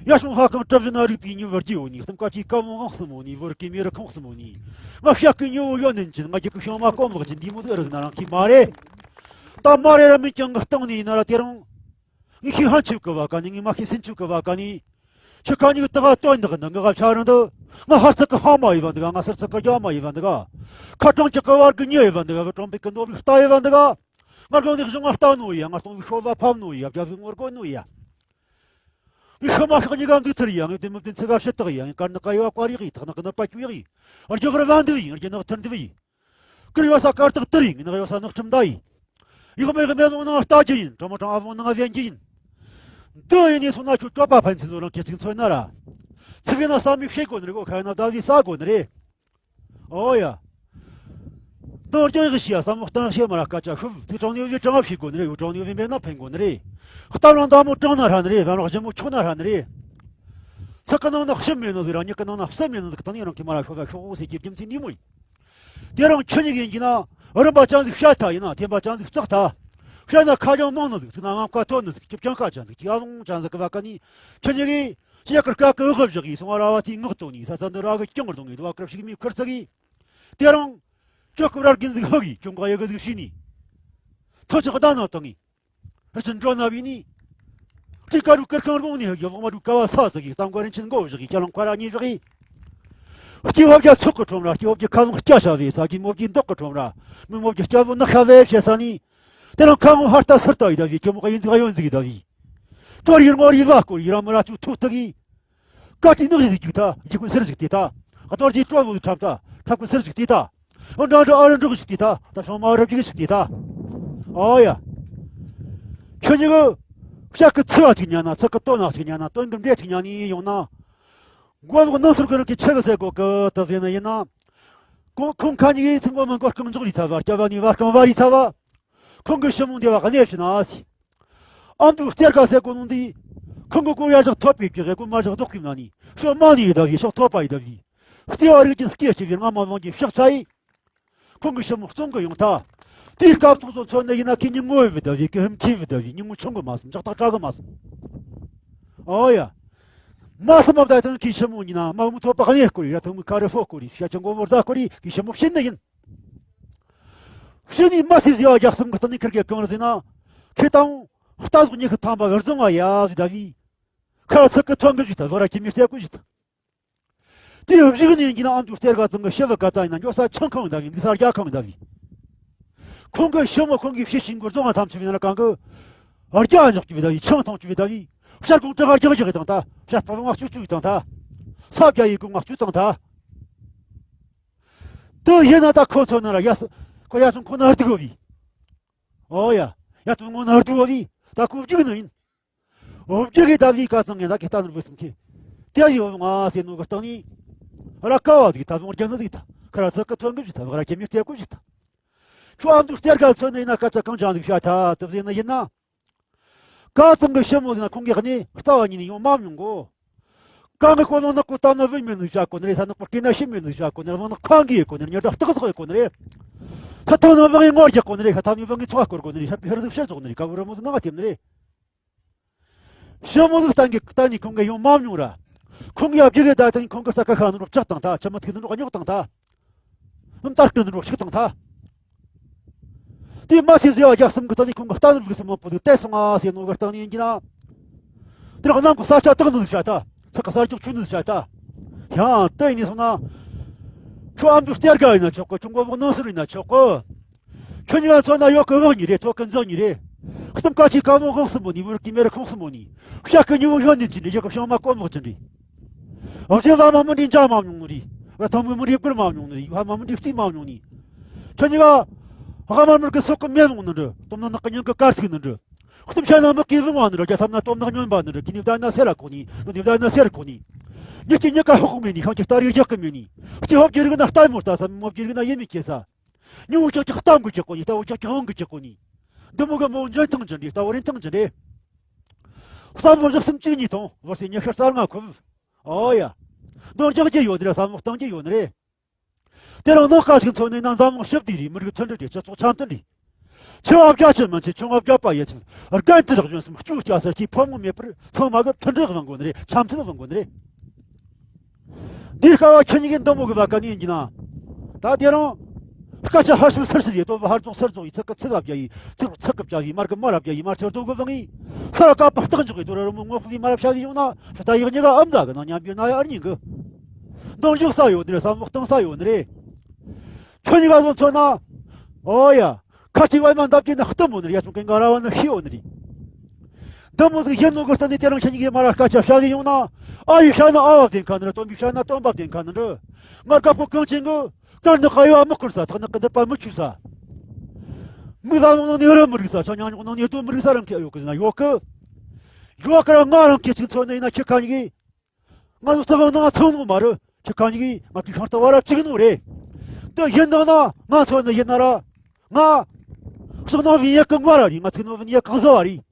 ཡ་ཤོང་ཧ་ཁང་གྲབ་བཞིན་ན་རིག་པའི་ཉི་བར་གྱི་ཡོད་ནི། གཏམ་ཀ་ཅིག་ཀ་བོང་ངང་སྲིན་མོ་ནི། བོར་གི་མེ་རི་ཁོང་སྲིན་མོ་ནི། ང་ཤ་ཀི་ཉོ་ཡོད་ནན་ཅིན། ང་རྒྱལ་ཁབ་བྱང་མ་གོམ་ལག་ཅིན་འདི་མོ་ཟིག་རི་ཟིག་ན་རང་ཁི་མ་རེད། ད་མ་རེད་ར་མིན་ཀྱང་གི་སྟེང་ནས་ཡིན་ན་ར་དེ་རང་། ངས་ཤི་ཧན་ཆུ་གི་བ་ཀ་ནི། ངས་མ་ཤི་སིན་ཆུ་གི་བ་ཀ་ནི། ཁྱི་ཁ་ཉིག་ཏི་ག་སྟོན་འདི་གི་འདི་ང་ག་ཆ་རང་འདི། ང་ཧ་ཚིག་གི་ཧ་མ་ཡི་བ་འདི་ག་ང་སར་ཚིག་གི་རྒྱ་མ་ཡི་བ་འདི་ག་ཁ་གྲང་ཅིག་གི་བར་གི་ཉེ་ཡི་བ་འདི་ག་བུ་གྲོང་པའི་གི་ནོར་བུ་ལྟ་ཡི་བ་འདི་ག་ང་རྒན་འདི་གཞུང་ང་ལྟ་ནོ་ཡ། ང་སྟོང་བའི་ཤོ་བ་ཕམ་ནོ་ཡ། རྒྱ་བཟོའི་ངོ་རྒོལ་ནོ་ཡ། ངའི་ཤི་མ་ཤག་ཉི་ག་འདུག་ཚར་ཡ། ངའི་དེ་མི་བདེན་ཚིག་ག་ཕྱི་ཐག་ཡ། ངའི་དཀར་ནག་ག་ཡོ་བ་བཀར་ཡག་ཡི། ཐག་ནག་གི་ནག་པ་བཅུག་ཡག་ཡི། རྒྱ་གར་བ་འདུག་ཡི། རྒྱ་ནག་ཐུར་འདུག་ཡི། ཀིར་ཡོད་ས་དཀར་ཐག་དིར་ཡིན། ནག་ཡོད་ས་ནག་ཁྲིམས་ཟླ་ཡིན། ཡག་མེད་གི་མེ་ལོང་ནང་ལྟ་རྒྱུ་ཡིན། གྲོ་མོ་གྲང་ཨ་བོང་ནང་བཟན་རྒྱུ་ཡིན། འདི་ཡིན་ནས་སོང་ན་ཁྱོད་སྐྱོབ་པ་ཕན་ཚུན་ཚོ་རང་གི་ཚིག་མཚོན་ན་ར། ཚིག་ཡིན་ན་བསམ་མི་ཤེས་དགོས་ནི་རེད་གོ། ཁ་ཡིན་ན་ཟླ་བཟའི་ས་དགོས་ནི་རེད། ཨོ་ཡ། འདི་རྒྱུ་ཡག་ཤི་ཡ་བསམ་བློ་གཏང་ཤེས་མ་ར་སྐད་ཆ་ཤོད། ཚིག་དྲང་ནས་བཟའི་དྲང་ཤེས་དགོས་ནི་རེད། ཡོད་དྲང་ནས་བཟའི་མེད་ན་ཕན་དགོས་ནི་རེད། གཏམ་རང་མདའ་མོ་དྲང་ན་ཧྲ་ནི་རེད། བན་རང་ཞིབ་མོ་ཆོག་ན་ཧྲ་ནི་རེད། ཚིག་གི་ནང་ན་ཤི་མེད་ནི་ཟིག་ར་མྱིག་གི་ནང་ན་བསུ་མེད་ནི་ཟིག་གི་སྟེང་ནས་རང་གི་མ་ར་ཤོད་ས་ཤོག་ཟེར་གྱི་རྒྱུ་མཚན་འདི་མོ་ཡིན། དེ་རིང་ཁྱེད་གཉིས་ཀྱིས་ཡིན་གྱི་ན་རིམ་པ་ཅན་ཟིག་བཤད་ཐལ། ཡིན་ན་ཐེམ་པ་ཅན་ཟིག་བརྩེགས་ཐལ། བཤད་ན་ཁ་རྒྱང་མང་ནི་ཟིག་ཚིག་ན་རྔམ་ཁ་མཐོ་ནི་ཟིག་སྐྱིབ་ཅང་ཁ་ཅན་ཟིག་སྐྱིད་ཨ་ལོང་ཅན་ཟིག་གི་བ་ཀ་ནི། ཁྱེད་གཉིས་ཀྱིས་ཤི་ཡ་ཀིར་ཀ་ཀི་འུ་གི་བཞག་གིས་སོང་བ་ར་བ་དེའི་ངག་ཏོ་ནི་ས་ཚ་འདི་ར་གི་ཀྱང་རྡུང་ངེ་དུ་བ་ཀིར་ཞིག་མི་ཁུར་ཚ་གིས། དེ་རིང་ཁྱོད་ཀི་ར་རྒན་ཟིག་ཧུ་གིས་ཁྱོད་འགག་ཡ་གི་ཟིག་ཤི་ནི། ཐོ་ཅག་ད་ན་ཏང་ངི། ཧྲི་ཆིན་འགྲོ་ན་བི་ནི། ཅི་ཀ་རུ་ཀིར་ཁང་རུང་ནི་ཧ་གི་ལོག་མ་རུ་ཀ་བ་ས་ཟིག་གིས་གཏམ་ཀ་རིན་ཆེན་མགོ་བཞག་གིས་ཀྱ་ལང་ཁ་ར་ཉི་བཞག་གིས། སྐྱེ་བ་བརྒྱ་ཚོགས་ཀྱི་ཁྲོམ་ར། སྐྱེ་བ་བརྒྱ་ཁ་ལོང་སྐྱ་ཤ་བའི་ས་གི་མོ་བརྒྱའི་མདོག་གི་ཁྲོམ་ར། མི་མོ་བརྒྱ་སྐྱ་བོ་ནག་ཤ་བའི་བྱེད་ས་ནི། དེ་རང་ཁ་ངོ་ཧར་ལྟ་ཚུར་ལྟ་ཡི་ད་བི་ཀྱི་མོ་ཀ་ཡིན་ཟིག་ཡོན་ཟིག་ཡི་ད་བི། ཀྲོར་ཡིར་ངོར་ཡི་བ་སྐོར་ཡི་ར་མི་ར་ཅུ་ཐུག་ཐུག་གིས། ཀ་ཏི་ནག་ཞིག་ཅིག་ད་ཇི་ཀུན་སེར་ཞིག་དེ་ད། གཏོར་གྱི་སྤྲོ་བོ་ཁྲབ་ད་ཁྲབ་ཀུན་སེར་ཞིག་དེ་ད། འོ་འདྲ་འདྲ་ཨ་རུ་འབྲུག་ཞིག་དེ་ད། ད་ཤོང་མ་རབ་ཅིག་ཞིག་དེ་ད། ཨོ་ཡ། ཁྱོད་གཉིས་ཀྱི་ཤག་གི་ཚི་བ་ཅིག་ཉན་ན་ཚི་གི་ལྟོ་ནག་ཅིག་ཉན་ན་སྟོན་གི་འབྲས་ཅིག་ཉན་ནི་ཡོང་ན། མགོ་ལོག་ནང་ཟུར་གི་རང་གི་ཆི་གི་ཟེར་གོ་གི་ད་ཟེར་ན་ཡིན་ན། ཁོང་ཁོང་ཁ་གཉིས་ཀྱི་ཚི་མགོ་མི་མགོ་རྐང་འཇོག་རི་ཚ་བ་སྐྱ་བ་ནི་བ་རྐང་བ་རི་ཚ་བ། ཁོང་གི་ཞི་མོ་འདི་བ་གནས་ཕྱི་ན་ཟེར། ཨ་མདོའི་གཏེར་ཁ་ཟེར་གོ་ནོ་འདི། ཁོང་གི་གོ་ཡ་བཞག་ཐོབ་པའི་གི་གོ་མ་བཞག་ལྡོག་གི་ན་ནི་ཤོག་མ་ནི་ཡི་ད་བི་ཤོག་ཐོབ་པ་ཡི་ད་བི། ལྟེ་བ་རིགས་ཀྱི་སྐད་ཅིག་བི་རྔ་མ་ལོང་གི་ཕྱག་ཚ་ཡི། ཁོང་གི་ཞི་མོ་གཙང་གི་ཡོང་ཐ། དེའི་སྐབས་ཐོག་ཚོ་མཚོན་ནི་ཡིན་ན་ཁི་ཉིན་ངོ་བི་ད་བི་ཀི་ཧམ་ཁི་བི་ད་བི་ཉིན་ངོ་ཆུང་གི་མ་སོང་ཇག་ཐག་དྲག་གི་མ་སོང་། ཨོ་ཡ། མ་སོང་མ་བདག་ཐང་ཁི་ཞི་མོ་ཉི་ན་མ་མུ་ཐོབ་པ་གནས་སྐོར་ཡི་ར་ཐང་མུ་ཁ་རི་ཧོ་སྐོར་ཡི་ཤ་ཆང་མགོ་བོར་ཟ་སྐོར་ཡི་ཁི་ཞི་མོ་ཤི་ནི་ཡིན། ཕྱི་ནས་མ་སྲིད་ཟེར་བ་རྒྱག་གསུམ་གི་རྩ་ནས་ཁིར་གེ་གང་རེད་ཟེར་ན། ཁེ་དང་། རྟ་ཟོག་ཉི་ཁི་ཐང་པ་གི་རྫོང་བ་ཡ་ཟེར་ད་བི། ཁ་ཚིག་གི་ཐོན་གི་བཞི་ད་ལོ་ར་ཁྱི་མི་རྩེ་གི་བཞི་ད། དེ་བཞི་གི་ནས་ཡིན་གྱི་ན་ཨ་མདོའི་གཏེར་ཁ་ཚང་གི་ཤི་བ་ག་ད་ཡིན་ན་འགྱོ་ས་ཆང་ཁང་ད་བི་འདུག་ས་རྒྱ་ཁང་ད་བི། ཁོང་གི་ཞི་མོ་ཁོང་གིས་བཤད་བཞིན་གྱི་རྫོང་ང་ཐམས་ཅད་ཡིན་ན་གང་གི་རྒྱ་འཇོག་རྒྱུ་བའི་ད་ཡི་ཆང་འཐུང་རྒྱུ་བའི་ད་ཡི་ཤར་གོང་དྲི་ང་རྒྱག་རྒྱག་དང་ད་ཤར་སྤོ་ལོང་ང་བཅུག་བཅུག་དང་ད་ས་བརྒྱ་ཡི་གོང་ང་བཅུག་དང་ད། དེ་ཡིན་ན་ད་ཁོ་ཚོ་ན་ར་ཡ་ས་ཁོ་ཡ་སོང་ཁོ་ན་ར་དུག་བི། ཨོ་ཡ། ཡ་ཏུ་ངོ་ན་ར་དུག་བི། ད་ཁོ་བཅུག་ནི་ཡིན། འོ་བརྒྱུད་གི་ད་བི་ཀ་ཚང་ངེ་ད་ཀི་ལྟ་ནོར་བུ་སུམ་ཁེ། དེ་ཡི་འོ་ང་སེ་ནོ་གི་སྟེང་ནི། ར་ཀ་བ་ཟིག་ད་བཟུང་རྒྱ་ནི་ཟིག་ད་ཁ་ར་ཚ་ཀི་ཐོན་གི་བཞི་ད་བ་ར་ཀེ་མི་སྟེ་གི་བཞི་ད། ཁྱོད་ཨ་མདོ་སྟེར་ག་ཚོད་ནི་ཡིན་ན་སྐད་ཆ་གང་ཅང་ཟིག་བཤད་ད་དེ་ཟིག་ནི་ཡིན་ན། ཀ་ཚང་གི་ཞི་མོ་ཟིག་ན་ཁོང་གི་གནས་རྩ་བ་ཉིད་ནས་ཡོང་མ་མྱོང་གོ། གང་གི་ཁོ་ལོང་ནག་པོ་ལྟ་ན་བུད་མེད་ནི་བྱ་གོ་ནི་རེད། ས་ནག་པོ་སྐེ་ན་ཤི་མེད་ནི་བྱ་གོ་ནི་རེད། ལོང་ནག་ཁང་གི་ཡེ་གོ་ནི་རེད། ཉི་ཟླ་སྟག་ཟོག་ཡེ་གོ་ནི་རེད། ས་ཐང་ན་བང་ངི་ངོ་རྒྱག་གོ་ནི་རེད། ཤ་ཐང་ནི་བང་ངི་ཚོགས་གོར་གོ་ནི་རེད། ཤ་པི་ཧར་ཟིག་ཕྱིར་ཟོག་ནི་རེད། ཀ་བུ་ར་མོ་ཟིག་ནང་ང་ཐེབས་ནི་རེད། ཞི་མོ་ཟིག་གཏན་གི་གཏན་ནི་ཁོང་གི་ཡོང་མ་མྱོང་ར། ཁོང་གི་ཡ་བརྒྱུད་གི་ད་ཐེངས་ཁོང་གི་ས་ཀ་ཁ་ནི་རོ་ཕྱག་དང་ད་ཆ་མ་ཐིག་ནི་རོ་རྙོག་དང་ད། ནམ་ལྟར་སྐྲུན་རོ་ཞིག་དང་ད། དེ་མ་སེ་ཟེ་བ་རྒྱ་གསུམ་གི་ད་ནི་ཁོང་གི་རྟ་ནི་ལུག་སི་མང་པོ་ཟིག་བལྟས་སོང་ང་སེ་ནོ་གི་རྟ་ནི་ཡིན་གྱི་ན། དེར་གནམ་གི་ས་ཆ་དག་ནི་བྱ་ད། ཚག་གི་ས་ལྕོག་ཆུ་ནི་བྱ་ད། ཡང་དེ་ཡིན་སོང་ན། ཁྱོད་ཨ་མདོ་སྟེར་ག་ཡིན་ན་ཆོག་གི། ཁྱོད་མགོ་བོ་ནང་སུ་ཡིན་ན་ཆོག་གི། ཁྱོད་གཉིས་ཀ་མཚོན་ན་ཡོད་གི་བག་ཉིད་རེད། ཐོག་གི་འཛག་ཉིད་རེད། གཏམ་ཁ་ཆེ་ཁ་མོ་གོང་སུ་མོ་ནི་བུར་གི་མེ་རི་ཁོང་སུ་མོ་ནི། ཤ་གི་ཉི་བོ་ཡོད་ནི་ཅི་འདྲ་ཡོད་གི་བྱང་མ་ཀོ་མོག་ཅི་འདྲ། རྗེ་བླ་མ་མི་འདྲའི་འཇའ་མ་མྱོང་ནི་རེད། བ་ཐང་མི་མི་འདྲའི་བཀུར་མ་མྱོང་ནི་རེད། ཡུ་ཧ་མ་མི་འདྲའི་རྩིས་མ་མྱོང་ནི། ཁྱོད་གཉིས་ཀ་ཧ་མ་མི་གི་སོག་གི་མེ་ལོང་ནི་འདྲ། སྟོབས་ན་ནག་གི་ཉིན་གི་དཀར་ཚིག་ནི་འདྲ། གཏམ་བཤད་ན་མི་གི་བཟང་བ་ནི་འདྲ། རྒྱ་ཐམ་ན་སྟོབས་ནག་སྨྱོན་པ་ནི་འདྲ། ཁྱི་ནི་བདའ་ན་སེར་ར་ཁོ་ནི། ནི་ནི་བདའ་ན་སེར་ཁོ་ནི། ཉི་སྐྱི་ཉི་ཀ་ཧོག་མེ་ནི་ཤང་གི་སྟ་རི་རྒྱག་གི་མེ་ནི། སྐྱི་ཧོབ་ཀྱི་རིག་ན་ལྟད་མོ་ལྟ་ས། མོ་ཀྱི་རིག་ན་ཡེ་མི་སྐྱེ་ས། ཉི་འུ་ཅག་ཅག་གཏམ་གི་ཅག་གོ་ནི། རྟ་འུ་ཅག་ཅག་ཧང་གི་ཅག་གོ་ནི། འདི་མོ་གི་མོ་འཇོན་ཐང་ཅན་རེད། རྟ་བོ་རིན་ཐང་ཅན་རེད། བསམ་བློ་བཞག་གསུམ་གཅིག་གཉིས་ཐོང་བར་སེ་ཉི་ཤར་གསར་ང་ཁུབ། ཨོ་ཡ། འདོན་རྒྱག་རྒྱུ་ཡོད་ནི་རེད། བསམ་བློ་གཏང་རྒྱུ་ཡོད་ནི་རེད། དེ་རིང་ནང་ཁ་ཞིག་མཚོན་ནས་ན་འཛམ་གླིང་ཞི་བདེ་རེད། མི་རིགས་མཐུན་སྒྲིལ་རེད། སྤྱི་ཚོགས་འཆམ་མཐུན་རེད། ཆེ་བ་བརྒྱ་ཆེ་མིན་ཆེ། ཆུང་བ་བརྒྱ་པ་ཡེ་ཆེ། རྒན་དེ་དག་གཞོན་གསུམ་སྐྱུག་སྐྱ་སར་གྱི་ཕོ་མོ་མེད་པར་ཚང་མ་གི་མཐུན་སྒྲིལ་དབང་དགོས་ནི་རེད། འཆམ་མཐུན་དབང་དགོས་ནི་རེད། འདིའི་སྐབས་ཁྱེད་གཉིས་ཀྱིས་འདི་མོ་གི་བ་ཀ་ནས་ཡིན་གྱི་ན། ད་དེ་རིང་སྐད་ཆ་ཧར་ཤུལ་ཚུར་ཤུལ་ཡེ། དོ་བ་ཧར་རྫོགས་ཚུར་རྫོགས་ཡེ། ཚིག་གི་ཚིག་ག་བརྒྱབ་ཡེ། ཚིག་ཚིག་གི་བརྒྱབ་ཡེ། མར་གི་མར་བརྒྱབ་ཡེ། མར་ཆེར་དོ་གི་བང་ཡེ། ས་ར་ཀ་པ་སྟག་འཇོག་གི་དོ་ར་རི་མོ་ངོ་ཕུག་གི་མར་བྱ་གི་ཡོང་ན། ཤ་ད་ཡིག་གཉིས་ཀ་ཨམ་ཟ་གི་ནང་མཉམ་འབྱོར་ན་ཡ་ཨར་ཉིན་གི། འདང་རྒྱག་ས་ཡོད་ནི་རེད། བསམ་བློ་གཏང་ས་ཡོད་ནི་རེད། ཁྱོད་གཉིས་ཀ་བཟོ་མཚོན་ན། ཨོ་ཡ། ཁ་ཅིག་བ་མ་འདབ་ཀྱི་ནི་གཏུམ་མོ་ནི་རེད། ཡ་ཆུང་གི་ང་ར་བ་ནི་ཤི་ཡོད་ནི་རེད། འདི་མོ་ཟིག་ཡིན་ནོ་གི་རྩ་ནས་དེ་རིང་ཁྱེད་གཉིས་ཀྱིས་མ་ར་སྐད་ཆ་བཤད་གི་ཡོང་ན། ཨ་ཡི་བཤད་ན་ཨ་བ་བདེན་ཁ་ནི་རེད། སྟོན་པའི་བཤད་ན་སྟོན་པ་བདེན་ཁ་ནི་རེད། ང་དགའ་པོ་གང་ཅན་གི། དཀར་ནག་གཡོ་བ་མི་འཁོར་ས། ཐག་ནག་གི་འདི་པ་མི་ཆུ་ས། མི་ལ་ལོང་ནང་ནས་རི་མི་རིག་ས། ཆ་ཉག་ཉོག་ནང་ནས་རྡོ་མི་རིག་ས། རང་ཁྱེད་ཡོད་གི་ཟེར་ན་ཡོད་གི། ཡོད་གི་ར། ང་རང་ཁྱེད་ཅིག་མཚོན་ནས་ཡིན་ན་ཁྱེད་ཁ་ཉིག་གི། ང་ཚོ་རྩ་བ་ནང་ཚང་ནོ་མ་རེད། ཁྱེད་ཁ་ཉིག་གི་ང་དུས་ཤང་ལྟ་བ་ར་གཅིག་ནོ་རེད། དེ་ཡིན་དང་ན་ང་མཚོན་ནས་ཡིན་ན་ར། ང་ཕྱག་ནང་བིན་ཡ་གང་བ་ར་རེད། ང་ཚིག་ནང་བིན་ཡ་གང་བཟོ་བ་རེད།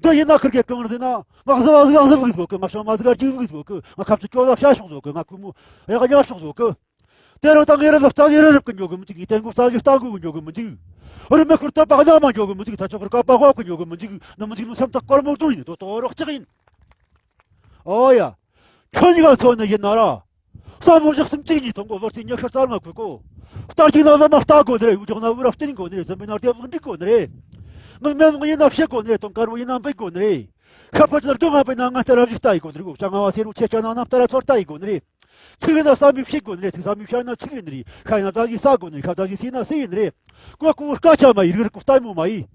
འདི་ཡིན་ན་ཁིར་གེ་གང་རེད་ཟེར་ན། ང་བཟོ་བ་ཟིག་ཨང་ཟིག་བུག་ཟོ་གི། ང་ཤོ་མ་ཟིག་ཨར་ཅིག་བུག་ཟོ་གི། ང་ཁབ་ཆུ་ཅོ་ལ་བྱ་ཤོག་ཟོ་གི། ང་ཁུ་མོ་ཡག་ཉར་ཤོག་ཟོ་གི། དེ་རིང་ད་ངེ་ར་ལ་རྩ་ཡེ་ར་རབ་གི་འཇོག་གི་མི་འཇུག་ངེ་ཏན་གོ་རྩ་ཡེ་རྟ་གོ་གི་འཇོག་གི་མི་འཇུག་རི་མེ་ཁུར་ད་པག་ན་མ་འཇོག་གི་མི་འཇུག་ད་ཆོག་གི་ཀ་པ་ཧོ་གི་འཇོག་གི་མི་འཇུག་ནམ་འཇུག་ནུ་སེམས་ཐག་སྐོར་མོ་དུ་ཡིན་དོ་དོ་རོགས་ཅིག་ཡིན། ཨོ་ཡ། ཁྱོད་གཉིས་ཀ་མཚོན་ནས་ཡིན་ན་ར། བསམ་བློ་བཞག་གསུམ་གཅིག་གཉིས་ཐོང་གོ། བར་སེ་ཉི་ཤར་གསར་ང་ཁུ་གོ། རྟ་རྒྱུག་ན་བླ་མ་ལྟ་དགོས་ནི་རེད། འུ་ཅག་ན་འུ་ར་བསྟེན་དགོས་ནི་རེད། འཛམ་བུའི་ནང་བདེ་བླག་འགྲིག་དགོས་ནི་རེད། ངས་མེ་ལོང་ཡིན་ན་བཤད་དགོས་ནི་རེད། དོང་དཀར་བོ་ཡིན་ན་འབུད་དགོས་ནི་རེད། ཤ་ཕོ་ཅི་ལ་སྒོ་ང་བུད་ན་ང་ལྟར་རབ་ཞིག་ལྟ་ཡི་དགོས་ནི་རེད། བྱ་ང་བ་སེར་བོ་ཆེ་ཆ་ན་ནམ་ལྟར་ཚོར་ལྟ་ཡི་དགོས་ནི་རེད། ཚིག་ཡིན་ན་བསམ་པའི་བཤད་དགོས་ནི་རེད། ཚིག་བསམ་པའི་བཤད་ན་ཚིག་ཡིན་ནི་རེད། ཤ་ཡིན་ན་བདག་གིས་ཟ་དགོས་ནི་རེད། ཤ་བདག་གིས་ཟོས་ན་ཟས་ཡིན་ནི་རེད། གོ་ཀུ་སྐད་ཆ་མ་ཡིན། རིག་རིག་གུ་ལྟད་མོ་མ་ཡིན།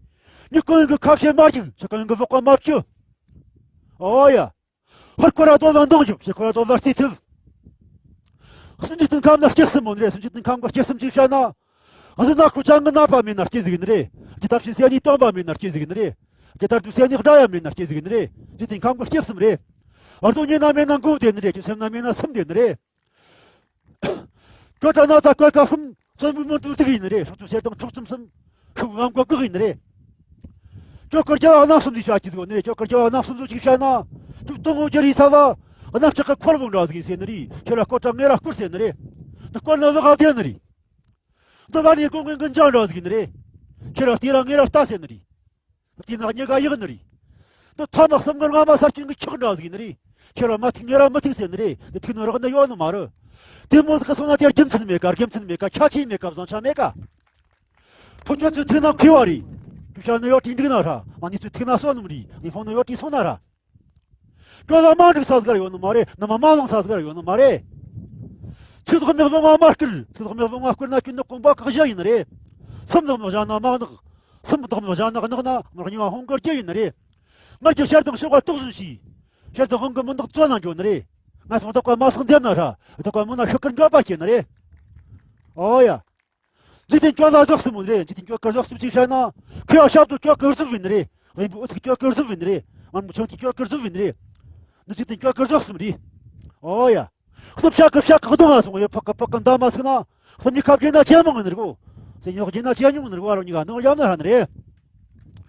མྱི་གང་ཡིན་གི་ཁ་བཤད་མ་རྒྱུག་ཆི་གང་ཡིན་གི་ལོག་པ་མ་བཅུ། ཨོ་ཡ། ཧར་ཁོ་ར་དོ་ལ་འདང་རྒྱུག་ཕྱི་ཁོ་ར་དོ་ལ་རྩིས་ཐུབ། སུན་ཅི་ཏིན་ཁམ་ན་སྐྱེ་གསུམ་མོ་ནི་རེད། སུན་ཅི་ཏིན་ཁམ་གི་སྐྱེ་གསུམ་ཅིག་བཤད་ན། ཨ་ཟི་ན་ཁུ་ཆང་གི་ནག་པ་མེད་ན་སྐྱེ་ཟིག་ནི་རེད། ཇི་ལྟར་ཕྱི་སེ་ནི་སྟོན་པ་མེད་ན་སྐྱེ་ཟིག་ནི་རེད། ཇི་ལྟར་དུ་སེ་ནི་དགྲ་ཡ་མེད་ན་སྐྱེ་ཟིག་ནི་རེད། ཇི་ཏིན་ཁམ་གི་སྐྱེ་གསུམ་རེད། ཨ་རྡོ་ཉེ་ན་མེད་ན་མགོ་བདེ་ནི་རེད། ཇི་སེམས་ན་མེད་ན་སེམས་བདེ་ནི་རེད། ཁྱོད་ཀྱི་ན་ཚ་གོས་ཁ་གསུམ་བཙན་པོའི་མི་འདུག་ཟིག་ཡིན་ནི་རེད། སྲོག་ཆགས་ཤེར་དང་ཕྲུག་གསུམ་གསུམ་ཤུགས་ལམ་གོ་གི་ཡིན་ནི་རེད། ཁྱོད་ཀྱི་རྒྱལ་བ་རྣམ་གསུམ་འདི་བྱ་ཀྱི་ཟིག་ཡོད་ནི་རེད། ཁྱོད་ཀྱི་རྒྱལ་བ་རྣམ་གསུམ་འདུག་ཅིག་བཤད་ན། ཁྱོད་སྟོང་འོ་རྒྱ་རི་ས་ལ་གནམ་ལྕགས་ཀྱི་འཁོར་ལོ་འདྲ་ཟིག་ཡིན་ཟེར་ནི་རེད། ཁྱེད་ལ་སྐོར་དྲ་ངེ་ར་སྐོར་ཟེར་ནི་རེད། འདི་སྐོར་ན་ལོ་ག་བདེ་ནི་རེད། འདི་བར་ནས་ཀོང་ཀོང་གི་འཇང་འདྲ་ཟིག་ཡིན་ནི་རེད། ཁྱེད་ལ་ལྟས་ར་ངེ་ར་ལྟ་ཟེར་ནི་རེད། དེ་ན་ཉི་ག་ཡག་ནི་རེད། འདི་ཐ་མག་གསུམ་གི་རྔ་མ་སར་ཅུང་གི་ཁྱག་འདྲ་ཟིག་ནི་རེད། ཁྱེད་ར་མ་ཐིག་ངེ་ར་མི་ཐིག་ཟེར་ནི་རེད། འདི་ཐིག་ནི་རག་ནི་ཡོད་ནི་མ་རེད། དེ་མོ་ཟིག་གི་སོང་ན་དེར་རྒྱུ་མཚན་མེད་ཀ། རྒྱུ་མཚན་མེད་ཀ། ཁྱད་ཆོས་མེད་ཀ། བཟང་ཆ་མེད་ཀ། ཕུ་ཆོད་ཚོས་ཐིག་ན་མཁས་བ་རེད། དུ་ཤ་ནི་ཡོད་དྲིན་འགྲིག་ན་ར། མ་ནི་ཚོས་ཐིག་ན་སོ་ནམ་རེད། ནི་ཧོང་ནི་ཡོད་དྲིན་སོང་ན་ར། ཁྱོད་ལ་མ་འགྲིག་ས་ཟིག་ར་ཡོད་ནི་མ་རེད། ནི་མ་མ་ལོང་ས་ཟིག་ར་ཡོད་ནི་མ་རེད། ཚིག་ཐོག་མེད་བཟང་བ་མ་བསྐུར། ཚིག་ཐོག་མེད་བཟང་བ་བསྐུར་ན་ཁྱོད་ནི་གོམ་པ་བཀག་བཞག་ཡིན་ནི་རེད། སུམ་བདག་མི་བཞག་ན་དམག་ནག་སུམ་བདག་མི་བཞག་ན་གནག་ན་མི་རྙིང་བ་ཧོང་གི་རྒྱུ་ཡིན་ནི་རེད། ངར་གྱི་ཤར་དང་ཕྱོགས་ཀ་དོགས་ཟིན་ཤི། ཤར་དང་ཧོང་གི་མི་འདག་བཙོན་ན་འགྱོ་ནི་རེད། ང་སོང་དག་པ་མ་སོང་འདེམས་ན་ཧྲ། དག་པ་མི་ན་ཤི་ཀར་འགབ་པ་སྐྱེ་ནི་རེད། ཨོ་ཡ། འཇིག་རྟེན་སྐྱོ་ལ་ཟག་སུ་མོ་ནི་རེད། འཇིག་རྟེན་སྐྱོ་ཀར་ཟག་སུ་ཅིག་བཤད་ན། ཁོས་ཞབས་ཏུ་སྐྱོ་ཀར་ཟུག་བིན་ནི་རེད། བློན་པོ་ཨུ་ཚུགས་སྐྱོ་ཀར་ཟུག་བིན་ནི་རེད། ང་མི་ཆང་གི་སྐྱོ་ཀར་ཟུག་བིན་ནི་རེད། འདི་འཇིག་རྟེན་སྐྱོ་ཀར་ཟག་སུ་མི་རེད། ཨོ་ཡ། སུ་ཕྱག་གི་ཕྱག་གི་གདོང་ང་སོང་ཡོད་ཕག་གི་ཕག་གི་མདའ་མ་ཟིག་ན། སུ་མྱི་ཁ་བརྒྱན་ན་ཇེ་མང་ནི་རེད་གོ། སུ་ཉོག་བརྒྱན་ན་ཇེ་ཉུང་ནི་རེད་གོ། ཨ་རོ་གཉིས་ཀ་ནང་ཡམ་ན་ཧ་ནི་རེད།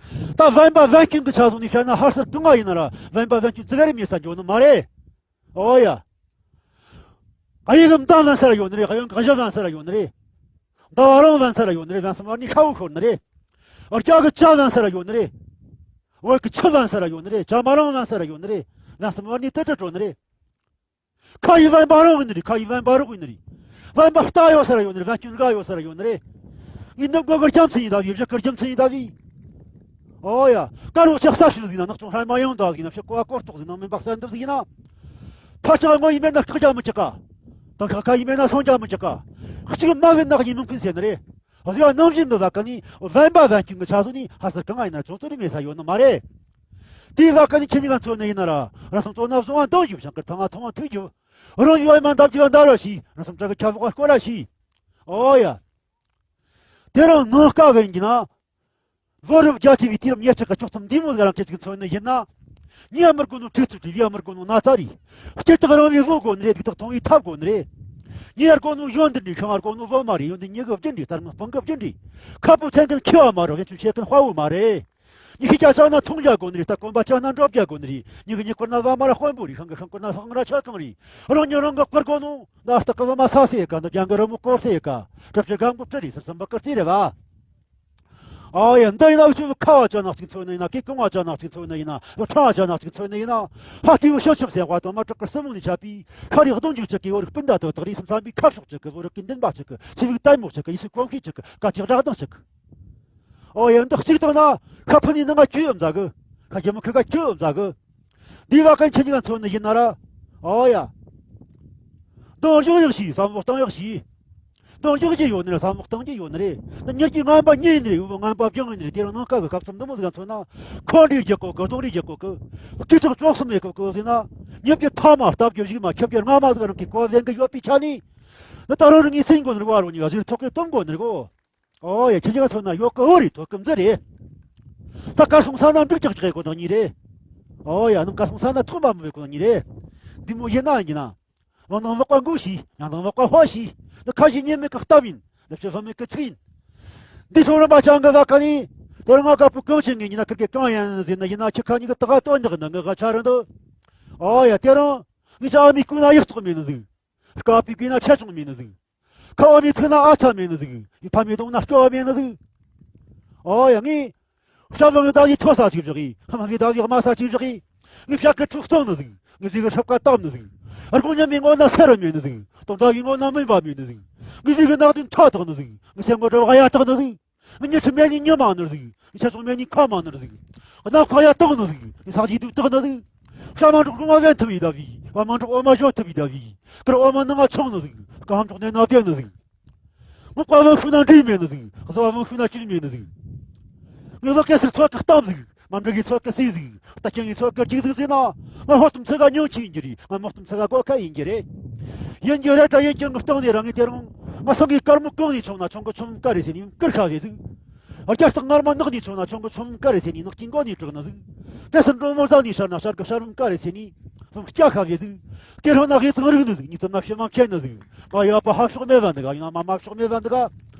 ད་བན་པ་བན་ཆུང་གི་ཆ་སོང་ནི་བཤད་ན་ཧར་སར་གང་ང་ཡིན་ན་ར་བན་པ་བན་ཆུང་ཙི་ག་རེ་མེད་ས་འགྱོ་ནི་མ་རེད། ཨོ་ཡ། གཡས་གི་མདའ་བན་ས་ར་ཡོད་ནི་རེད། གཡོན་གི་གཞུ་བན་ས་ར་ཡོད་ནི་རེད། མདའ་བ་རང་བན་ས་ར་ཡོད་ནི་རེད། བན་སུམ་བར་ནི་ཤ་བོ་ཤོར་ནི་རེད། རྒྱ་གི་ཅ་བན་ས་ར་ཡོད་ནི་རེད། བོད་གི་ཆུ་བན་ས་ར་ཡོད་ནི་རེད། ཅ་མ་རང་བན་ས་ར་ཡོད་ནི་རེད། བན་སུམ་བར་ནི་ཏི་ཏི་བྲོ་ནི་རེད། ཁ་ཡི་བན་པ་རང་ཡིན་ནི་རེད། ཁ་ཡི་བན་པ་རོགས་ཡིན་ནི་རེད། བན་པ་རྟ་ཡོད་ས་ར་ཡོད་ནི་རེད། བན་སྐྱོན་འགའ་ཡོད་ས་ར་ཡོད་ནི་རེད། ངའི་ནུབ་སྒོ་གི་རྒྱ་མཚན་ཡིན་ད་བི་བཞི་གི་རྒྱུ་མཚན་ཡིན་ད་བི། ཨོ་ཡ། དཀར་རོ་ཆགས་ས་ཞིག་ཟིག་ན་ནག་ཆུང་ཧྲ་མ་ཡོང་ད་ཟིག་ན་ཕྱི་ཀོ་བ་ཀོར་ཏོག་ཟིག་ན་མིན་པ་གསལ་འདུག་ཟིག་ཡིན་ན། ཐ་ཆག་ངོ་ཡི་མེད་ན་སྐག་རྒྱ་མི་ཆག་ག། དང་ཁ་ཁ་ཡི་མེད་ན་སོང་རྒྱ་མི་ཆག་ག། གཅིག་མ་བེད་ནག་ཡི་མིན་ཕིན་ཟེར་ནི་རེད། གཟུ་བ་ནང་བཞིན་མི་བ་ཀ་ནི་བན་པ་བན་ཆུང་གི་ཆ་སོ་ནི་ཧ་སར་གང་ང་ཡིན་ན་ཅུང་ཙོ་རི་མེད་ས་ཡོད་ནི་མ་རེད། དེའི་བ་ཀ་ནི་ཁྱེད་གཉིས་ཀ་མཚོན་ནི་ཡིན་ན་ར་ར་སོང་ཙོ་ན་བཟུང་བ་འདང་རྒྱུ་བྱང་ཀར་ཐང་ང་ཐང་བ་ཐུག་རྒྱུ། རང་ཡུལ་བ་མ་འདབ་ཀྱི་བ་འདར་བ་ཤི་ར་སོང་ཀྲ་གི་ཁྱབ་བ་སྐོར་ར་ཤི། ཨོ་ཡ། དེ་རང་ནང་དཀའ་བའི་འགྱིན་ན། ལོ་རབས་རྒྱ་ཆེ་བའི་དུས་རབས་ཉེར་གཅིག་གི་ཕྱོགས་མཚམས་འདི་མོ་ཟ་རང་ཁྱེད་ཅིག་མཚོན་ནི་ཡིན་ན། ཉེ་མི་དགོས་ནོ་ཁྲིག་ཚུལ་དྲི་ཡ་མི་དགོས་ནོ་ན་ཚ་རེད། སྐྱིད་ཐག་རང་བའི་བཟོ་དགོས་ནི་རེད། སྡུག་ཐག་མཐོང་བའི་ཐབས་དགོས་ནི་རེད། ཉེ་ཡར་དགོས་ནོ་ཡོན་ཏན་རེད། ཤང་ཡར་དགོས་ནོ་བློ་མ་རེད། ཡོན་ཏན་ཉེ་གི་རྒྱུན་རེད། རྩར་མི་སྤང་གི་རྒྱུན་རེད། ཁ་སྤུ་མཚན་གི་མཁས་པ་མ་རེད། བེད་སྤྱོད་བྱེད་མཁན་དཔའ་བོ་མ་རེད། ཉི་ཤུ་རྒྱ་ཆགས་ན་ཐུང་རྒྱ་དགོས་ནི་རེད། ད་གོམ་པ་ཆགས་ན་འགྲོ་རྒྱ་དགོས་ནི་རེད། ཉི་གི་ཉི་སྐོར་ན་བ་མ་ར་དཔོན་པོ་རེད། ཤང་གི་ཤང་སྐོར་ན་ཤང་ར་ཆ་ཚང་རེད། རང་ཉིད་རང་གི་སྐོར་དགོས་ནོ། ད་སྟག་གི་བུ་མ་ས་སེ་ཡི་ཀ་འདི་རྒྱང་གི་རི་མོ་སྐོར་སེ་ཡི་ཀ། གྲུབ་ཀྱི་སྒང་གོ་བྲི་རེད། ཟུར་ཙམ་པ་ཀིར་རྩེ་རེད་བ། ཨ་ཡ་འདི་ཡིན་ན་འུ་ཆོ་ཁ་བ་ཅན་ནག་ཅིག་མཚོན་ནི་ཡིན་ན། ཀི་ཀོང་བ་ཅན་ནག་ཅིག་མཚོན་ནི་ཡིན་ན། ཁྲ་བ་ཅན་ནག་ཅིག་མཚོན་ནི་ཡིན་ན། ཧ་ཀི་བུ་ཤོ་ཆུབ་སེ་དཔའ་དང་མ་དྲག་གི་སྲིན་མོ་ནས་ཆད་པའི་ཤ་རིགས་གདོང་འཇུག་ཅིག་གི་བོད་རིགས་སྤུན་ཟླ་དག་དག་རིགས་སུ་འཚམ་པའི་ཁ་ཕྱོགས་ཅིག་གི་བོད་རིགས་ཀྱི་འདུན་པ་ཅིག་གི་ཆོས་ལུགས་ལྟད་མོ་ཅིག་གི་ཡིད་སུ་གོམས་ཤེས་ཅིག་གི་སྐད་ཅིག་སྒྲ་གདངས་ཅིག་གི། ཨོ་ཡ་འདི་གཅིག་བཏང་ན་ཁ་ཕུ་ནས་ནང་ང་ཁྱོད་ཡོད་མཛའ་གི། ཁ་རྒྱ་མོ་ཁུ་ཁ་ཁྱོད་ཡོད་མཛའ་གི། འདི་བ་ཀན་ཁྱེད་གཉིས་ཀ་མཚོན་ནི་ཡིན་ན་ར། ཨོ་ཡ། འདང་རྒྱག་ཡག་ཤི། བསམ་བློ་གཏང་ཡག་ཤི། འདང་རྒྱག་རྒྱུ་ཡོད་ནི་ར་བསམ་བློ་གཏང་རྒྱུ་ཡོད་ནི་རེད། འདི་མྱུར་གྱི་ངན་པ་ཉིད་ཡིན་ནི་རེད། ཡུལ་ངན་པ་བྱང་ཡིན་ནི་རེད། དེ་རིང་ནངས་ཀ་གི་སྐབས་སུ་འདི་མོ་ཟིག་ག་མཚོན་ན། ཁོང་འདྲིས་རྒྱག་གོ་གི། གདོང་རིས་རྒྱག་གོ་གི། སྐྱིད་ཆག་བཅོ་གསུམ་ཡེ་གོ་གི་ཟེར་ན། ཉིན་གྱི་ཐ་མ་སྟབས་ཀྱི་གཞུག་མ་ཁྱབ་ཀྱི་རྔ་མ་ཟིག་རང་གི་གོ་ཟན་གི་ཡོད་པའི་ཆ་ནས། འདི་ད་རུང་རིང་ངས་སེམས་གོ་ནི་རེད་བ། རུང་ཉིད་ག་ཟིག་ཐོག་གི་སྟོན་གོ་ནི་རེད་གོ། ཨོ་ཡ། ཁྱེད་ཀྱི་མཚོན་ན་ཡོད་གི་འོ་རེད། ཐོག་གི་མཛུ་རེད། ད་གར་སོང་ས་ན་འབྲུག་ཅག་ཅག་གི་གོ་ནོ་གཉིས་རེད། ཨོ་ཡ། ནམ་གར་སོང་ས་ན་ཐོག་མ་མི་བའི་གོ་ནོ་གཉིས་རེད། འདི་མོ་ཡིན་ན་ཡིན་ན། ལོ་ནང་ལོག་པ་མགོ་ཤི། ཡང་ནང་ལོག་པ་ཧོ་ཤི། འདི་ཁ་ཞིག་ཉེས་མེད་ཀྱི་གཏམ་ཡིན། འདི་ཕྱི་ལྷོ་མེད་ཀྱི་ཚིག་ཡིན། འདི་ཚོ་རིམ་པ་ཅང་གི་བ་ཀ་ནི། དེ་རིང་ང་དཀར་པོ་གང་ཆེ་ངེས་ཉིན་ན་ཁིར་གི་གང་ཡིན་ཟེར་ན། ཡིན་ན་ཁྱི་ཁ་ཉིད་ཀྱི་དགའ་སྟོན་འདི་གི་ནང་གི་ག་ཆ་རུ་འདུག་ཨོ་ཡ། དེ་རིང་ངས་ཅང་མི་ཀུན་ན་ཡིག་ཐོག་མེད་ནི་ཟིག་དཀར་པོའི་ཀུན་ན་ཆ་ཆུང་མེད་ནི་ཟིག་ཁ་བ་མི་ཚིག་ན་ཨ་ཚ་མེད་ནི་ཟིག་ཡིད་ཕམ་མི་གཏོང་ན་སྐྱོ་བ་མེད་ནི་ཟིག་ཨོ་ཡ། ངས་ཤ་བ་ངའི་ད་ཡི་ཐོ་ས་ཅིག་བཞག་གི། ཧ་མ་ངའི་ད་ཡི་དམའ་ས་ཅིག་བཞག་གི། ངའི་ཤ་ཀི་ཕྲུག་གཙང་ནི་ཟིག་ངའི་ཟིག་གི་ཧྲབ་ཀ་བཏབ་ནི་ཟིག་ཨར་ཀོ་ཉམས་མི་ངོ་ན་སེ་ར་མེད་ནི་ཟིག་དོན་དག་གི་ངོ་ན་མིན་པ་མེད་ནི་ཟིག་ངའི་ཟིག་གི་ནག་དུན་ཐ་དག་ནི་ཟིག་ངའི་སེམས་ངོ་དྲི་བ་ཡ་དག་ནི་ཟིག་ངའི་ཉི་ཁྲི་མེད་ནི་ཉི་མ་ནི་ཟིག་ངའི་ཆ་ཚོགས་མེད་ནི་ཁ་མ་ནི་ཟིག་གནམ་ཁ་ཡ་དག་ནི་ཟིག་ངའི་ས་གཞི་དུ་དག་ནི་ཟིག་ཤ་མ་འབྲོག་རུང་བ་བན་ཐུབ་ཡི་ད་བི། བ་མ་འབྲོག་འོ་མ་ཞོ་ཐུབ་ཡི་ད་བི། ཀར་འོ་མ་ནང་ང་ཆང་ནི་ཟིག་སྐམ་འབྲོག་ནས་ན་བདེ་ནི་ཟིག་ངོ་བཀའ་བོ་ཤུ་ན་འདྲིས་མེད་ནི་ཟིག་བཟོ་བ་བོ་ཤུ་ན་ཅུལ་མེད་ནི་ཟིག་ངའི་བློ་སྐད་སིལ་ཚོགས་ཀྱི་གཏམ་ཟིག་མ་འབྲེལ་གི་ཚོགས་ཀྱི་སྲིད་ཟིག་རྟ་རྐྱང་གི་ཚོགས་ཀྱི་རྒྱུག་ཟིག་ཟིན་ན། ང་ཧོ་ཏམ་ཚེ་ག་ཉུང་ཆེ་ཡིན་གྱི་རེད། ང་མོ་ཏམ་ཚེ་ག་སྒོ་ཁ་ཡིན་གྱི་རེད། ཡིན་གྱི་རེད་དྲ་ཡིན་གྱི་ངུ་སྟོང་ནས་རང་ངི་དེ་རུང་ང་སང་གི་དཀར་མོ་གང་ནས་ཆུང་ན་ཆུང་གི་ཆུང་དཀར་རེ་ཟེར་ནས་དཀར་ཁ་བས་ཟིག་རྒྱ་སྟག་ངར་མ་ནག་ནས་ཆུང་ན་ཆུང་གི་ཆུང་དཀར་རེ་ཟེར་ནས་ནག་གི་མགོ་ནས་དྲག་ནི་ཟིག་དེ་སུ་འགྲོ་མོ་ཟ་ནས་ཤར་ན་ཤར་གི་ཤར་བུམ་དཀར་རེ་ཟེར་ནས་བུམ་སྐྱ་ཁ་བས་ཟིག་སྐེ་ཧྲོ་ན་ཧེ་ཚང་རིག་ནི་ཟིག་ཉིས་ཙམ་ན་ཕྱི་མ་མཁྱེན་ནི་ཟིག་ང་ཡོད་པ་ཧ་ཕྱོགས་མེད་པ་འདུག་ཡང་ན་མ་མ་ཕྱོགས་མེད་པ་འདུག་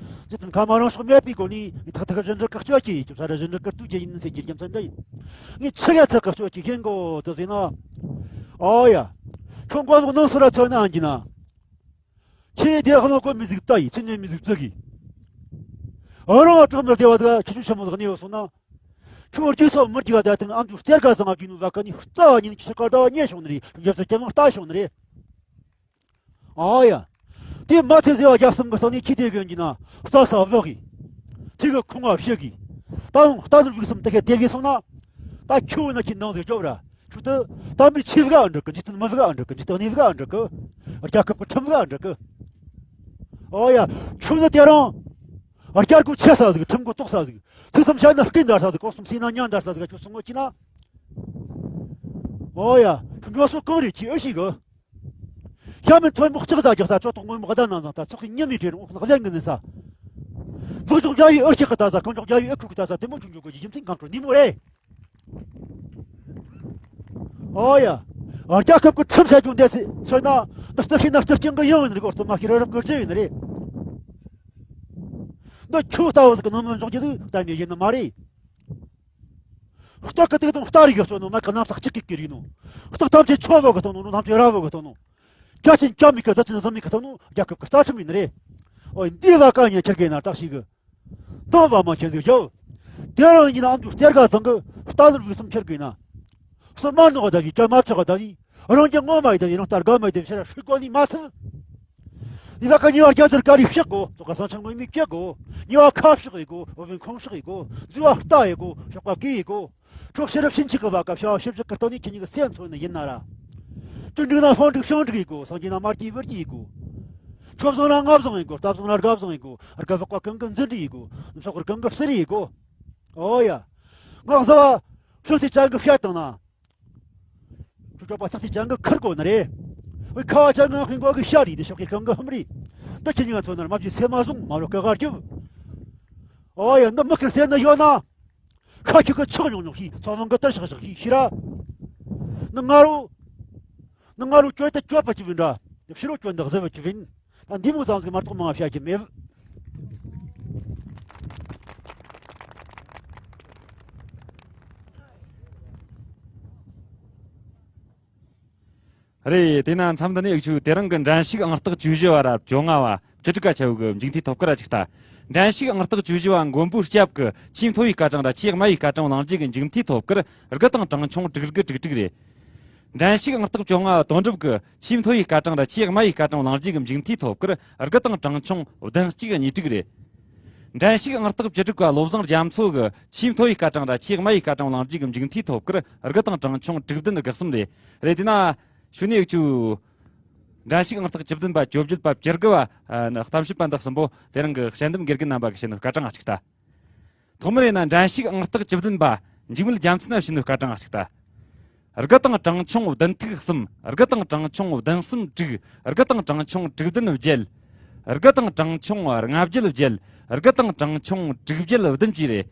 ཇི་ཙམ་ཁ་མ་རང་ཕྱོགས་མེད་པའི་སྒོ་ནས་ངས་ཐག་ཐག་བཞིན་རི་ཁ་གཅོད་ཀྱི་ཡིན། ཁྱོད་ས་ར་བཞིན་རི་ཁ་ཏུ་རྒྱ་ཡིན་ཟེར་གྱི་རྒྱུ་མཚན་འདི་ཡིན། ངས་ཆི་ག་ཚག་ག་གཅོད་ཀྱི་ཡིན་གོ་དུ་ཟེར་ན། ཨོ་ཡ། ཁྱོད་མགོ་ལོག་ནང་སུ་ར་ཚོད་ན་ཨང་གྱི་ན། ཁྱེད་དེ་ཧ་ལོ་གོ་མི་ཟིག་ལྟ་ཡི་ཚིག་ནས་མི་ཟིག་བརྩི་གི། ཨ་རང་བ་དྲག་མི་བདེ་བ་དག་ཁྱེད་ཆུ་ཆ་མོ་ལག་ནས་ཡོད་སོང་ན། ཁྱོད་རྒྱུས་སོགས་མི་རྒྱུ་བ་ད་དང་ཨམ་ཅུ་སྟེར་ག་ཚང་ང་གི་ནུ་ལ་ཀ་ནི་རྩ་བ་ཉིད་ནི་ཁྱི་ཆ་ཀར་ཟླ་བ་ཉེ་བྱུང་ནི་རེད། རྒྱབ་ཚ་སྐྱེ་བོ་ལྟ་བྱུང་ནི་རེད། ཨ་ཡ། དེ་མ་ཚེ་ཟེར་བ་རྒྱག་གསུམ་གི་སང་ནི་ཁྱི་དེ་གི་འགྱིན་ན་རྩ་ས་བག་གི། ཚིག་གི་ཁུང་བ་བཤད་གི། ད་རུང་རྟ་ནུབ་རིག་གསུམ་དེ་ག་དེ་གི་སོང་ན། ད་ཁྱོད་ན་ཁྱི་འདང་ཟིག་སྐྱོབ་ར། ཁྱོད་དུ་དམ་པའི་ཆོས་བཟའ་འགྲིག་གི། འཇིག་རྟེན་མི་བཟའ་འགྲིག་གི། འཇིག་རྟེན་གནས་བཟའ་འགྲིག་གི། རྒྱལ་ཁབ་ཀྱི་ཁྲིམས་བཟའ་འགྲིག་གི། ཨོ་ཡ། ཁྱོད་ནི་དེ་རང་། རྒྱལ་སྒོ་ཆེ་ས་ཟིག་ཁྲིམས་སྒོ་དོག་ས་ཟིག་ཚིག་གསུམ་བཤད་ན་སྐད་འདར་ས་ཟིག་གོ་གསུམ་ཟེར་ན་ཉན་འདར་ས་ཟིག་ཁྱོད་སོང་ངོ་ཅི་ན། ཨོ་ཡ། ཁྱོད་འགྲོ་སོ་གང་རེད་ཁྱི་ཨེ་ཤི་གི། ཤ་མིན་ཐོན་མོ་ལྕགས་ཟ་རྒྱག་ས་ཅོ་ཐོག་ངོས་མོ་ཟླ་ནང་ཟང་ད་ཚོགས་ཀྱི་ཉི་མའི་གྲས་རུང་ནག་ལན་ངི་ནི་ས། ལུག་ཅོག་རྒྱ་ཡི་ཨེ་ཤི་གི་ད་ས་ཁང་ཅོག་རྒྱ་ཡི་ཨེ་ཁུ་གི་ད་ས་དེ་མོ་ཆུང་ཆུང་གི་ཡིན་ཚིག་གང་འཕྲོ་ནི་མོ་རེད། ཨོ་ཡ། རྒྱལ་ཁབ་ཀྱི་ཁྲིམས་བཤད་རྒྱུ་འདས་སོད་ན་འདི་རྩི་ཤེས་ན་རྩི་རྐྱང་གི་ཡང་ཡིན་རེད་གོ་རྩི་མ་ཤེས་ར་རབ་གི་རྗེ་ཡིན་རེད། འདི་ཁྱོད་ལྟ་བུ་ཟིག་གི་ནང་མི་འཇོག་རྒྱུ་ཟིག་གཏན་ནས་ཡིན་ནི་མ་རེད། སྟག་གི་དུག་དང་སྟག་རིགས་གི་གཙོ་ནོ་མ་གི་གནམ་ས་གཅིག་གི་གི་རིགས་ནོ། སྟག་ཐམས་ཅད་ཆོ་བོ་གི་གཏོང་ནོ་ནོ་ཐམས་ཅད་ར་བོ་གི་གཏོང་ནོ། རྒྱ་ཆེན་རྒྱ་མི་གི་རྫ་ཆེན་རྫ་མི་གི་གཏོང་ནོ་རྒྱལ་ཁབ་གི་རྩ་ཁྲིམས་ཡིན་ནི་རེད། ཨོ་འདི་ལ་ཀ་ཉན་ཁྱེར་གི་ན་བརྟག་ཞིག་གི། དང་བ་མ་ཁྱེར་ཟིག་ཡོ། དེ་རང་ཡིན་ན་ཨམ་ཅུ་སྟེར་ག་ཚང་གི་རྟ་ནོར་བུ་གསུམ་ཁྱེར་གི་ན། སོ་མ་ནོ་ག་ད་ཡི་ཀྱ་མ་ཆོ་ག་ད་ཡི། རང་རྒྱལ་ངོ་མ་ཡི་ད་ཡི་རང་ལྟར་དགའ་མ་ཡི་ད་ཡི་ཕྱིར་ཧྲི་གོ་ནི་མ་ཚང་། ཡི་ལ་ཀ་ཉི་བ་རྒྱ་ཟེར་ཀ་རི་ཕྱག་གོ་ཙོ་ག་སང་ཆང་ངོ་མི་སྐྱེ་གོ། ཉི་བ་ཁ་ཕྱག་ཡི་གོ་འོ་བན་ཁོང་ཕྱག་ཡི་གོ་འཛུལ་བ་རྟ་ཡི་གོ་ཤོག་པ་གི་ཡི་གོ་ཁྲོ་ཤེས་རབ་ཕྱིན་ཆད་ཀྱི་བ་ཀ་བྱ་བ་ཞིབ་ཞིབ་ཀྱི་སྟེང་ནས་ཁྱེད་གཉིས་ཀྱི་སེམས་མཚོན་ནི་ཡིན་ན་ར། ཅུ་འགྲིག་ན་ཧོན་འགྲིག་ཤང་འགྲིག་ཡི་གོ་སངས་རྒྱས་ན་མར་གྱི་བུར་གྱི་ཡི་གོ་ཆོབ་བཟང་ན་ངབ་བཟང་ཡི་གོ་སྟབས་བཟང་ན་དགའ་བཟང་ཡི་གོ་རྒ་བག་པ་གང་གི་འཛིན་འདྲི་ཡི་གོ་སོག་ར་གང་གི་བསིར་ཡི་གོ་ཨོ་ཡ། ངག་བཟའ་བ་ཆུ་སི་ཅང་གི་བཤད་བཏང་ན། ཆུ་ཅོག་པ་ཚག་སི་ཅང་གི་ཁུར་གོ་ནི་རེད། ཁ་བ་ཅང་ངག་ཧིང་གོ་གི་ཤ་རི་དེ་ཤོག་གི་གང་གི་ཧམ་རི། ད་ཁྱེད་གཉིས་ང་ཚོ་ནར་མ་བྱས་སེ་མ་བཟུང་མ་རོ་ཀ་ག་རྒྱུ། ཨོ་ཡ་འདི་མི་ཁིར་སེ་ན་ཡོད་ན། ཁ་ཁྱི་གི་ཆག་ཉོག་ཉོག་ཤི་ཚོ་བང་གི་དར་ཤག་ཤག་ཤི་ཤི་ར། ནི་ང་རུ། ནི་ང་རུ་བཅོས་ཏེ་བཅོས་པ་ཅི་བིན་འདྲ། ཕྱི་རུ་བཅོས་འདི་གཟི་བ་ཅི་བིན། ད་འདི་མོ་ཙམ་ཟིག་མ་གཏོགས་མང་བ་བཤད་ཀྱི་མེད། རེད། དེས་ན་མཚམས་འདི་ནས་འུ་ཆོས་དེ་རིང་གི་འགྲན་ཞུགས་ཨང་རྟགས་བཅུ་བཞི་བ་ར་བཅོ་ལྔ་བ་བཅུ་དྲུག་ཀ་ཆ་བོ་གི་མཇུག་མཐའི་ཐོབ་སྐར་ར་ཅིག་ལྟ། འགྲན་ཞུགས་ཨང་རྟགས་བཅུ་བཞི་བ་མགོན་པོའི་སྐྱབས་ཀྱི་ཆེས་མཐོ་བའི་སྐར་གྲངས་ར་ཆེས་དམའ་བའི་སྐར་གྲངས་བླངས་རྗེས་ཀྱི་མཇུག་མཐའི་ཐོབ་སྐར་དགུ་དང་གྲངས་ཆུང་དྲུག་དགུ་དྲུག་དྲུག་རེད། འགྲན་ཞུགས་ཨང་རྟགས་བཅོ་ལྔ་བ་དོན་གྲུབ་ཀྱི་ཆེས་མཐོ་བའི་སྐར་གྲངས་ར་ཆེས་དམའ་བའི་སྐར་གྲངས་བླངས་རྗེས་ཀྱི་མཇུག་མཐའི་ཐོབ་སྐར་དགུ་དང་གྲངས་ཆུང་བདུན་གཅིག་གཉིས་དྲུག་རེད། འགྲན་ཞུགས་ཨང་རྟགས་བཅུ་དྲུག་པ་བློ་བཟང་རྒྱ་མཚོ་གི་ཆེས་མཐོ་བའི་སྐར་གྲངས་ར་ཆེས་དམའ་བའི་སྐར་གྲངས་བླངས་རྗེས་ཀྱི་མཇུག་མཐའི་ཐོབ་སྐར་དགུ་དང་གྲངས་ཆུང་དྲུག་བདུན་དགུ་གསུམ་རེད། རེད་དེ་ན། ཞུ་ནས་ཡོད་ཆུ། འགྲན་ཞུགས་ཨང་རྟགས་བཅུ་བདུན་པ་བཅོ་བརྒྱད་པ་བཅུ་དགུ་བ་གཏམ་བཤད་པ་འདི་གསུམ་པོ་དེ་རིང་གི་དཔྱད་འདེམས་དགེ་རྒན་རྣམ་པ་གི་བྱིན་ནོ་སྐར་གྲངས་ང་གཅིག་ལྟ། ཐོག་མར་ཡིན་ན་འགྲན་ཞུགས་ཨང་རྟགས་བཅུ་བདུན་པ་འཇིགས་མེད་རྒྱལ་མཚན་ན་བྱིན་ནོ་སྐར་གྲངས་ང་གཅིག་ལྟ། དགུ་དང་གྲངས་ཆུང་བདུན་ཐིག་གསུམ། དགུ་དང་གྲངས་ཆུང་བདུན་གསུམ་དྲུག། དགུ་དང་གྲངས་ཆུང་དྲུག་བདུན་བརྒྱད། དགུ་དང་གྲངས་ཆུང་ལྔ་བརྒྱད་བརྒྱད། དགུ་དང་གྲངས་ཆུང་དྲུག་བརྒྱད་བདུན་བཅས་རེད།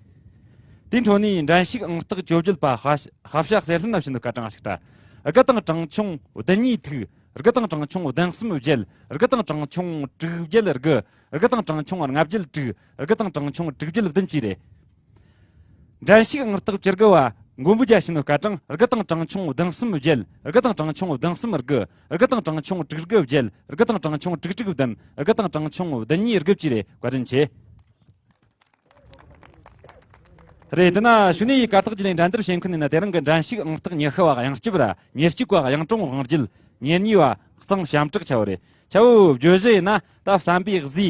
དེའི་འཕྲོ་ནས་འགྲན་ཞུགས་ཨང་རྟགས་བཅོ་བརྒྱད་པ་ཧ་ཧ་བྱ་གསེར་ལྷན་ན་བྱིན་ནོ་སྐར་གྲངས་ང་གཅིག་ལྟ། དགུ་དང་གྲངས་ཆུང་བདུན་གཉིས་ཐིག། དགུ་དང་གྲངས་ཆུང་བདུན་གསུམ་བརྒྱད། དགུ་དང་གྲངས་ཆུང་དྲུག་བརྒྱད་དགུ། དགུ་དང་གྲངས་ཆུང་ལྔ་བརྒྱད་དྲུག། དགུ་དང་གྲངས་ཆུང་དྲུག་བརྒྱད་བདུན་བཅས་རེད། འགྲན་ཞུགས་ཨང་རྟགས་བཅུ་དགུ་བ་མགོན་པོ་རྒྱལ་བྱིན་ནོ་སྐར་གྲངས་དགུ་དང་གྲངས་ཆུང་བདུན་གསུམ་བརྒྱད། དགུ་དང་གྲངས་ཆུང་བདུན་གསུམ་དགུ། དགུ་དང་གྲངས་ཆུང་དྲུག་དགུ་བརྒྱད། དགུ་དང་གྲངས་ཆུང་དྲུག་དྲུག་བདུན། དགུ་དང་གྲངས་ཆུང་བདུན་གཉིས་དགུ་བཅས་རེད། བཀའ་དྲིན་ཆེ། རེད། དེ་ན་ཞུ་ནས་ཡི་གར་སྟེགས་བརྒྱུད་ལས་འགྲན་བསྡུར་བྱེད་མཁན་ཡིན་ན་དེ་རིང་གི་འགྲན་ཞུགས་ཨང་རྟགས་ཉི་ཤུ་བ་གཡང་སྐྱིབས་ར། ཉེར་གཅིག་པ་གཡང་དྲུང་དབང་རྒྱལ། ཉེར་གཉིས་པ་གཙང་བྱམས་གྲགས་ཆ་བོ་རེད། ཆ་བོ་བརྗོད་གཞི་ཡིན་ན་ད་བསམ་པའི་གཟི།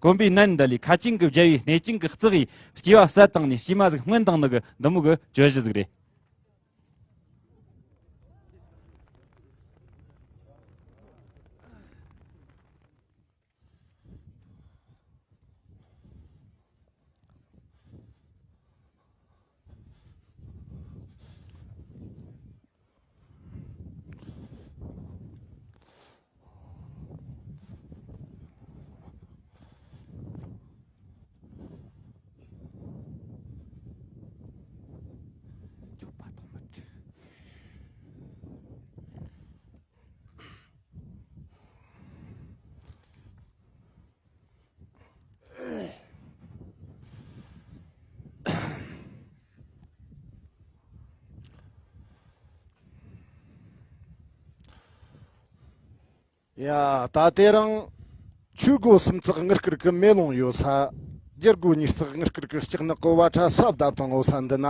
གོམ་པའི་ནད་འདི་ལས་ཁ་ཅིང་གི་བརྒྱལ་བའི་སྣེ་ཅིང་གི་བརྩེགས་ཡི་སྐྱེ་བ་བསད་བཏང་ནས་སྐྱེས་མ་ཟིག་སྨིན་བཏང་ནི་གི་འདི་མོ་གི་བརྗོད་གཞི་ཟིག་རེད། ཡ། ད་དེ་རིང་ཆུ་སྒོ་སུམ་བརྩེགས་དངུལ་དཀར་གི་མེ་ལོང་ཡོད་ས། རྒྱལ་སྒོ་ཉིས་བརྩེགས་དངུལ་དཀར་གི་ལྕགས་ནག་གི་བ་ཁྲ་ས་བརྡབས་དང་ངོ་ས་འདི་ན།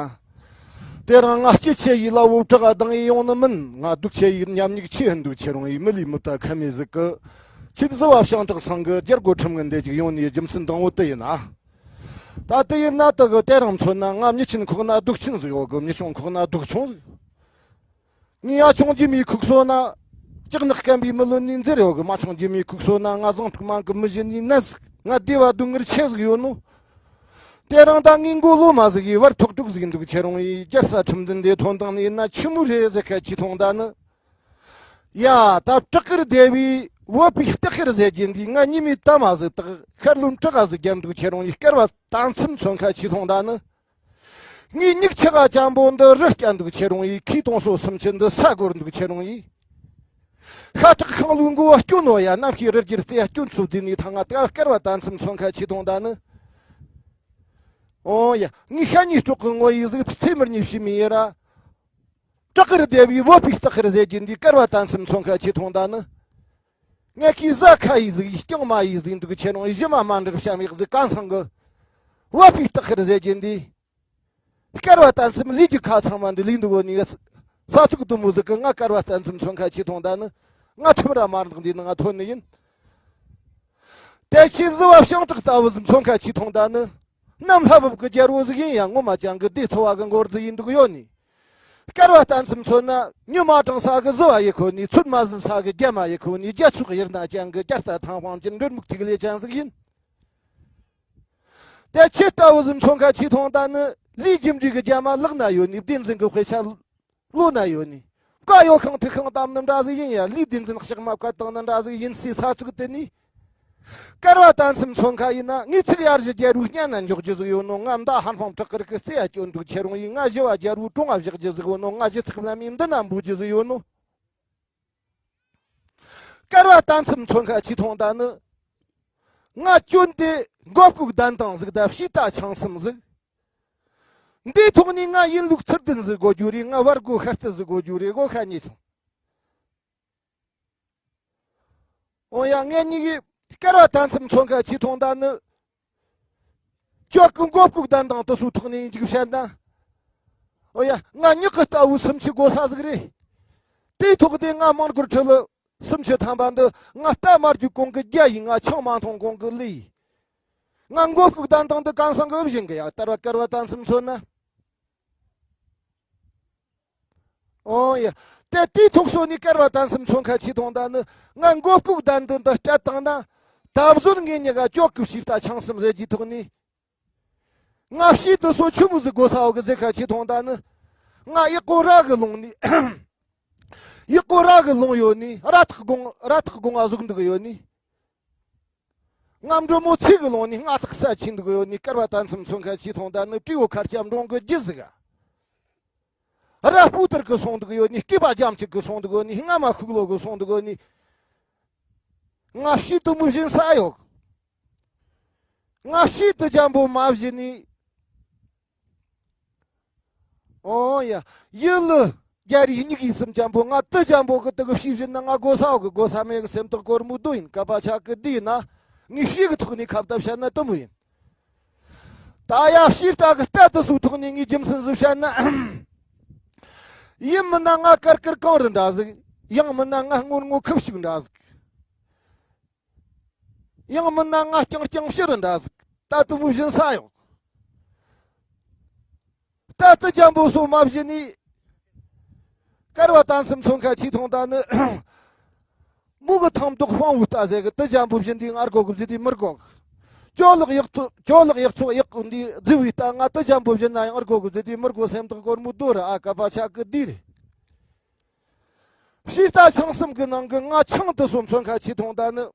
དེ་རིང་ང་སྐྱིད་ཆེ་ཡི་ལ་བོ་བྲག་ལྡང་ཡི་ཡོང་ནི་མིན། ང་སྡུག་ཆེ་ཡི་ཉམས་ཉིག་ཆེ་ཧན་སྡུག་ཆེ་རུང་ཡི་མི་ལི་མི་ད་ཁ་མེ་ཟིག་གི། ཆེད་བཟི་བ་ཞིང་དྲག་ཚང་གི་རྒྱལ་སྒོ་ཁྲིམས་ངན་འདེད་ཅིག་ཡོང་ནི་རྒྱུ་མཚན་དང་བོ་དེ་ཡིན་ན། ད་དེ་ཡིན་ན་དེ་གི་དེ་རིང་མཚོན་ན་ང་མྱི་ཆེན་ཁོག་ན་སྡུག་ཆེན་ཟིག་ཡོད་གི། མྱི་ཆུང་ཁོག་ན་སྡུག་ཆུང་ཟིག་ངས་ཡ་ཆུང་རྒྱུ་མའི་ཁུག་སོ་ན། ལྕགས་ནག་སྐམ་པའི་མི་ལོན་ནས་འཛེར་ཡོད་གི། མ་ཆུང་རྒྱུ་མའི་ཁུག་སོ་ན། ང་བཟང་ཕྲུག་མང་གི་མི་བཞིན་ནས་ནད་ཟིག་ང་བདེ་བ་སྡུག་ངར་ཆེ་ཟིག་ཡོད་ནོ། དེ་རིང་ད་ངའི་མགོ་ལོ་མ་ཟིག་གི་བར་ཐོག་དྲུག་ཟིག་འདུག་ཁྱེད་རང་ཡིས་རྒྱལ་ས་ཁྲིམས་འདུན་དེ་ཐོན་དང་ནས་ན་ཆི་མོ་རེད་ཟེར་ཁ་ཆི་ཐོང་ད་ནི། ཡ་ད་བྲག་དཀར་སྡེ་བའི་བོད་པའི་སྟག་ཁེར་ཟེར་གྱིན་འདི་ང་ཉི་མའི་ད་མ་ཟིག་དག་ཤར་ལུན་བྲག་ག་ཟིག་རྒྱབ་འདུག་ཁྱེད་རང་ཡིས་སྐལ་བ་ད་མཚམས་མཚོན་ཁ་ཆི་ཐོང་ད་ནི། ངའི་མྱིག་ཆག་ག་ཅན་པོ་འདི་རི་སྐྱ་འདུག་ཁྱེད་རང་ཡིས་ཁའི་དོང་སོ་སུམ་ཆུ་འདི་ས་གོར་འདུག་ཁྱེད་རང་ཡིས། ཤ་ཁྲག་ཤིང་ལུས་མགོ་བ་སྐྱོ་ནོ་ཡ་རྣམ་ཤེས་རི་རྒྱུད་རྩེ་སྐྱོན་ཚུབ་དེ་ནས་ཐང་ང་དཀར་སྐལ་བ་ད་མཚམས་མཚོན་ཁ་ཆི་ཐོང་ད་ནི། ཨོ་ཡ་ངའི་ཤ་ཉིས་སྲོག་གི་ངོ་ཡི་ཟིག་ཚེ་མི་གཉིས་ཕྱི་མི་ཡི་ར། བྲག་དཀར་སྡེ་བའི་བོད་པའི་སྟག་ཁེར་ཟེར་གྱིན་འདི་སྐལ་བ་ད་མཚམས་མཚོན་ཁ་ཆི་ཐོང་ད་ནི། ངས་ཁའི་ཟ་ཁ་ཡི་ཟིག་རྐྱང་མ་ཡི་ཟིག་འདུག་ཁྱེད་རང་ཡིས་གཞི་མ་མ་འདྲིར་བཤམས་ཡག་ཟིག་གང་ཚང་གི། བ་ཕིག་སྟག་ཁེར་ཟེར་གྱིན་འདི། སྐལ་བ་ད་མཚམས་ལུས་ཀྱི་ཁ་ཚང་མ་འདི་ལུས་འདུག་གོ་ནི། ས་ཚུགས་དུ་མོ་ཟིག་གི་ང་སྐལ་བ་ད་མཚམས་མཚོན་ཁ་ཆི་ཐོང་ད་ནི། ང་ཁྲིམས་ར་མ་འདང་འདི་ནི་ང་ཐོན་ནི་ཡིན། དེ་ཆི་ཟི་བ་ཤིང་ཏྲག་ལྟ་བུ་ཟིག་མཚོན་ཁ་ཆི་ཐོང་ད་ནི། གནམ་ལྷ་བབ་གི་རྒྱལ་པོ་ཟིག་ཡིན་ཡང་ངོ་མ་ཅང་གི་སྡེ་ཚོ་བ་གི་འགོར་རྫི་ཡིན་འདུག་ཡོད་ནི། སྐལ་བ་ད་མཚམས་མཚོན་ན་ཉི་མ་དྲངས་ས་གི་ཟི་བ་ཡི་ཁོ་ནི། ཚོད་མ་ཟིན་ས་གི་རྒྱ་མ་ཡི་ཁོ་ནི། རྒྱ་ཚུགས་ཡིར་ན་ཅང་གི་རྒྱ་རྟ་ཐང་དབང་གི་འབྲེལ་མིག་ཐིག་ལེ་ཅན་ཟིག་ཡིན། དེ་ཆི་ལྟ་བུ་ཟིག་མཚོན་ཁ་ཆི་ཐོང་ད་ནི། ལུས་རྒྱུ་འབྲས་གི་རྒྱ་མ་ལག་ན་ཡོད་ནི། བདེན་འཛིན་གི་དཔེ་ཆ་ལོ་ན་ཡོད་ནི། བཀའ་ཡོད་ཤིང་ཐུག་ཤིང་བཏབ་ནི་འདྲ་ཟིག་ཡིན་ཡ། ལུས་བདེན་འཛིན་ལྕགས་མ་བཀལ་བཏང་ནི་འདྲ་ཟིག་ཡིན་སའི་ས་ཚུགས་དེ་ནི། སྐལ་བ་ད་མཚམས་མཚོན་ཁ་ཡིན་ན་ངའི་ཚིག་ཡར་ཞུ་རྒྱལ་རུ་སྙན་ན་འཇོག་རྒྱུ་ཟིག་ཡོད་ནོ། ང་མདའ་ཧན་ཧོང་བྲག་དཀར་གི་རྩེ་ཡ་སྐྱོན་འདུག་ཁྱེད་རང་ཡིས་ང་ཞི་བ་རྒྱལ་རུ་གྲོང་ང་བཞག་རྒྱུ་ཟིག་ཡོད་ནོ། ང་ཞི་ཚིག་ལམ་ཡིན་འདི་ན་འབུ་རྒྱུ་ཟིག་ཡོད་ནོ། སྐལ་བ་ད་མཚམས་མཚོན་ཁ་ཆི་ཐོང་ད་ནི། ང་སྐྱོན་དེ་མགོ་བཀུག་གདན་དང་ཟིག་ད་ཕྱི་ལྟ་ཆང་གསུམ་ཟིག་འདིའི་ཐོག་ནས་ང་ཡིན་ལུགས་ཚུལ་ལྡན་ཟིག་དགོས་རྒྱུ་རེད། ང་བར་སྒོ་ཤར་ཏི་ཟིག་དགོས་རྒྱུ་རེད། སྒོ་ཤ་ཉེ་ཚང་། འོ་ཡ་ངེད་གཉིས་ཀྱིས་སྐལ་བ་ད་མཚམས་མཚོན་ཁ་ཆི་ཐོང་ད་ནི། ཅོག་གི་མགོ་བཀུག་གདན་དང་དུ་སུ་ཐོག་ནས་འཇིག་བཤད་ན། འོ་ཡ་ང་མྱི་གི་ལྟ་བུ་སུམ་ཆུ་དགོས་ས་ཟིག་རེད། དེའི་ཐོག་དེ་ང་མང་སྒོར་ཁྲི་ལི་སུམ་ཆུ་ཐམ་པ་འདི་ང་རྟ་མ་རྒྱུག་གོང་གི་རྒྱ་ཡིན། ང་ཆང་མ་འཐུང་གོང་གི་ལི་ཡིན། ང་མགོ་བཀུག་གདན་དང་འདི་གང་སང་གི་བཞིན་གི་ཡ་ལྟར་བ་སྐལ་བ་ད་མཚམས་མཚོན་ན། ཨོ་ཡ། དེ་དེའི་ཐོག་སོ་ནི་སྐལ་བ་ད་མཚམས་མཚོན་ཁ་ཆི་ཐོང་ད་ནི། ང་མགོ་བཀུག་གདན་དུ་འདི་སྤྲད་བཏང་ན། ད་བཟོད་ངེད་གཉིས་ཀ་ཅོག་གི་ཕྱིར་ལྟ་ཆང་གསུམ་ཟེར་གྱི་ཐོག་ནི། ང་ཕྱིས་དུ་སོ་ཆུ་མོ་ཟིག་དགོས་ས་འོག་གི་ཟེར་ཁ་ཆི་ཐོང་ད་ནི། ང་ཡག་པོ་ར་གི་ལུང་ནི། ཡག་པོ་ར་གི་ལུང་ཡོད་ནི། ར་ཐག་གོང་ར་ཐག་གོང་ང་ཟུག་འདུག་ཡོད་ནི། ང་འགྲོ་མོ་ཚིག་གི་ལོང་ནི་སྔ་ཐག་ས་ཆེན་འདུག་ཡོད་ནི། སྐལ་བ་ད་མཚམས་མཚོན་ཁ་ཆི་ཐོང་ད་ནི། སྤྲེའུ་ཁར་ལྕམ་འབྲོང་གི་རྒྱུ་ཟིག་ག་ར་སྤུ་ཏར་གི་སོང་འདུག་ཡོད་ནི། སྐེད་པ་རྒྱ་མཆིག་གི་སོང་འདུག་ཡོད་ནི། རྔ་མ་ཤུག་ལོ་གི་སོང་འདུག་ཡོད་ནི། ང་ཕྱིས་དུ་མོ་བཞིན་ས་ཡོད། ང་ཕྱིས་དུ་འཇམ་པོ་མ་བཞིན་ནི། ཨོ་ཡ། ཡི་ལི། རྒྱ་རིགས་མྱིག་ཡིད་གསུམ་འཇམ་པོ། ང་དུ་འཇམ་པོ་གི་དུ་གི་ཕྱི་བཞིན་ན་ང་གོ་ས་འོག་གི་གོ་ས་མེད་གི་སེམས་ཐག་གོར་མོ་རྡོ་ཡིན། ཀ་པ་ཆག་གི་དུ་ཡིན་ན། ངའི་ཕྱི་གི་ཐོག་ནས་ཁ་བཏབ་བཤད་ན་དུ་མོ་ཡིན། ད་ཡ་ཕྱི་ལྟ་གི་ལྟ་དུ་སུ་ཐོག་ནས་ངའི་རྒྱུ་མཚན་ཟིག་བཤད་ན། ཡིན་མིན་ན་ང་དཀར་དཀར་གངས་རི་འདྲ་ཟིག་ཡང་མིན་ན་ང་སྔོན་སྔོ་ཁུབ་ཤུགས་འདྲ་ཟིག་ཡང་མིན་ན་ང་རྐྱང་རྐྱང་ཕྱི་རུ་འདྲ་ཟིག་ད་དུ་མོ་བཞིན་ས་ཡོད། ད་དུ་འཇམ་པོ་སོ་མ་བཞིན་ནི། སྐལ་བ་ད་མཚམས་མཚོན་ཁ་ཆི་ཐོང་ད་ནི། མུ་གི་ཐང་མདོག་སྤང་བོ་ལྟ་ཟེར་གི། དུ་འཇམ་པོ་བཞིན་དུ་ང་དགོ་གི་བཟི་དུས་མི་དགོ་གི། ཅོ་ལག་ཡག་ཚོ་ཅོ་ལག་ཡག་ཚོ་ཡག་གི་འདི་རྫི་བའི་ལྟ། ང་དུ་འཇམ་པོ་བཞིན་ན་ཡང་དགོ་གི་བཟི་དུས་མི་དགོ། སེམས་ཐག་གོར་མོ་རྡོ་ར། ཨ་ཀ་པ་ཆག་གི་དུ་རེད། ཕྱི་ལྟ་ཆང་གསུམ་གི་ནང་གི་ང་ཆང་དུ་སོ་མཚོན་ཁ་ཆི་ཐོང་ད་ནི།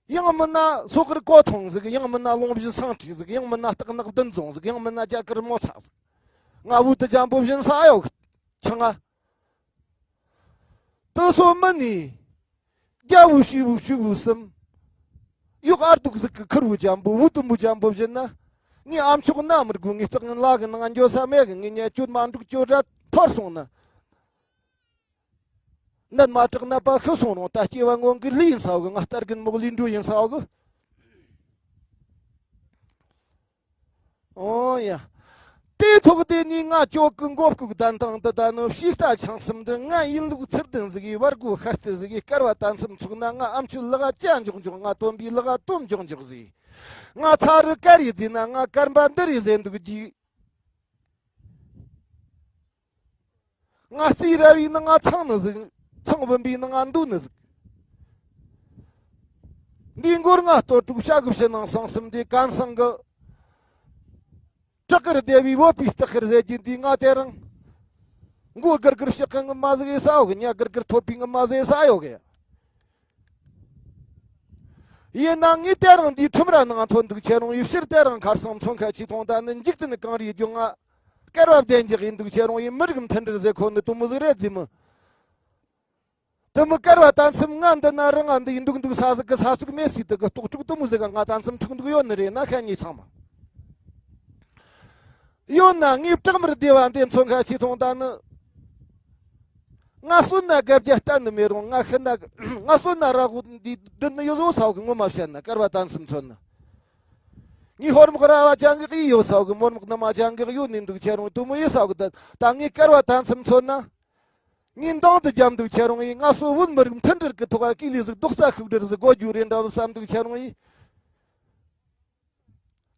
ཡང་མིན་ན་སོ་ཁར་ཀོ་ཐོང་ཟིག་ཡང་མིན་ན་ལོང་བཞིན་སང་ཁྲིག་ཟིག་ཡང་མིན་ན་སྟག་ནག་བདུན་རྫོང་ཟིག་ཡང་མིན་ན་རྒྱ་གར་མོ་ཚ་ཟིག་ང་བུ་དུ་འཇམ་པོ་བཞིན་ས་ཡོད་ཆང་ང་། དུ་སོ་མི་ནི། རྒྱ་བུ་ཤི་བུ་ཤི་བུ་གསུམ། ཡོག་ཨར་དུག་ཟིག་གི་ཁུར་བུ་འཇམ་པོ་བུ་དུ་མུ་འཇམ་པོ་བཞིན་ན། ངའི་ཨམ་ཆོག་ན་མི་དགོས། ངའི་རྩག་ངན་ལ་གི་ནང་འགྱོ་ས་མེད་གི། ངའི་ཉལ་སྤྱོད་མ་འགྲུག་སྤྱོད་ར་ཐོར་སོང་ན། ནད་མ་དྲག་ནད་པ་ཤི་སོང་རུང་། ད་སྐྱེ་བ་སྔོན་གི་ལས་ཡིན་ས་གི། ང་རྟ་རྒན་མོག་ལས་འགྲོ་ཡིན་ས་གི། ཨོ་ཡ། དེ་ཐོག་དེ་ནས་ང་ཅོག་གི་མགོ་བཀུག་གདན་དང་དུ་ད་ནི་ཕྱི་ལྟ་ཆང་གསུམ་དུ་ང་ཡིན་ལུགས་ཚུལ་ལྡན་ཟིག་གི་བར་སྒོ་ཤར་ཏི་ཟིག་གི། སྐལ་བ་ད་མཚམས་ཚོགས་ན་ང་ཨམ་ཆུ་ལག་ཅ་འཇོག་འཇོག་ང་སྟོན་པའི་ལག་སྟོན་འཇོག་འཇོག་ཟིག་ང་ཚ་རུ་དཀར་ཡི་དེ་ན་ང་སྐར་མ་འདི་རེ་ཟེར་འདུག་རྒྱུ། ང་རྩིས་ར་བའི་ནང་ང་ཚང་ནི་ཟིག་ཚང་བུམ་པའི་ནང་ང་འདུག་ནི་ཟིག་འདིའི་མགོར་ང་ལྟོ་དྲུག་བྱ་གི་ཕྱི་ནང་གསང་གསུམ་འདི་གན་སང་གི། བྲག་དཀར་སྡེ་བའི་བོད་པའི་སྟག་ཁར་ཟེར་གྱི་འདི་ང་དེ་རིང་མགོ་སྒུར་སྒུར་ཕྱག་གི་ངུ་མ་ཟིག་ཡེ་ས་ཡོད་གི། ཉ་སྒུར་སྒུར་ཐོད་པའི་ངུ་མ་ཟིག་ཡེ་ས་ཡོད་གི། ཡིན་ན་ངས་དེ་རིང་འདིའི་ཁྲིམས་ར་ནང་ཐོན་འདུག་ཁྱེད་རང་ཡིས། ཕྱིར་དེ་རིང་ཁར་སང་མཚོན་ཁ་ཆེ་ཐོང་ད་ནི་འཇིག་རྟེན་གངས་རིའི་ལྗོངས་ང་སྐལ་བ་བདེ་འཇགས་ཡིན་འདུག་ཁྱེད་རང་ཡིས། མི་རིགས་མཐུན་སྒྲིལ་ཟེར་ཁོ་ནི་དུ་མོ་ཟིག་རེད་ཟེ་མི། དུ་མོ་སྐལ་བ་དན་སེམས་ང་འདི་ན་རང་ང་འདི་ཡིན་འདུག་འདུག་ས་ཟིག་གི་ས་ཚུགས་མེད་སྲིད་དུ་གི་ལྟོགས་དྲུག་དུ་མོ་ཟིག་ག་ང་དན་སེམས་ཐུག་འདུག་ཡོད་ནི་རེད་ན་ཁ་ཉེས་ཚང་མ། ཡོད་ན་ངའི་བྲག་དམར་སྡེ་བ་འདི་མཚོན་ཁ་ཆེ་ཐོང་ད་ནི། ང་གསོན་ན་སྒ་བརྒྱ་གཏན་ནི་མེད་རུང་། ང་ཤི་ན་ང་གསོན་ན་ར་ཧུ་འདི་འདི་ནི་ཡོད་བཟོ་ས་གི་ངོ་མ་བཤད་ན་སྐལ་བ་དན་སེམས་མཚོན་ན། ངའི་ཧོར་དམག་ར་བ་ཅང་གི་ཡོད་ས་གི། མོར་དམག་ནི་མ་ཅང་གི་ཡོད་ནི་འདུག་ཁྱེད་རང་དུ་མོ་ཡེ་ས་གི། ད་ད་ངའི་སྐལ་བ་དན་སེམས་མཚོན་ན། ངའི་འདང་དུ་རྒྱབ་འདུག་ཁྱེད་རང་ཡིས། ང་སོ་བོད་མི་རིགས་མཐུན་སྒྲིལ་གི་ཐོག་ག་གི་ལས་ཟིག་རྡོག་རྩ་ཤུགས་སྒྲིལ་ཟིག་དགོས་རྒྱུ་རེད་འདྲ་བསམ་འདུག་ཁྱེད་རང་ཡིས།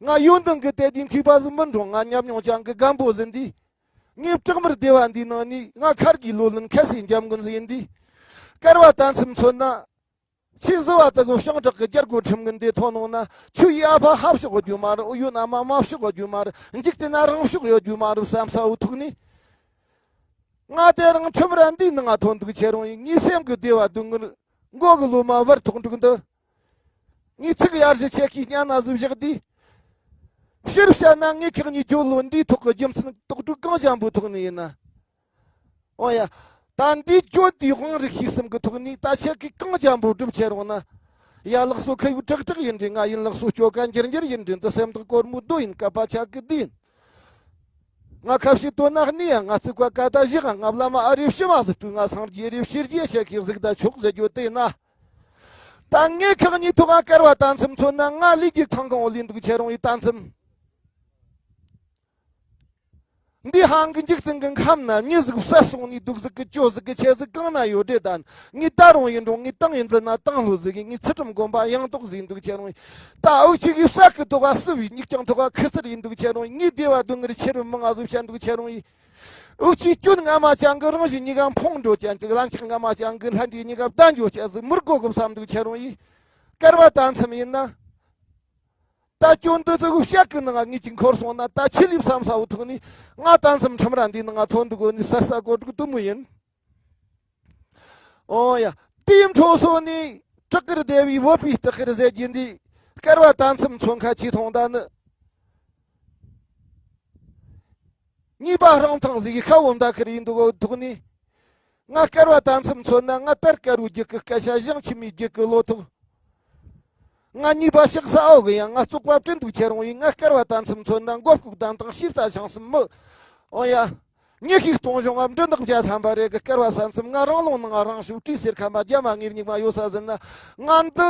ང་ཡོན་ཏན་གྱི་དད་ལྡན་མཁས་པ་ཟིག་མིན་རུང་། ང་ཉམས་མྱོང་ཅན་གྱི་རྒན་པོ་ཟིག་འདི། ངའི་བྲག་དམར་སྡེ་བ་འདིའི་ནང་ནས་ང་ཁར་གྱི་ལོ་ལོན་ཁ་སའི་འཇམ་མགོན་ཟིག་ཡིན་འདི། སྐལ་བ་དན་སེམས་མཚོན་ན། ཁྱེད་བཟི་བ་དག་གི་ཤིང་དྲེག་གི་རྒྱལ་སྒོ་ཁྲིམས་ངན་འདི་ཐོན་ནོ་ན། ཁྱོད་ཡི་ཨ་ཕ་ཧ་ཕྱོགས་རྒྱུ་མ་རེད། ཨོ་ཡོད་ན་མ་མ་ཕྱོགས་རྒྱུ་མ་རེད། འཇིག་རྟེན་ན་རང་ཕྱོགས་ཡོད་རྒྱུ་མ་རེད་བསམ་ས་འུ་ཐུག་ནས། ང་དེ་རིང་ཁྲིམས་ར་འདིའི་ནང་ང་ཐོན་འདུག་ཁྱེད་རང་ཡིས། ངའི་སེམས་ཀྱི་བདེ་བ་སྡུག་བསྔལ། མགོ་གི་ལོ་མ་བར་ཐོག་འབྲུག་འདི། ངའི་ཚིག་ཡར་ཞུ་ཆེ་ཁའི་སྙན་ན་ཟིག་བཞག་དུས། ཕྱིར་བཤད་ན་ངས་ཁག་གཉིས་བརྗོད་ལོ་འདིའི་ཐོག་གི་རྒྱུ་མཚན་རྟོགས་སྒྲུབ་གང་འཇམ་པོའི་ཐོག་ནས་ཡིན་ན། ཨོ་ཡ། ད་འདིའི་བརྗོད་དེའི་དབང་རིགས་ཤེས་གསུམ་གི་ཐོག་ནས་ད་ཆེ་ཁའི་གང་འཇམ་པོ་སྒྲུབ་ཆེ་རུང་ན། ཡ་ལགས་སོ་ཁ་ཡུག་དྲག་དྲག་ཡིན་འདྲི། ང་ཡིན་ལགས་སོ་སྐྱོ་ག་འགྱུར་འགྱུར་ཡིན་འདྲི། འདི་སེམས་ཐག་གོར་མོ་རྡོ་ཡིན། ཀ་པ་ཆ་གི་འདི་ཡིན། ང་ཁ་བཤད་དོན་ན་གནས་ཡ། ང་རྩིག་པ་ཀ་ད་བཞག་ང་བླ་མ་ཨ་རེ་ཕྱི་མ་ཟིག་ལྟོས། ང་སངས་རྒྱས་རེ་ཕྱི་རྒྱལ་ཤ་ཁའི་གཟིག་ད་ཆོག་ཟེར་རྒྱུ་དེ་ན། ད་ངས་ཁག་གཉིས་ཐོག་ང་སྐལ་བ་དན་སེམས་མཚོན་ན། ང་ལས་རྒྱུ་ཁང་ཁང་འོ་ལས་འདུག་ཁྱེད་རང་ཡི་དན་སེམས། འདི་ཧང་གི་འཇིག་རྟེན་གི་ཁམས་ན་མྱི་ཟིག་བསད་སོང་ནས་སྡུག་ཟིག་གི་སྐྱོ་ཟིག་གི་ཆེ་ཟིག་གང་ན་ཡོད་རེད། ད་ངས་ད་རུང་ཡིན་རུང་ངས་ཏང་ཡིན་ཟིན་ན་ཏང་ལྷོད་ཟིག་གི། ངས་ཚུལ་ཁྲིམས་དགོན་པ་ཡང་དོག་ཟིག་འདུག་ཁྱེད་རང་ཡི། ད་འུ་ཅག་གི་བསད་གི་ཐོག་ག་སུ་བའི་མྱིག་ཅང་ཐོག་ག་ཁུ་ཚུར་ཡིན་འདུག་ཁྱེད་རང་ཡི། ངས་བདེ་བ་སྡུག་བསྔལ་ཆེ་རུ་མང་ང་ཟིག་བཤད་འདུག་ཁྱེད་རང་ཡི། འུ་ཅག་སྐྱོན་སྔ་མ་ཅང་གི་རང་བཞིན་གཉིས་ཀ་འཕོང་འགྲོ་ཅན་ཅིག་ལན་ཆགས་སྔ་མ་ཅང་གི་ལྷ་འདྲེ་གཉིས་ཀ་བདའ་འགྱོ་ཅན་ཟིག་མི་དགོ་གི་བསམ་འདུག་ཁྱེད་རང་ཡི། སྐལ་བ་དན་སེམས་ཡིན་ན། ད་སྐྱོན་འདི་ཚོ་གི་བཤད་གི་ནང་ང་ངེས་ཅིག་འཁོར་སོང་ན། ད་ཆི་ལིབ་བསམ་ས་འུ་ཐུག་ནི་ང་དན་སེམས་ཁྲིམས་ར་འདི་ནང་ང་ཐོན་འདུག་གོ་ནི་ས་ས་གོ་དྲུག་དུ་མོ་ཡིན། ཨོ་ཡ། དེའི་འཕྲོ་སོ་ནི་བྲག་དཀར་སྡེ་བའི་བོད་པའི་སྟག་ཁར་ཟེར་གྱི་འདི་སྐལ་བ་དན་སེམས་མཚོན་ཁ་ཆེ་ཐོང་ད་ནི། གཉིས་པ་རང་ཐང་ཟིག་གི་ཤ་བོ་མདའ་ཁར་ཡིན་འདུག་གོ་ཐུག་ནི། ང་སྐལ་བ་དན་སེམས་མཚོན་ན། ང་དར་དཀར་བོའི་རྒྱུད་ཀྱི་སྐད་ཆ་ཞང་ཆི་མའི་རྒྱུད་ཀྱི་ལོ་ཐོག་ང་གཉིས་པ་ཕྱག་ས་འོག་གི་ཡང་ང་བཙོག་པ་བྲིན་འདུག་ཁྱེད་རང་ཡིན། ང་སྐལ་བ་དན་སེམས་མཚོན་ན་མགོ་ལྐུགས་དང་དང་ཤིར་ལྟ་ཆང་སེམས་མི། ཨོ་ཡ། ཉི་ཤུའི་སྟོང་གཞུང་ང་འབྲི་འདོགས་བརྒྱ་ཐམ་པ་རེ་གི་སྐལ་བ་ས་མཚམས་ང་རང་ལུང་ནང་རང་ཤུགས་བྲིས་ཟེར་ཁ་མ་རྒྱ་མ་ངེར་སྙིགས་མ་ཡོད་ས་ཟིན་ན། ང་འདི་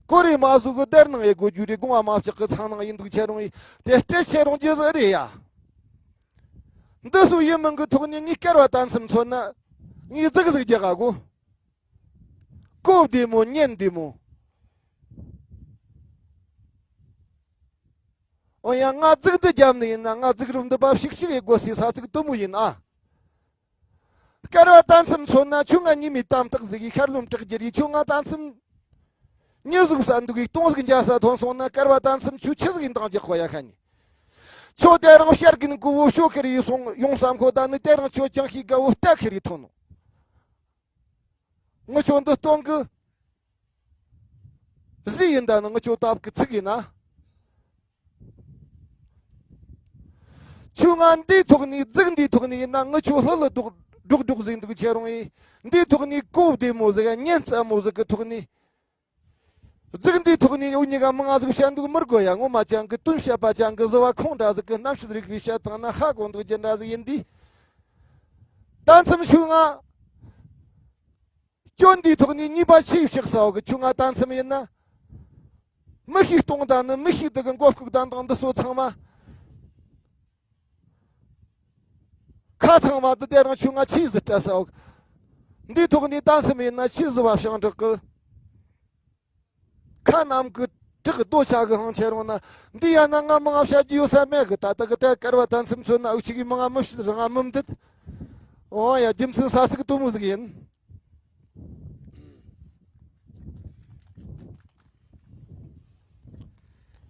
ཀོ་རེ་མ་ཟུག་གི་དེར་ནང་ཡེ་དགོས་རྒྱུ་རེ་དགོངས་པ་མ་ཆག་གི་ཚང་ནང་ཡིན་འདུག་ཁྱེད་རང་ཡིན། དེ་ལྟས་ཁྱེད་རང་རྒྱུ་ཟིག་རེད་ཡ། འདི་སུ་ཡིན་མིན་གི་ཐོག་ནས་ངའི་སྐལ་བ་དན་སེམས་མཚོན་ན། ངའི་ཟིག་ཟིག་རྒྱག་ག་གོ། ཀོ་བདེ་མོ་ཉན་བདེ་མོ། ཨོ་ཡ། ང་ཟིག་འདི་རྒྱབ་ནི་ཡིན་ན་ང་ཟིག་རུབ་འདི་བབ་ཤིག་ཤིག་ཡེ་དགོས་སའི་ས་ཚིགས་དུ་མོ་ཡིན་ཨ། སྐལ་བ་དན་སེམས་མཚོན་ན་ཁྱོད་ང་གཉིས་མེད་དམ་ཐག་ཟིག་གི་ཤར་ལུམ་དྲག་རྒྱུ་རེད། ཁྱོད་ང་དན་སེམས་མྱི་ཟུག་ས་འདུག་གི་སྟོང་ཟིག་འཇའ་ས་ཐོན་སོང་ན། སྐལ་བ་དན་སེམས་ཁྱོད་ཆི་ཟིག་ཡིན་དང་རྒྱག་ཁོ་ཡ་ཁ་ནི། ཁྱོད་དེ་རིང་ཤར་གིན་གི་བོ་ཤོ་ཁེ་རི་སོང་ཡོང་བསམ་ཁོ་ད་ནི་དེ་རིང་ཁྱོད་ཅང་ཤི་དགའ་བོ་ལྟ་ཁེ་རི་ཐོན་ནོ། ངུ་ཆོ་འདི་སྟོང་གི་གཟི་ཡིན་ད་ནི་ངུ་ཆོ་སྟབས་ཀྱི་ཚིག་ཡིན་ན། ཆུ་ང་འདིའི་ཐོག་ནས་རྫིག་འདིའི་ཐོག་ནས་ཡིན་ན་ངུ་ཆོ་ལྷི་ལྷི་སྒྲོག་སྒྲོག་སྒྲོག་ཟིག་འདུག་ཁྱེད་རང་ཡིན། འདིའི་ཐོག་ནས་གོ་བདེ་མོ་ཟིག་ཉན་རྩ་མོ་ཟིག་གི་ཐོག་ནས། རྫིག་འདིའི་ཐོག་ནས་འུ་གཉིས་ཀ་མི་ང་ཟིག་བཤད་འདུག་མི་དགོས་ཡ། ངོ་མ་ཅང་གི་དོན་བཤད་པ་ཅང་གི་བཟི་བ་ཁོང་འདྲ་ཟིག་གི་རྣམ་ཤེས་རིག་རིག་བཤད་བཏང་ན་ཧ་གོ་འདུག་རྒྱུ་འདྲ་ཟིག་ཡིན་དུས། ད་མཚམས་ཤུལ་ང་། སྐྱོན་འདིའི་ཐོག་ནས་གཉིས་པ་ཆེས་ཕྱག་ས་འོག་གི་ཆུ་ང་ད་མཚམས་ཡིན་ན། མི་ཤིག་གཏོང་དང་ནི་མི་ཤིག་དེ་གི་མགོ་སྐུག་དང་དང་འདི་སོ་ཚང་མ། ཁ་ཚང་མ་འདི་དེ་རང་ཆུ་ང་ཆེས་བཟི་སྤྲད་ས་འོག་འདིའི་ཐོག་ནས་ད་མཚམས་ཡིན་ན་ཆེས་བཟི་བ་ཤང་དྲག་གི། ཁ་གནམ་གི་བྲག་རྡོ་ཆག་གི་ཧང་ཆེ་རུང་ན། འདི་ཡ་ན་ང་མི་ང་བཤད་རྒྱུ་ཡོད་ས་མེད་གི། ད་ལྟ་གི་དེ་སྐལ་བ་ད་མཚམས་མཚོན་ན་འུ་ཅག་གི་མི་ང་མི་བཤད་རང་ང་མི་འདུད། འོ་ཡ། རྒྱུ་མཚན་ས་ཚིགས་དུ་མོ་ཟིག་ཡིན།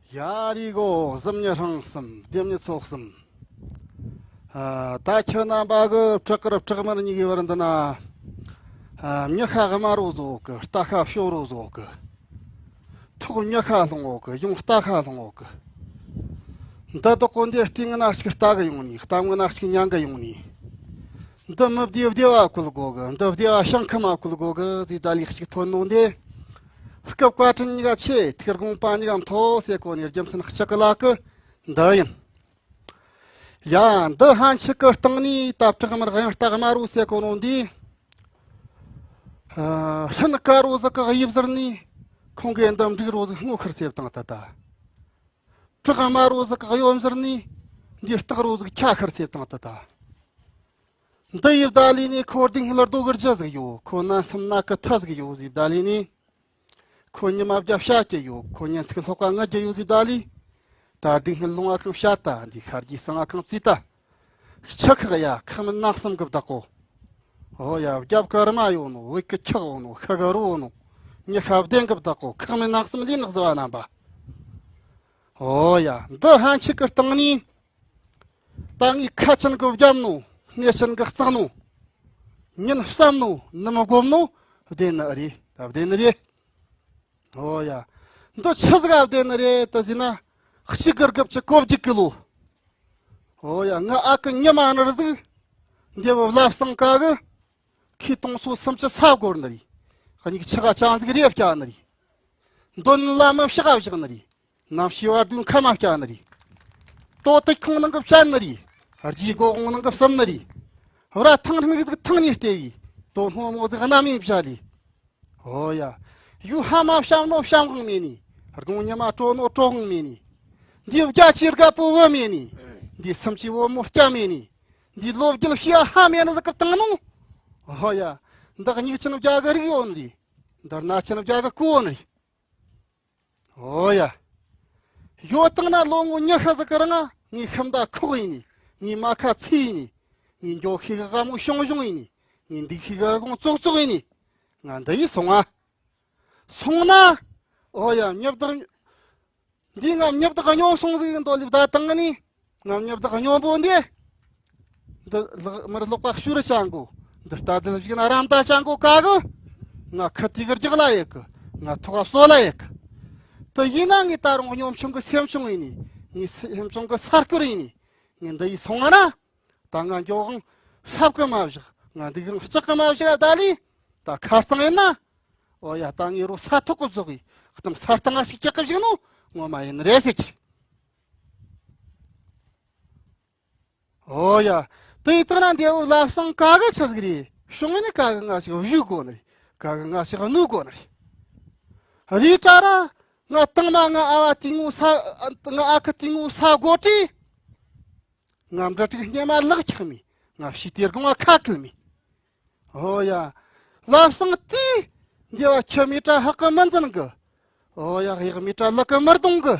རྒྱ་རིགས་གོ་གཟུམ་ཉི་སྲང་གསུམ་ལྡེམ་ཉི་ཚོ་གསུམ། ཨ། ད་ཁྱེད་རྣམ་པ་གི་བྲག་དཀར་བྲག་དམར་གཉིས་ཀྱི་བར་འདི་ན། ཨ། མྱི་ཤ་དམར་རོ་ཟོག་གི། རྟ་ཤ་བྱོ་རོ་ཟོག་གི། ཐོག་མྱི་ཤ་སློང་འོག་གི། ཡོང་རྟ་ཤ་སློང་འོག་གི། འདི་དག་གོ་འདི་སྟེང་ན་ཞིག་རྟ་གི་ཡོང་ནི། གཏམ་ངན་ཞིག་ཉན་གི་ཡོང་ནི། འདི་མི་བདེ་བདེ་བ་བཀོལ་དགོ་གི། འདི་བདེ་བ་ཞང་ཁ་མ་བཀོལ་དགོ་གི་ཟེར་ད་ལིག་ཞིག་ཐོན་ནོ་འདི། སྐབས་བཀའ་དྲིན་གཉིས་ཀ་ཆེ། ཐུགས་དགོངས་པ་གཉིས་ཀ་མཐོ་ཟེར་གོ་ནི་རྒྱུ་མཚན་གཅིག་གི་ལ་གི་འདི་ཡིན། ཡ། འདི་ཧན་ཆི་གི་སྟེང་ནས་ད་བྲག་དམར་གཡང་རྟ་དམར་རོ་ཟེར་གོ་ནོ་འདི། ཨ། ཧྲན་དཀར་རོ་ཟིག་གི་དབྱིབས་ཟེར་ནི། ཁོང་གིས་འདི་འབྲུག་རོ་ཟིག་སྔོ་ཁར་སེབ་བཏང་ད་ད། བྲག་དམར་རོ་ཟིག་གི་གཡོན་ཟེར་ནི། འདི་སྟག་རོ་ཟིག་ཁྱ་ཁར་སེབ་བཏང་ད་ད། འདི་ཡི་བརྡ་ལས་ནི་ཁོ་སྡིག་བསྔལ་རྡོ་གི་རྒྱུ་ཟིག་ཡོད། ཁོ་ན་སེམས་ན་གི་མཐའ་ཟིག་ཡོད་ཟེར་བརྡ་ལས་ནི། ཁོ་ཉི་མ་བརྒྱ་བྱ་སྐྱེ་ཡོད། ཁོ་ཉིན་ཚིག་ལྷག་པ་ང་རྒྱ་ཡོད་ཟེར་བརྡ་ལས། ད་སྡིག་བསྔལ་ལོང་བ་གང་བྱ་ད། འདི་ཤར་གྱི་སང་བ་གང་བརྩིས་ད། ཆུ་ཁག་ཡ་ཁག་མིན་ནག་གསུམ་གི་བདག་གོ། ཨོ་ཡ། རྒྱབ་ཀི་རི་མ་ཡོད་ནོ། བོད་ཀི་ཁག་ཡོད་ནོ། ཤ་གི་རོ་ཡོད་ནོ། མྱི་ཤ་བདེན་གི་བདག་གོ། ཁག་མིན་ནག་གསུམ་ལས་ནག་ཟི་བ་རྣམ་པ། ཨོ་ཡ། འདི་ཧན་ཆི་གི་སྟེང་ནས། ད་ངའི་ཁ་ཅན་གི་བརྒྱབ་ནོ། སྣེ་ཅན་གི་གཙག་ནོ། ཉིན་བསམ་ནོ། ནུ་མ་སྒོམ་ནོ། བདེན་ནི་རེད། ད་བདེན་ནི་རེད། ཨོ་ཡ། འདི་ཆི་ཟིག་ག་བདེན་ནི་རེད་ད་ཟེར་ན། གཅིག་དགུ་དགུ་བཅུ་གོ་བརྒྱད་གི་ལོ། ཨོ་ཡ། ང་ཨ་ཁུ་ཉི་མ་ནར་ཟིག་འདི་བོ་བླ་བསང་ཀ་གི། ཁོས་དུང་སོ་སུམ་ཅུ་ས་སྒོར་ནི་རེད། གཉིས་ཆི་ག་ཅང་ཟིག་རེ་བསྐྱལ་ནི་རེད། འདོན་ལ་མི་ཕྱག་བཞག་ནི་རེད། ནམ་ཕྱི་བར་དུ་ཁ་མ་བསྐྱལ་ནི་རེད། ལྟོ་ཏིག་ཁོང་ནང་གི་བཅད་ནི་རེད། རྗེས་སྒོ་ཁོང་ནང་གི་བསམ་ནི་རེད། བར་ཐང་རིང་ཟིག་ཐང་ནས་བལྟས་བས། དོ་སྣོ་མོ་ཟིག་གནམ་ཡིན་བྱ་ལས། ཨོ་ཡ། ཡུ་ཧ་མ་བཤམ་ནོ་བཤམ་དབང་མེད་ནི། དགུང་ཉི་མ་དྲོ་ནོ་དྲོ་དབང་མེད་ནི། འདི་རྒྱ་ཆེ་རྒད་པོ་བུ་མེད་ནི། འདི་སུམ་ཅུ་བུ་མོ་སྐྱ་མེད་ནི། འདི་ལོ་རྒྱུས་ཤེས་ཧ་མེད་ནི་ཟིག་གི་བཏང་ནོ། ཨོ་ཡ། འདི་གཉིས་ཆེན་རྒྱ་གི་རིགས་ཡོད་ནི་རེད། འདི་ན་ཆེན་རྒྱ་གི་ཀུ་ཡོད་ནི་རེད། ཨོ་ཡ། ཡོད་བཏང་ན་ལོ་ངོ་ཉི་ཤུ་ཟིག་གི་རིང་ང་ངའི་ཤིང་མདའ་ཁོག་ཡིན་ནི། ངའི་རྨ་ཁ་ཚིགས་ཡིན་ནི། ངའི་འགྱོ་ཤེས་གི་རྒན་མོ་ཞུང་ཞུང་ཡིན་ནི། ངའི་འདུག་ཤེས་གི་རི་གོང་ཙོག་ཙོག་ཡིན་ནི། ང་འདི་ཡིས་སོང་ང་། སོང་ན། ཨོ་ཡ། མྱི་བདག་འདི་ང་མྱི་བདག་སྨྱོ་སོང་ཟིག་འདོད་ལེ་བདའ་བཏང་ནི། ང་མྱི་བདག་སྨྱོ་པོ་འདི། འདི་ལག་མར་ལོག་པ་ཤུ་རུ་ཅང་གོ། འདི་རྟ་དལ་བཞིན་ན་རམ་ད་ཅང་གོ་ཀ་གི། ང་ཁ་ཐིག་གི་རྒྱག་ལ་ཡེ་གི། ང་ཐོག་ག་སོ་ལ་ཡེ་གི། དེ་ཡིན་ན་ངས་ད་རུང་སྨྱོ་ཆུང་གི་སེམས་ཆུང་ཡིན་ནི། ངའི་སེམས་ཆུང་གི་ས་སྐུར་ཡིན་ནི། ངས་འདི་ཡིས་སོང་ང་ན། ད་ང་འགྱོ་གང་ཧྲབ་གི་མ་བཞག་ང་འདུག་གང་ལྕག་གི་མ་བཞག་ད་ལི། ད་ཁ་རྩང་ཡིན་ན། ཨོ་ཡ། ད་ངའི་རོ་ས་ཐོག་གི་བཟོ་གི། གཏམ་ས་སྟེང་ང་ཞིག་སྐྱག་གི་བཞག་ནོ་ངོ་མ་ཡིན་རེད་ཟེར་གི། ཨོ་ཡ། དེ་ཡིན་ད་ན་འདི་བོ་བླ་བསང་ཀ་གི་ཆི་ཟིག་རེད། ཤོང་ཡིན་ནི་ཀ་གི་ང་ཞིག་བཞུགས་དགོ་ནི་རེད། ཀ་གི་ང་ཞིག་གནུ་དགོ་ནི་རེད། རི་བྲག་ར། ང་དང་མ་ང་ཨ་བ་དེ་ངོ་ས། ང་ཨ་ཁུ་དེ་ངོ་ས་སྒོ་དྲི། ང་འབྲི་དྲུག་སྙེ་མ་ལག་ཆག་མི། ང་ཕྱི་དེར་དགོང་བ་ཁ་ཁུལ་མི། ཨོ་ཡ། བླ་བསང་དེ། འདི་བ་ཁྱི་མི་དྲ་ཧག་གི་མི་འཛིན་གི། ཨོ་ཡ། གཡག་མི་དྲ་ལག་གི་མི་རྡུང་གི།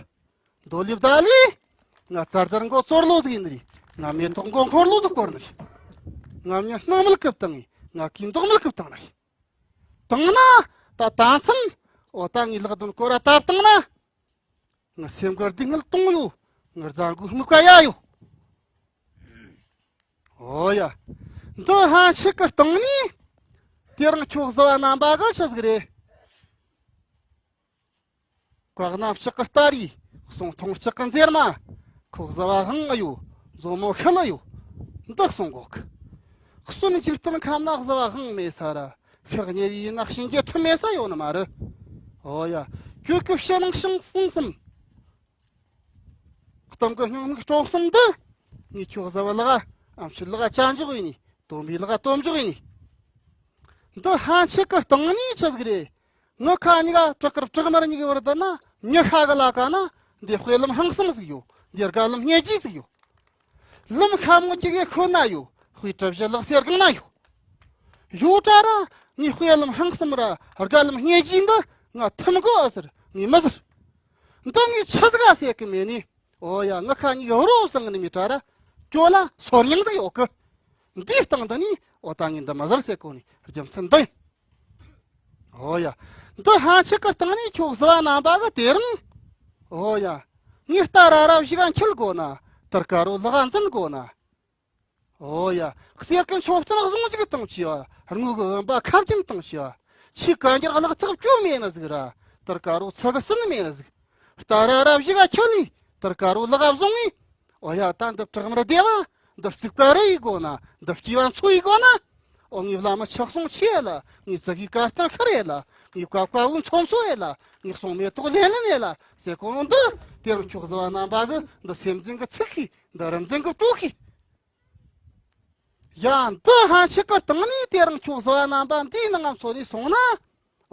འདོད་ལེ་བདའ་ལེ། ང་ཙར་ཙར་མགོ་ཙོར་ལོ་ཟིག་ཡིན་ནི་རེད། ང་མེ་ཏོག་མགོ་འཁོར་ལོ་ཟིག་སྐོར་ནི་རེད། ང་མྱི་སྣང་མེད་གི་བཏང་ངི། ང་གི་མདོག་མེད་གི་བཏང་ནི་རེད། བཏང་ན། ད་ད་མཚམས། ཨོ་ད་ངའི་ལག་དོན་སྐོར་ར་ད་བཏང་ན། ང་སེམས་ཁར་སྡུག་བསྔལ་གཏོང་ཡོད། ང་རྫ་མགོའི་སྨུག་པ་ཡ་ཡོད། ཨོ་ཡ། འདི་ཧན་ཆི་གི་སྟེང་ནས། དེ་རིང་ཁྱོད་བཟི་བ་རྣམ་པ་གི་ཆི་ཟིག་རེད། བཀའ་གནམ་ལྕགས་གི་སྟ་རེད། གསུང་ཐུང་ལྕགས་གི་འཛེར་མ། ཁོ་བཟི་བ་དབང་ཡོད། མཛོ་མོ་ཤི་ལ་ཡོད། འདི་གསུང་གོ་གི། གསོན་འཇིག་རྟེན་ཁམས་ན་བཟི་བ་དབང་མེད་ས་ར། ཤི་ཉེ་བའི་ནག་ཤིང་གི་ཁྲིམས་མེད་ས་ཡོད་ནི་མ་རེད། ཨོ་ཡ། ཁྱོད་ཀྱི་ཕྱི་ནང་ཤིང་གསུང་གསུམ། གཏམ་གི་སྙིང་མིག་སྤྲོ་གསུམ་འདི། ངས་ཁྱོད་བཟི་བ་ལག་ཨ། ཨམ་ཆི་ལག་ཨ་ཅ་འཇོག་ཡིན་ནི། སྟོན་པའི་ལག་ཨ་སྟོབས་འཇོག་ཡིན་ནི། འདི་ཧན་ཆི་གི་སྟེང་ནས་ཆི་ཟིག་རེད། ངི་ཁ་གཉིས་ཀ་བྲག་དཀར་བྲག་དམར་གཉིས་ཀྱི་བར་དུ་ན་མྱི་ཤ་གི་ལ་ཀ་ན་འདི་དཔེ་ལམ་ཧང་སང་ཟིག་ཡོད། འདི་དགའ་ལམ་སྙེ་རྗེ་ཟིག་ཡོད། ལམ་ཤ་མོ་གཅིག་གི་ཁོ་ན་ཡོད། དཔེ་གྲུ་བཞི་ལག་གསེར་སྒང་ན་ཡོད། ཡོད་དྲ་ར་ངའི་དཔེ་ལམ་ཧང་སང་ར་དགའ་ལམ་སྙེ་རྗེ་འདི་ང་ཐུམ་གོ་ཨ་ཟེར་ངས་མི་ཟེར། འདི་ངས་ཆི་ཟིག་ཨ་ཟེར་གི་མེད་ནི། ཨོ་ཡ། ངི་ཁ་གཉིས་ཀྱི་རོ་བསང་ནི་མི་དྲ་ར། ཀྱོ་ལ་སོར་ཉང་ཟིག་ཡོད་གི། འདིའི་སྟེང་འདི་ནི་ཨོ་ད་ངས་འདི་མ་ཟེར་ཟེར་གོ་ནི་རྒྱུ་མཚན་འདི་ཡིན། ཨོ་ཡ། འདི་ཧན་ཆི་གི་སྟེང་ནས་ཁྱོད་བཟི་བ་རྣམ་པ་གི་དེ་རིང་། ཨོ་ཡ། ངས་རྟ་ར་ར་བཞི་ག་འཁྱིལ་དགོ་ན། དུར་དཀར་བོ་ལག་འཛིན་དགོ་ན། ཨོ་ཡ། གསེར་གི་མཆོད་རྟེན་བཟུང་འཇུག་བཏང་བྱས་བ། དངུལ་གི་བུམ་པ་ཁ་བྱིན་བཏང་བྱས་བ། ཆེས་གན་རྒྱར་གླགས་ཐག་བཅོ་མེད་ནི་ཟིག་ར། དུར་དཀར་བོ་ཚིག་གི་ཟིན་མེད་ནི་ཟིག་རྟ་ར་ར་བཞི་ག་འཁྱིལ་ལི། དུར་དཀར་བོ་ལག་བཟུང་ངི། ཨོ་ཡ། ད་འདི་བྲག་དམར་སྡེ་བ། འདི་རྩིག་པ་རི་ཡི་སྒོ་ན། འདི་སྐྱེ་བ་མཚོ་ཡི་སྒོ་ན། ཨོ་ངའི་བླ་མ་ཆག་སོང་ཆེ་ལ། ངའི་ཙི་གི་དཀར་ཐང་ཤར་ཡེ་ལ། ངའི་བཀའ་བཀའ་བོ་མཚོ་མཚོ་ཡེ་ལ། ངའི་གསུང་མེ་ཏོག་ལེ་ལེ་ནེ་ལ། ཟེར་གོ་ནོ་འདི། དེ་རིང་ཁྱོད་བཟི་བ་རྣམ་པ་གི་འདི་སེམས་འཛིན་གི་ཚིག་ཤི། འདི་རིམ་འཛིན་གི་སྤྲོ་ཤི། ཡ། འདི་ཧན་ཆི་ཀི་སྟེང་ནི་དེ་རིང་ཁྱོད་བཟི་བ་རྣམ་པ་འདིའི་ནང་ང་འཚོ་ནི་སོང་ན།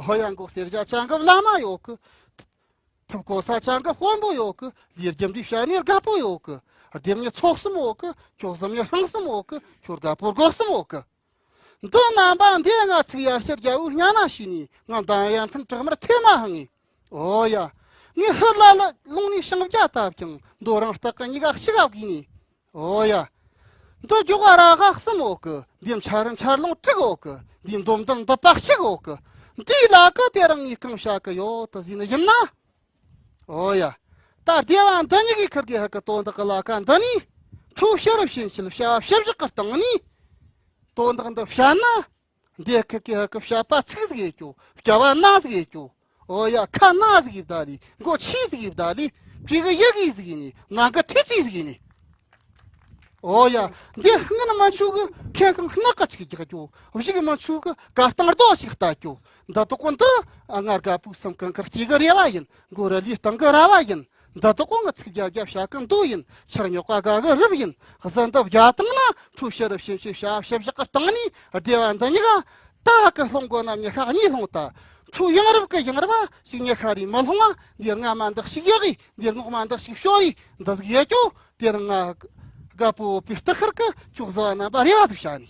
ཧོ་ཡ། མགོ་སེར་རྒྱ་ཅན་གི་བླ་མ་ཡོད་གི། ཐུབ་གོ་ས་ཅན་གི་དཔོན་པོ་ཡོད་གི། ལས་རྒྱུ་འབྲས་བཤད་ནི་རྒད་པོ་ཡོད་གི། སྡེ་མི་ཚོགས་གསུམ་ཡོད་གི། ཁྱོད་གཟིམ་ནི་ཧྲང་གསུམ་ཡོད་གི། ཁྱོད་རྒད་པོ་སྒོ་གསུམ་ཡོད་གི། འདི་རྣམ་པ་འདི་ང་ཚིག་ཡར་ཕྱིར་རྒྱལ་བོའི་སྙ་ན་ཞུས་ནས། ང་མདང་ཡར་འཕེན་བྲག་དམར་ཐེ་མ་ཧང་ངེ། ཨོ་ཡ། ངས་ཧི་ལ་ལ་ལུང་ནས་ཤིང་བརྒྱ་བཏབ་ཀྱང་། མདོ་རང་སྟག་གི་གཉིས་ཀ་གཅིག་ག་བགོས་ནས། ཨོ་ཡ། འདི་རྒྱུག་པ་ར་ག་གསུམ་ཡོད་གི། འདི་འཆར་འཆར་ལོང་དྲུག་ཡོད་གི། འདི་འདོམ་འདོམ་འདི་པག་གཅིག་ཡོད་གི། འདིའི་ལ་ཀ་དེ་རིང་ངས་གང་བཤད་གི་ཡོད་དེ་ཟིན་ནི་ཡིན་ན། ཨོ་ཡ། ད་སྡེ་བ་འདི་གཉིས་ཀྱི་ཁུར་གི་ཧ་གི་དོན་དག་གི་ལ་ཀ་འདི་ནི། ཁྲོ་ཕྱི་རུ་ཕྱིན་ཆད་བྱ་བ་བྱ་བཞག་གི་སྟེང་ནས། དོན་དག་འདི་བཤད་ན། འདི་ཁུར་གི་ཧ་གི་བཤད་པ་ཚིག་ཟིག་ཡེ་རྒྱུ། སྐྱ་བ་སྣ་ཟིག་ཡེ་རྒྱུ། ཨོ་ཡ། ཁ་སྣ་ཟིག་ཡེ་བདའ་ལི། མགོ་ཆི་ཟིག་ཡེ་བདའ་ལི། བྲིས་གི་ཡི་གེ་ཟིག་ཡིན་ནི། ནང་གི་ཐེ་ཚི་ཟིག་ཡིན་ནི། ཨོ་ཡ། འདི་སྔོན་མ་ཆུ་གི་ཁེ་ཁང་སྣག་ག་ཅིག་རྒྱག་རྒྱུ། གཞུག་མ་ཆུ་གི་གར་སྟངས་རྡོ་ཞིག་ལྟ་རྒྱུ། འདི་དག་གོ་འདི་ང་རྒད་པོའི་སེམས་ཁང་ཁར་སྐྱེས་གི་རེ་བ་ཡིན། མགོ་ར་ལུས་སྟེང་གི་ར་བ་ཡིན། འདི་དག་གོ་ང་ཚིག་བརྒྱ་བརྒྱ་བཤད་གི་མདོ་ཡིན། ཕྱིར་རྙོག་པ་དགའ་གི་རབ་ཡིན། གཟི་འདི་བརྒྱ་བཏང་ན་ཁྲོ་ཕྱི་རུ་ཕྱིན་ཆད་བྱ་བྱ་བཞག་གི་སྟེང་ནས་སྡེ་བ་འདི་གཉིས་ཀ། ད་གི་སློང་དགོ་ན་མྱི་ཤ་གཉིས་སློང་ད། ཁྲོ་ཡང་རབ་གི་ཡང་རབ་ཞིག་མྱི་ཤ་རེ་མི་སློང་བ། འདིར་རྔ་མ་འདི་ཞིག་ཡག་གི། འདིར་རྔོག་མ་འདི་ཞིག་ཤོར་རེ། འདི་ཟིག་ཡེ་རྒྱུ། དེ་རིང་ང་རྒད་པོ་བོད་པའི་སྟག་ཤར་གི་ཁྱོད་བཟི་བ་རྣམ་པ་རེ་བ་ཟིག་བྱ་ནི།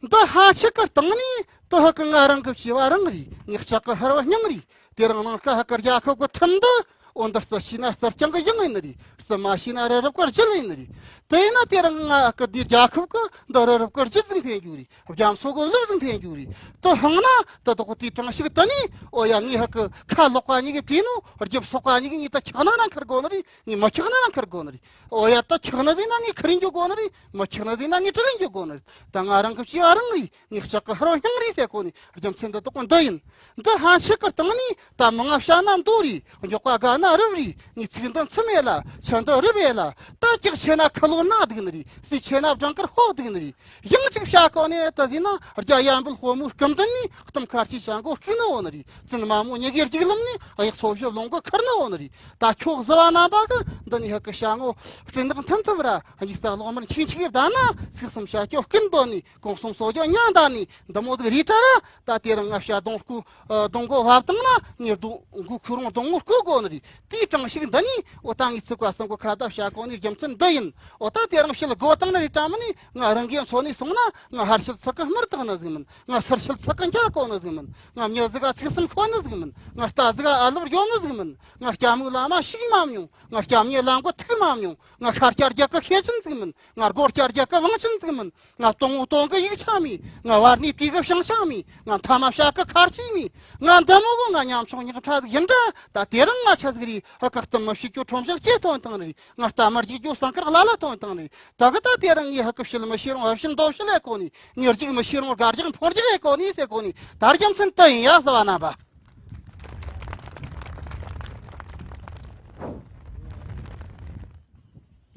འདི་ཧ་ཆི་ཀི་སྟེང་ནས་དུ་ཧ་གི་ང་རང་གི་བྱས་པ་རང་རེད། ངས་ལྕགས་གི་ཕུར་བ་སྙིང་རེད། དེ་རིང་ནངས་ཀ་ཧ་གི་རྒྱལ་ཁབ་གི་ཁྲིམས་འདི། འོ་འདི་རྩི་ཤེས་ན་རྩི་རྐྱང་གི་ཡང་ཡིན་ནི་རེད། རྩི་མ་ཤེས་ན་རི་རབ་གི་རྒྱུད་ཡིན་ནི་རེད། དེ་ཡིན་ན་དེ་རིང་ང་གི་འདིའི་རྒྱལ་ཁབ་གི་འདི་རི་རབ་གི་རྒྱུད་ཟིག་འཕེན་རྒྱུ་རེད། རྒྱ་མཚོ་གི་གླུ་ཟིག་འཕེན་རྒྱུ་རེད། དུ་ཧང་ན་དུ་དོག་དེའི་གྲངས་ཤིག་དུ་ནི། ཨོ་ཡ། ངས་ཧ་གི་ཁ་ལོག་པ་གཉིས་ཀྱི་བྲིས་ནོ། རྒྱབ་སོག་པ་གཉིས་ཀྱི་ངས་ད་ཁྱག་ན་ན་འཁུར་དགོ་ནི་རེད། ངས་མི་ཁྱག་ན་ན་འཁུར་དགོ་ནི་རེད། ཨོ་ཡ། ད་ཁྱག་ན་ཟིན་ན་ངས་འཁུར་རིན་འཇོག་དགོ་ནི་རེད། མི་ཁྱག་ན་ཟིན་ན་ངས་དྲི་རིན་འཇོག་དགོ་ནི་རེད། ད་ང་རང་གི་བྱས་པ་རང་རེད། ངས་ལྕགས་གི་ཕུར་བ་སྙིང་རེད་ཟེར་གོ་ནི། རྒྱུ་མཚན་འདི་དག་འདི་ཡིན། འདི་ཧ་ཆི་ཀི་སྟེང་ནས་ད་མི་ང་བཤད་ན་མདོ་རེད། མགྱོགས་པ་དགའ་ན་རབ་རེད། ངས་ཚིག་འདི་མཚམས་ཡེ་ལ། ཆུ་འདི་རུབ་ཡེ་ལ། ད་ཀྱག་ཆེ་ན་ཁ་ལོ་ན་སྡུག་ནི་རེད། སྲས་ཆེ་ན་བྲང་དཀར་ཕོ་སྡུག་ནི་རེད། ཡང་གཅིག་བཤད་གོ་ནས་ད་ཟིན་ན། རྒྱ་ཡན་པོ་ཕོ་མོའི་སྐུ་མདུན་ནས་གཏམ་ཁ་ཆེ་བྱ་མགོ་སྐུག་ནི་འོ་ནི་རེད། བཙུན་མ་མོ་ཉི་གེ་རྒྱུག་ལམ་ནས་གཡག་སོ་བཞི་ལོང་གི་ཁུར་ནི་འོ་ནི་རེད། ད་ཁྱོད་བཟི་བ་རྣམ་པ་གི་འདི་ནས་ཧ་གི་བྱ་ངོ་སྤྲིན་ནག་མཐིལ་མཐིལ་ར། ཡིག་ཚགས་ལོག་མར་འཁྱིག་འཁྱིག་བསྡད་ན། ཚིག་གསུམ་བཤད་རྒྱུ་སྐུ་མདོ་ནས། གུང་གསུམ་གསོལ་རྒྱུ་སྙིང་འདར་ནས། འདི་མོ་ཟིག་རེད་དྲ་ར། ད་དེ་རིང་ང་བཤད་གདོང་སྐུ། ཨ། གདོང་མགོ་བབས་བཏང་ན་ངས་གདོང་མགོ་ཁུ་རུང་གདོང་ངོ་བསྐོ་དགོ་ནི་རེད། དེའི་གྲངས་ཤིག་འདི་ནས། འོ་ད་ངས་ཚིག་པ་གསུམ་གོ་ཁ་བརྡ་བྱ་གོ་ནི་རྒྱུ་མཚན་འདི་ཡིན། འོ་ད་དེ་རིང་ཕྱི་ལ་སྒོ་བཏང་ནི་རེད་དྲ་མིན་ནི། ང་རང་གིས་འཚོ་ནས་སོང་ན། ང་ཕར་ཕྱིར་ཚིག་གི་སྨུར་བཏགས་ནི་ཟིག་མིན། ང་ཚུར་ཕྱིར་ཚིག་གི་འཇའ་གོ་ནི་ཟིག་མིན། ང་མྱི་ཟིག་ག་ཚིག་གསུམ་ཤོད་ནི་ཟིག་མིན། ང་རྟ་ཟིག་ག་ཨ་ལོ་རྒྱོབ་ནི་ཟིག་མིན། ང་སྐྱ་མོའི་ལ་མ་ཞུགས་མ་མྱོང་། ང་སྐྱ་མྱི་ལ་མགོ་ཐུག་མ་མྱོང་། ང་ཤར་སྐྱ་རྒྱལ་གི་ཤེས་ཅན་ཟིག་མིན། ང་སྒོར་སྐྱ་རྒྱལ་གི་བང་ཅན་ཟིག་མིན། ང་སྟོང་བོ་སྟོང་གི་ཡིག་ཆ་མེད། ང་བར་ནས་བྲིས་གི་བྱང་ཆ་མེད། ང་མཐའ་མ་བཤད་གི་ཁར་ཆི་མེད། ང་འདི་མོ་གི་ང་ཉམ་ཆུང་ཉག་ཕྲ་ཟིག་ཡིན་དྲ། ད་དེ་རིང་ང་ཆི་ཟིག་རེད། ཧ་གི་གཏམ་མི་བཤད་རྒྱུ་ཁྲོམ་བཞག་སྐྱེ་ཐོན་ཐང་རེད། ང་རྟ་མི་རྒྱུག་རྒྱུ་ཟངས་དཀར་ལ་ལ་ཐོན་ཐང་རེད། ད་གི་ད་དེ་རིང་ངས་ཧ་གི་བཤད་མི་ཤེས་རུང་བ་བཤད་མདོ་བཤད་ལས་གོ་ནི། ངས་རྒྱུག་མི་ཤེས་རུང་དགའ་རྒྱུག་འཕོང་རྒྱུག་ལས་གོ་ནི་ཟེར་གོ་ནི། ད་རྒྱུ་མཚན་དུ་ཡིན་ཡ་བཟི་བ་རྣམ་པ།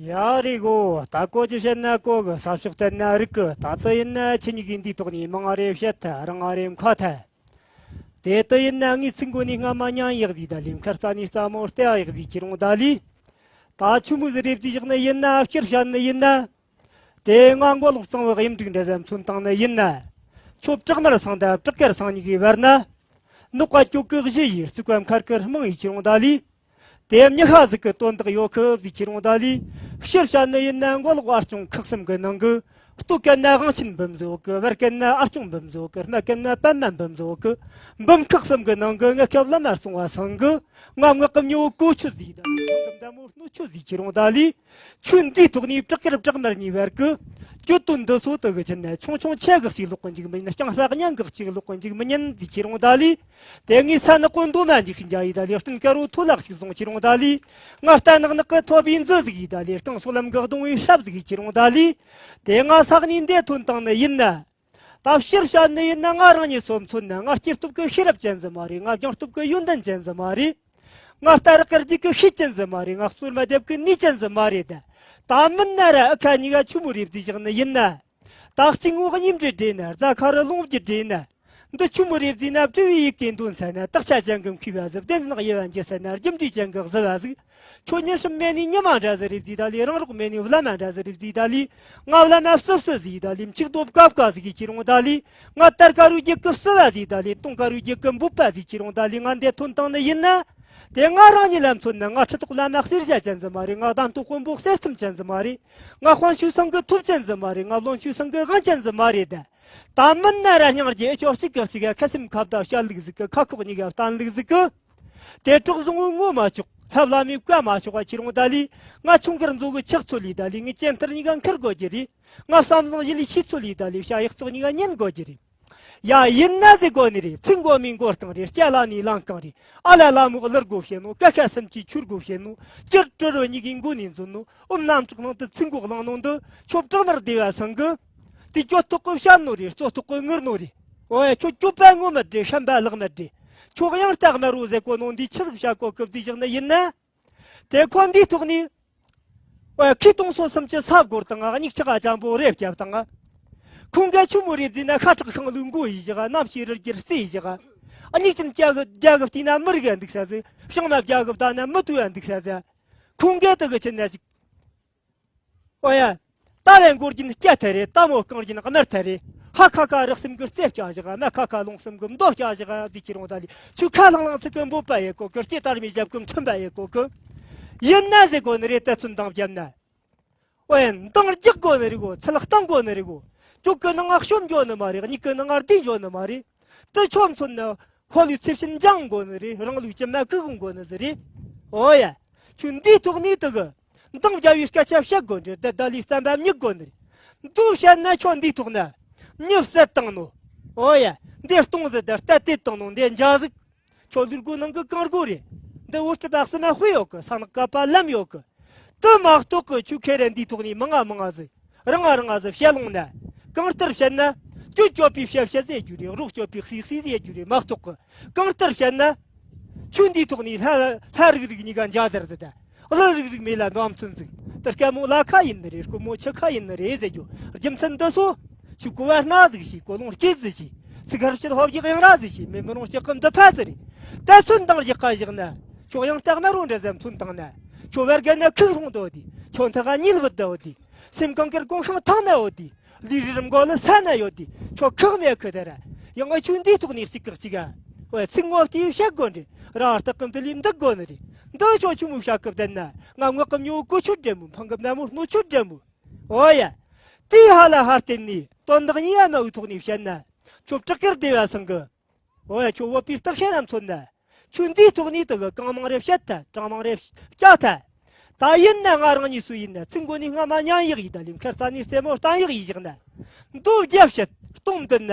ཡ་རེད་གོ། ད་གོ་ཅི་བཤད་ན་གོ་གི། ས་ཕྱོགས་བསྟན་ན་རིག་གི། ད་ལྟ་ཡིན་ན་ཁྱེད་གཉིས་ཀྱིས་འདིའི་ཐོག་ནས་མང་རེ་བཤད་ཐལ། རང་རེ་མཁོ་ཐལ། དེ་ལྟ་ཡིན་ན་ངས་ཚིག་མགོ་ནས་སྔ་མ་ཉན་ཡག་ཟིག་ད་ལེ། མཁར་རྩ་ནས་རྩ་མོ་ལྟེ་བ་ཡག་ཟིག་ཁྱེར་འོང་ད་ལེ། ད་ཆུ་མོ་ཟིག་རེ་བརྩིས་བཞག་ནི་ཡིན་ན། སྤྱིར་བཤད་ནི་ཡིན་ན། དེ་ང་མགོ་ལོག་གཙང་བོའི་གཡུ་འབྲུག་འདྲ་ཟམ་མཚོན་བཏང་ནི་ཡིན་ན། ཁྱོད་བྲག་དམར་ཚང་དང་བྲག་དཀར་ཚང་གཉིས་ཀའི་བར་ན། ནུབ་ཀ་ཀྱོག་གི་གཞི་ཡི། རྩིག་པ་མཁར་གི་རྨང་ཡི་ཁྱེར་འོང་ད་ལེ། དེ་མྱི་ཤ་ཟིག་གི་དོན་དག་ཡོད་གི་ཟིག་ཁྱེར་འོང་ད་ལེ། སྤྱིར་བཤད་ནི་ཡིན་ན། མགོ་ལོག་ཨ་སྐྱོང་ཁག་གསུམ་གི་ནང་གི། སྟོད་གན་ན་དབང་ཆེན་འབུམ་ཟིག་ཡོད་གི། བར་གན་ན་ཨ་སྐྱོང་འབུམ་ཟིག་ཡོད་གི། སྨད་གན་ན་པདྨ་འབུམ་ཟིག་ཡོད་གི། འབུམ་ཁག་གསུམ་གི་ནང་གི་ངེད་སྐབས་བླ་མ་སྲུང་བ་ཚང་གི། ང་ངག་གི་མྱི་བོ་གོ་ཆོད་ཟིག་ད། ལྟད་མོ་སྣོད་ཆོས་ཟིག་ཁྱེར་ཡོང་ད་ལི། ཁྱོད་འདིའི་ཐོག་ནས་བྲག་དཀར་བྲག་དམར་གཉིས་བར་གི། གྱོད་དོན་འདི་ཚོ་དུ་གི་ཕྱིན་ན་ཆུང་ཆུང་ཆེ་གི་གཅིག་ལོག་གི་འཇུག་མི་ཉན། རྐྱང་ཧྲག་ཉན་གི་གཅིག་ལོག་གི་འཇུག་མི་ཉན་ཟིག་ཁྱེར་ཡོང་ད་ལི། དེ་ངའི་ས་ནག་པོ་འདོ་མ་འཇིག་ཤིན་རྒྱ་ཡི་ད་ལི། སྟོན་དཀར་བོ་ཐོ་ལག་ཞིག་བཟུང་ཁྱེར་ཡོང་ད་ལི། ང་རྟ་ནག་ནག་གི་ཐོ་བའི་མཛུ་ཟིག་ཡི་ད་ལི། རྐང་སོག་ལམ་གི་གདོང་བའི་ཧྲབ་ཟིག་ཡི་ཁྱེར་ཡོང་ད་ལི། དེ་ང་ས་གནས་འདི་ཐོན་བཏང་ནི་ཡིན་ན། ད་ཕྱིར་བཤད་ནི་ཡིན་ན། ང་རང་ཉིད་སོ་མཚོན་ན། ང་སྐྱེས་སྟོབས་ཀྱི་ཤེས་རབ་ཅན་ཟིག་མ་རེད། ང་སྦྱངས་སྟོབས་ཀྱི་ཡོན་ཏན་ཅན་ཟིག་མ་རེད། ང་རྟ་རག་གི་རྒྱུད་ཀྱི་ཤེས་ཅན་ཟིག་མ་རེད། ང་གསོལ་མ་འདེབས་ཀྱི་ནུས་ཅན་ཟིག་མ་རེད། ད་མིན་ན་ར་ཨ་ཁ་གཉིས་ཀ་ཆུ་མོ་རེ་བརྫིས་བཞག་ནི་ཡིན་ན། ད་གཅིག་ངོ་གཉིས་འབྲེལ་འདྲེས་ན། རྫ་ཁ་རུ་ལོང་བརྒྱུད་འདྲེས་ན། འདི་ཆུ་མོ་རེ་བརྫིས་ན། སྤྲེའུ་ཡི་གེ་འདོན་ཟེར་ན། སྟག་ཆ་ཅན་གྱི་མཁས་པ་ཟིག་བདེན་ནག་དབྱེ་བ་འབྱེད་ཟེར་ན། རྒྱུ་འབྲས་ཅན་གྱི་གཟུ་བ་ཟིག་ཁྱོད་ཉིན་གསུམ་མེད་ནས་ཉི་མ་འདྲ་ཟིག་རེ་བརྫིས་ད་ལི། རང་རོགས་མེད་ནས་བླ་མ་འདྲ་ཟིག་རེ་བརྫིས་ད་ལི། ང་བླ་མ་བསུ་བསུ་ཟིག་ཡི་ད་ལི། འཆུག་རྡོ་བཀབ་བཀབ་ཟིག་ཡི་ཁྱེར་ཡོང་ད་ལི། ང་དར་དཀར་བོའི་རྒྱུད་ཀྱི་བསུ་བ་ཟིག་ཡི་ད་ལི། དུང་དཀར་བོའི་རྒྱུད་ཀྱི་འབོད་པ་ཟིག་ཡི་ཁྱེར་ཡོང་ད་ལི། ང་འདི་ཐོན་བཏང་ནི་ཡིན་ན། དེ་ང་རང་ཉིད་ལ་མཚོན་ན། ང་ཁྲི་ཐོག་བླ་མ་གསེར་ཞྭ་ཅན་ཟིག་མ་རེད། ང་གདན་ཐོག་དཔོན་པོ་གསེར་ཐུམ་ཅན་ཟིག་མ་རེད། ང་དཔོན་ཆོས་སེང་གི་ཐུབ་ཅན་ཟིག་མ་རེད། ང་བློན་ཆོས་སེང་གི་དབང་ཅན་ཟིག་མ་རེད། ད་ད་མིན་ན་ར་སྙིང་རྗེ་ཨེ་ཅོག་གཅིག་གི་གཅིག་ག་ཁ་སེམས་ཁ་བརྡ་བཤད་ལུགས་ཟིག་གི། ཁ་ཁོག་གཉིས་ཀ་བསྟན་ལུགས་ཟིག་གི། དེ་གྲོགས་བཟང་བོའི་ངོ་མ་ཆོག་ཐབས་ལ་མའི་བཀའ་མ་ཆོག་པ་ཁྱེར་ཡོང་ད་ལི། ང་ཆུང་ཁར་མཛོ་གི་ཆག་ཚོད་ལི་ད་ལི། ངའི་གཅན་ཐར་གཉིས་ཀ་འཁུར་དགོས་ཀྱི་རེད། ང་བསམ་བཟང་ཞི་ལི་ཤི་ཚོད་ལི་ད་ལི། བྱ་ཡག་བཙོག་གཉིས་ཀ་ཉན་དགོས་ཀྱི་རེད། ཡ་ཡིན་ན་ཟེར་གོ་ནི་རེད། ཚིག་མགོ་མིན་མགོ་རྐང་རེད། སྐྱ་ལ་ནི་ལང་རྐང་རེད། ཨ་ལ་ལ་མོ་གླུ་དགོ་བྱེད་ནོ། ཀ་ཁ་སུམ་ཅུ་ཆུར་དགོ་བྱེད་ནོ། སྐྱུར་དྲི་རོ་གཉིས་ཀའི་མགོ་ནས་འཛུལ་ནོ། ཨུམ་རྣམ་དྲག་ནང་དུ་ཚིག་མགོ་བླངས་ནོ་འདི། ཁྱོད་བྲག་ནར་སྡེ་བ་སང་གི། དེ་གྱོད་ཐོག་གི་བཤད་ནོ་རེད། རྩོད་ཐོག་གི་ངུར་ནོ་རེད། ཨོ་ཡ། ཁྱོད་གྱོད་པ་ངོ་མི་འདྲེ། ཤན་པ་ལག་མི་འདྲེ། ཁྱོད་གཡང་རྟ་དམར་བོ་ཟེར་གོ་ནོ་འདི་ཆི་ཟིག་བཤད་གོ་གི་བརྫིས་བཞག་ནི་ཡིན་ན། དེ་ཁོ་འདིའི་ཐོག་ནས། ཨོ་ཡ། ཁོས་དུང་སོ་སུམ་ཅུ་ས་སྒོར་བཏང་། སྙིགས་ཆག་ག་ཅམ་པོ་རེ་བསྐྱབས་བཏང་། ཁོང་ག་ཆུ་མོ་རེ་བརྫིས་ན། ཤ་ཁྲག་ཤིང་ལུས་མགོ་ཡི་བཞག་རྣམ་ཤེས་རི་རྒྱལ་རྩེ་ཡི་བཞག་རྙིགས་ཅན་རྒྱ་གི་རྒྱ་གི་བལྟས་ན་མི་རིག་ག་འདུག་ས་ཟིག་བྱང་ན་རྒྱ་གི་བལྟས་ན་མི་དུ་ག་འདུག་ས་ཟིག་ཁོང་གིས་དེ་གི་ཕྱིན་ན་ཅིག་ཨོ་ཡ། རྟ་ལས་འགོར་གྱིན་སྐྱ་ཐལ་རེད། རྟ་མོ་རྐང་གྱིན་དམར་ཐལ་རེད། ཧ་ཁ་ཁ་རག་སེམས་ཀྱི་རྩེ་སྐྱ་བཞག་མ་ཁ་ཁ་ལོང་སེམས་ཀྱི་མདོ་སྐྱ་བཞག་འདི་ཁྱེར་ཡོང་ད་ལི། ཆུ་ཁ་ལྷང་ལྷང་ཚིག་གི་འབོད་པ་ཡེ་གོ་གི། སྐྱེ་དར་མའི་ཞབས་ཀྱི་འཕྲིན་པ་ཡེ་གོ་གི། ཡིན་ན་ཟེར་གོ་ནི་རེད། ད་ཚུན་འདང་བརྒྱབ་ན། ཨོ་ཡ། འདང་རྒྱག་དགོ་ནི་རེད་གོ། ཚུལ་བཏང་དགོ་ནི་རེད་གོ། གཅིག་གི་ནང་ང་ཤོམ་འགྱོ་ནི་མ་རེད། གཉིས་ཀྱི་ནང་ང་བདེ་འགྱོ་ནི་མ་རེད། དེ་ཆོ་མཚོན་ན། ཕོ་ལུས་ཚེ་བཞིན་སྦྱང་དགོ་ནི་རེད། རང་ལུས་ཀྱི་མ་ཁུག་དགོ་ནི་ཟིག་རེད། ཨོ་ཡ། ཁྱོད་འདིའི་ཐོག་ནས་དེ་གི་འདང་རྒྱག་པའི་སྐད་ཆ་བཤད་དགོ་འདྲ། ད་ད་ལི་བསམ་པ་མྱུག་དགོ་ནི་རེད། འདུག་བཤད་ན་ཁྱོད་འདིའི་ཐོག་ན་མྱི་བསད་བཏང་ནོ། ཨོ་ཡ། འདི་སྟོང་ཟིག་ད་རྟ་དེད་བཏང་ནོ། འདི་འཇའ་ཟིག་ཁྱོད་ལུས་སྒོ་ནང་གི་གང་སྒོ་རེད། འདི་འོ་སྤྲི་པ་སི་མ་དཔེ་ཡོད་གི། ས་ནག་ཀ་པ་ལམ་ཡོད་གི། དེ་མ་གཏོགས་གི་ཁྱོད་ཁེ་རེ་འདིའི་ཐོག་ནས་མང་ང་མང་ང་ཟིག་རང་ང་རང་ང་ཟིག་བཤད་ལོང་ན། གང་ལྟར་བཤད་ན། གྱོད་གྱོད་པའི་བཤད་བཤད་ཟེར་རྒྱུ་རེད། རོགས་གྱོད་པའི་སི་སི་ཟེར་རྒྱུ་རེད་མ་གཏོགས་གི། གང་ལྟར་བཤད་ན། ཆུ་འདིའི་ཐོག་ནས་ལྷ་ལྷ་རིག་རིག་གཉིས་ཀ་འཇའ་དར་ཟིག་ད། གླུ་རིག་རིག་མེ་ལ་འབབ་ཚུན་ཟིག་དེ་སྐད་མོ་ལ་ཁ་ཡིན་ནི་རེད། སྐུ་མོ་ཆུ་ཁ་ཡིན་ནི་རེད་ཟེར་རྒྱུ། རྒྱུ་མཚན་འདི་ཚོ། ཆུ་ཀོ་བ་སྣ་ཟིག་བྱས། ཀོ་ལོང་སྐེད་ཟིག་བྱས། ཚིག་ཁར་ཕྱིར་ཧོབ་ཀྱི་གཡང་ར་ཟིག་བྱས། མེ་མི་རུང་ལྕགས་ཀྱི་འདི་ཕ་ཟིག་རེད། ད་ཚུན་འདང་རྒྱག་ག་བཞག་ན། ཁྱོད་གཡང་རྟ་དམར་བོ་འདྲ་ཟམ་ཚུན་བཏང་ན། ཁྱོད་བར་བརྒལ་ན་ཁུག་སོང་དོ་དེ། ཁྱོད་མཐའ་ཁ་གཉིད་བུད་དོ་དེ། སེམས་གངས་དཀར་གོང་ཤང་ཐང་ན་འོ་དེ། ལུས་རིར་མགོ་ལ་ས་ན་ཡོད་དེ། ཁྱོད་ཁག་མེད་ཁུ་དེ་ར། ཡང་ཨ་ཆུ་འདིའི་ཐོག་ནས་གཅིག་གི་གཅིག་ག་ཨོ་ཚིག་ངོ་བལྟས་བཤད་དགོ་འདྲ། ར་ཨར་སྟག་གི་འདི་ལས་འདུག་དགོ་ནི་རེད། འདི་ཆོ་ཆུ་མོ་བཤད་སྐབས་བསྡད་ན། ང་ངག་གི་མྱོ་གོ་ཆུ་འདྲེ་མོ། འཕང་གི་མནའ་མོ་སྣོད་ཆུ་འདྲེ་མོ། ཨོ་ཡ། དེའི་ཧ་ལ་ཧ་བརྟེན་ནས་དོན་དག་གཉིས་ཡ་མ་འུ་ཐོག་ནས་བཤད་ན། ཁྱོད་བྲག་དཀར་སྡེ་བ་སང་གི་ཨོ་ཡ། ཁྱོད་བོད་པའི་སྟག་ཤར་ར་མཚོན་ན། ཁྱོད་འདིའི་ཐོག་ནས་དེ་གི་གང་མང་རེ་བཤད་ཐལ། གྲངས་མང་རེ་བསྐྱལ་ཐལ། ད་ཡིན་ན་ང་རང་ཉིད་སུ་ཡིན་ན། ཚིག་མགོ་ནས་སྔ་མ་སྙན་ཡག་ཡིས་ད་ལིམ། ཁར་རྩ་ནས་རྩེད་མོ་གཏམ་ཡག་ཡིས་བཞག་ན། མདོ་བརྒྱ་བཤད་སྟོང་བདུན་ན།